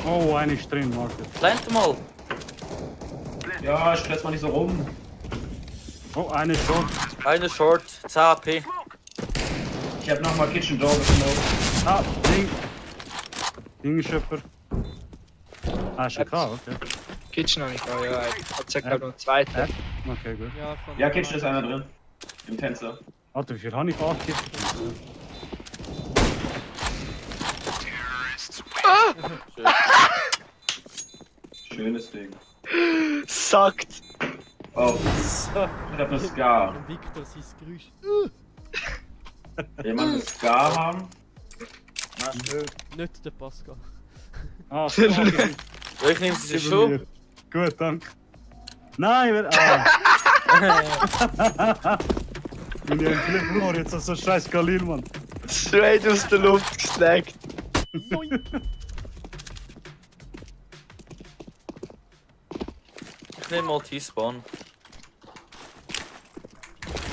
Oh, eine ist drin, Market. Plant mal. Ja, stress mal nicht so rum. Oh, eine Shot. Eine Short, 10 AP. Ich hab nochmal Kitchen Door genommen. Ah, Ding. Ding ist jemand. Ah, ist schon klar, okay. Kitchen noch nicht da, ja. Ich hab gesagt, noch einen zweiten. Okay, gut. Ja, von Ja, Kitchen ist einer drin. Im Tänzer. Warte, wie viel habe ich angegeben? Schönes Ding. Sagt! Oh, ich hab eine Scar. Und Victor sein Geräusch. Jemand eine Scar haben? Nicht der Pascal. Ah, so, okay. Ich nehme sie Über schon. mir. Gut, danke. Nein, wer... Ah. Bin ich ein Flipper, jetzt hast du so scheiß Galil, Mann. Straight aus der Luft gesnackt. Ich nehme mal T-Spawn.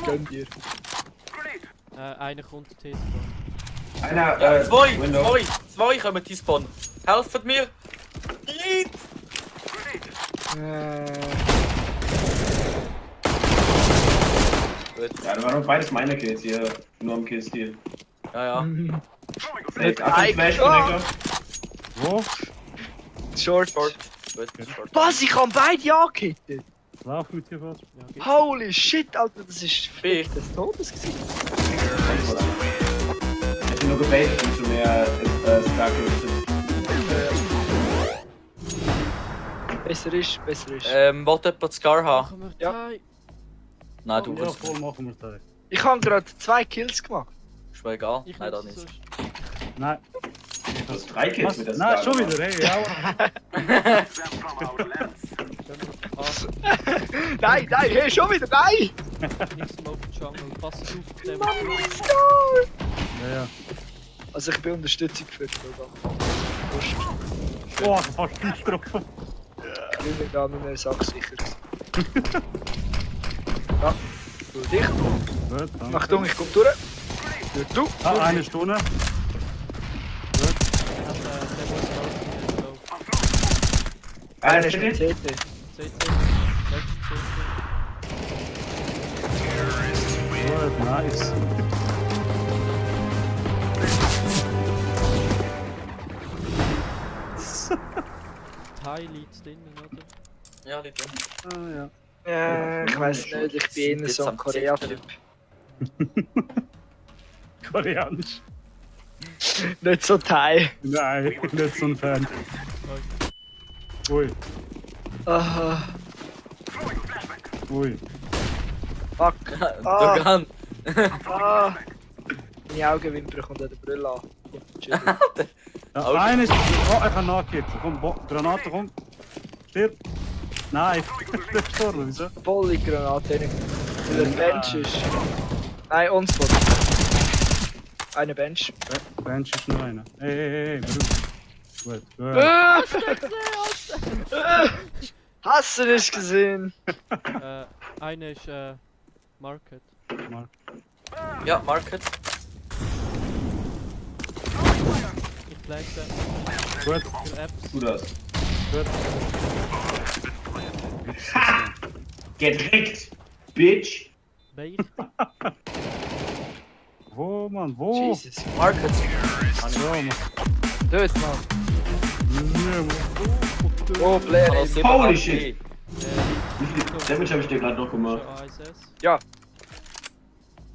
Gönn dir. Einer kommt T-Spawn. Einer, Ja, Window. zwei kommen T-Spawn. Helft mir! Yeet! Gut. Ja, da waren doch beides meine Kills hier. Nur am Kill-Stil. Ja, ja. Safe. Achtung, Flash Connector. Wo? Short. Short. Gut, short. Was? Ich hab beide angehittet? Lauf mit dir was? Ja, geht. Holy shit, Alter, das ist B. des Todes gewesen. Ich bin nur gebaitet, umso mehr Scar Kills. Besser ist, besser ist. Wollt jemand Scar haben? Machen wir Ja. drei. Nein, du Ja, willst voll machen wir das. Ich habe gerade 2 Kills gemacht. Ist mir egal. Ich Nein, da nutze nicht. Nein. Du hast 3 Kills Was? mit der Scar. Nein, schon gemacht. wieder, hey, ja. Nein, nein, hey, schon wieder, nein! Nichts Smoke Jungle. Pass auf, der Ja. Also ich bin Unterstützung für den Logan. Boah, fast nicht getroffen. Ich bin mir da mit einer Sache sicher gewesen. Ja, du dicht. Gut, danke. Achtung, ich komm durch. Du. Ah, eine Stunde. hat der muss laufen. Einer ist mit CT. CT. Gut, nice. Thai liegt drinnen, oder? Ja, liegt drin. Ah, ja. Ja, ich weiß nicht, ich bin eher so ein Korea-Typ. Koreanisch. Nicht so Thai. Nein, ich bin nicht so ein Fan. Ui, Aha, ui. fuck. Ah. Dogan! Ah. Meine Augenwimpern kommt an der Brille an. Entschuldigung. Ja, einer ist. Oh, ich kann nachgehen. Komm, Granate, komm. Stirb. Nein, ich bin gestorben, wieso? Volle Granate. Weil er Bench ist. Nein, on-spot. Eine Bench. Bench ist noch einer. Hey, Bruder. Gut, gut. Hast du nicht gesehen? Eine ist Market. Ja, Market. Ich flag den. Gut, Für Apps. Du das. gut. Gedreckt! Bitch! Weich. Wo, Mann, wo? Jesus. Market. Ja, Mann. Dort, Mann. Ja, Mann. Oh, Blair. Hallo, ey. 7 Holy HP. shit. Wie viel Damage habe ich dir gerade noch gemacht? ISS.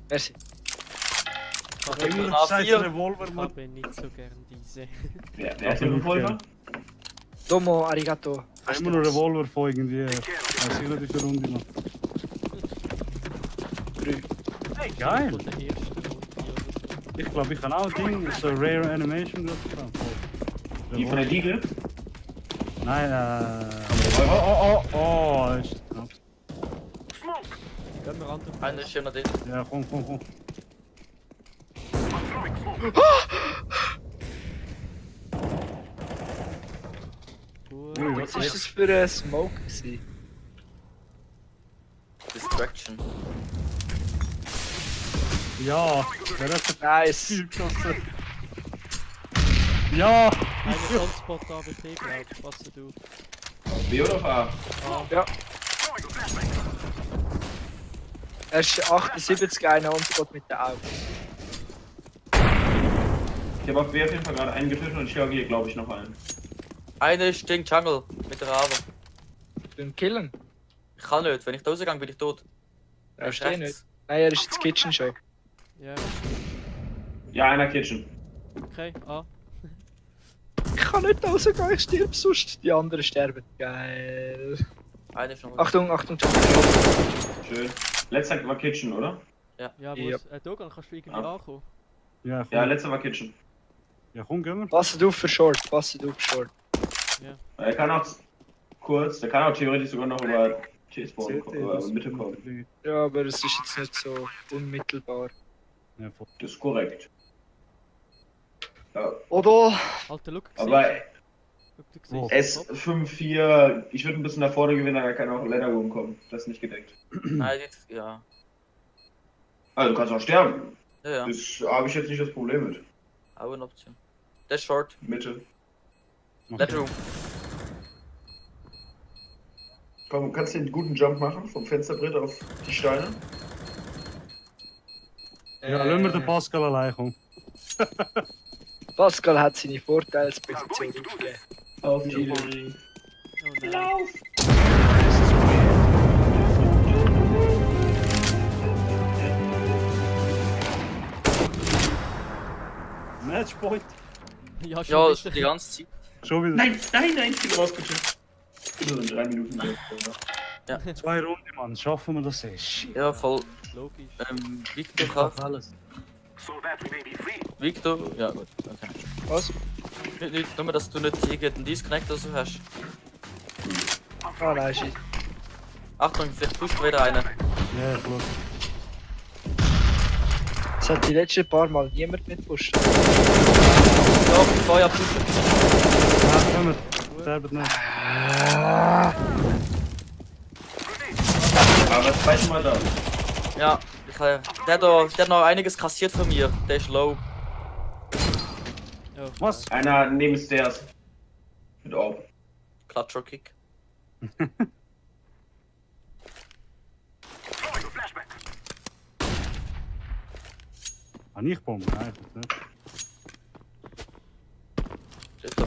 Merci. Immer A4. noch scheiß Revolver, Ich Mann. habe nicht so gern diese. Wer hat den Revolver? Domo, arigato. Ich habe immer noch Revolver von irgendwie. Weiß ich nicht, wie viele Runde noch. Hey, geil! Von der ersten Runde oder so. Ich glaube, ich kann auch ein Ding, so Rare Animation drauf. Die von der Diegel? Nein, oh, ist knapp. Gehen wir andere Einer ist hier noch drin. Ja, komm. Gut. Ui, Was ist das für ein Smoke gewesen? Distraction. Ja, der hat so Nice. viel geschossen. Ja! Einer Sunspot AWP, glaub ich. Was du? B oder auf A? Ja. Er ist 78, einer on-spot mit den Augen. Ich habe auf B auf jeden Fall gerade einen getötet und ich jage hier, glaube ich, noch einen. Einer ist Ding Jungle mit der Rabe. Den killen? Ich kann nicht, wenn ich da rausgehe, bin ich tot. Er steht nicht. Nein, er ist ins Kitchen schon. Ja, Ja, einer Kitchen. okay. Ah. Ich kann nicht rausgehen, ich stirb sonst. Die anderen sterben. Geil. Einer ist noch Achtung, Achtung, Schön. Letzter war Kitchen, oder? Ja, wo Ja. ist. Dogan, kannst du irgendwie Ah. ankommen? Ja, komm. Ja, letzter war Kitchen. Ja, komm, gehen wir. Passet auf für Short, passet auf für Short. Er kann auch kurz, der kann auch theoretisch sogar noch über T-Spawn oder Mitte kommen. Ja, aber es ist jetzt nicht so unmittelbar. Ja, voll. Das ist korrekt. Ja, Oder? Alter, look. aber Look, Wo? du siehst. S5-4, ich würde ein bisschen nach vorne gewinnen, da kann auch ein Leatherroom kommen. Das ist nicht gedeckt. Nein, jetzt, ja. Also du kannst auch sterben. Ja, ja. Das habe ich jetzt nicht das Problem mit. Auch eine Option. Der ist short. Mitte. Let room. Komm, kannst du den guten Jump machen vom Fensterbrett auf die Steine? Ja, lassen wir den Pascal allein kommen. Pascal hat seine Vorteilsposition aufgegeben. Auf die Oh nein. Lauf! Matchpoint. Ja, schon Ja, wieder. das ist die ganze Zeit. Schon wieder Nein, ich bin rausgecheckt. Nur in 3 Minuten. mehr. 2 Runden, Mann. Schaffen wir das eh? Shit. Ja, voll. Logisch. Victor kann. Alles. Victor, ja gut, okay. Was? Nicht, nur, dass du nicht irgendeinen Disconnect oder so hast. Ah nein, shit. Achtung, vielleicht pusht wieder einer. Ja, klar. Es hat die letzten paar Mal niemand mitgepusht. Doch, Feuer pushen. Ja, kommen wir. Sterben nicht. Aber das zweite Mal da. Ja, der hat noch einiges kassiert von mir. Der ist low. Ja, Was? Einer neben Stairs. Mit auf. Clutcher Kick. Ah, nicht Bomben? Nein, das nicht. Steht da.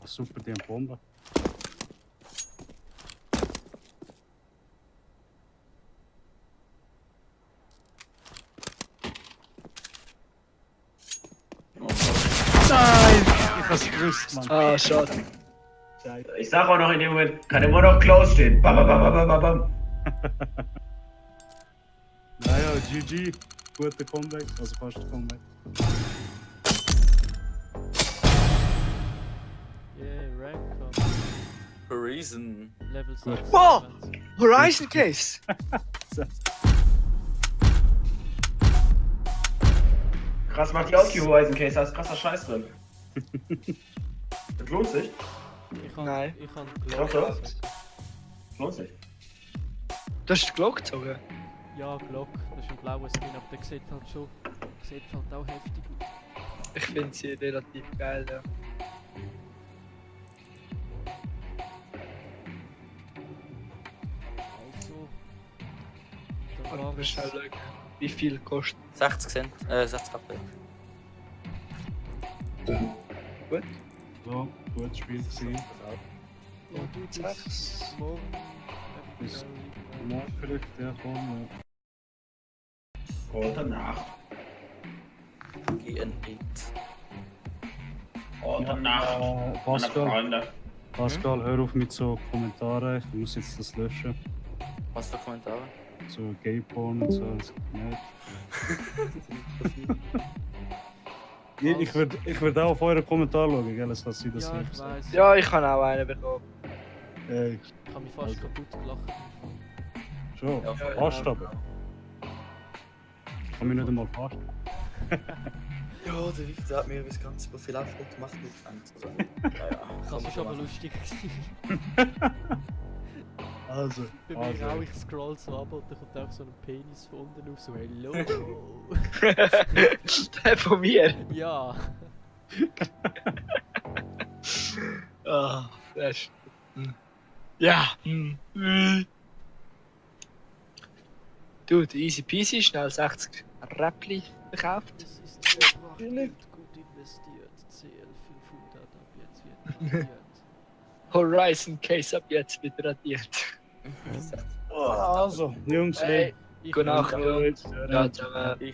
Ah, super, die haben Bomben. Nein! Ich hab's gewusst, Mann. Ah, schade. Ich sag auch noch in dem Moment, kann immer noch close stehen. Bam, bam, bam, bam, bam, bam. Naja, GG. Guter Comeback, also fast ein Comeback. Yeah, Rank up. Reason. Level 6. Wow! Horizon Case! Krass, macht die auch die Horizon Case, da ist krasser Scheiß drin. Das lohnt sich. Nein. Ich kann Doch, doch. Glock. Das lohnt sich. Du hast Glock gezogen? Ja, Glock. Das ist ein blauer Skin, aber der sieht halt schon. Sieht halt auch heftig aus. Ich finde sie relativ geil, ja. Also. Dann Warte war mal es. schnell schauen, wie viel kostet. 60 Cent. 60 AP. Gut. So, gutes Spiel gewesen. Ja, du bis Sechs. morgen. Bis morgen vielleicht, ja, komm. Oder Nacht. GN8. Oder Nacht. Meine Pascal, Freunde. Pascal, hör auf mit so Kommentaren. Ich muss jetzt das löschen. Was für Kommentare? So Gay-Porn und so, das geht nicht. Ich würd auch auf eure Kommentare schauen, gell? Das kann sein, dass Ja, ich ich weiß. Ja, ich habe auch einen bekommen. Ich Ich habe mich fast kaputt gelacht. schon, Ja, fast aber. Ich kann mich nicht einmal fast. Ja, der Victor hat mir das ganze Profil aufgebaut gemacht mit also, ja, Das war aber lustig. Also, Bei mir auch, ich scroll so ab und dann kommt auch so ein Penis von unten auf, so hello. Der von mir. Ja. Ah, das ist. Ja. Dude, easy peasy, schnell 60 Räppli verkauft. Das ist Schwachgeld, gut investiert. CL500 ab jetzt wird radiert. Horizon Case ab jetzt wird radiert. also, Jungs, Hey, Ich gute Nacht, bin- Jungs. Ja, zusammen.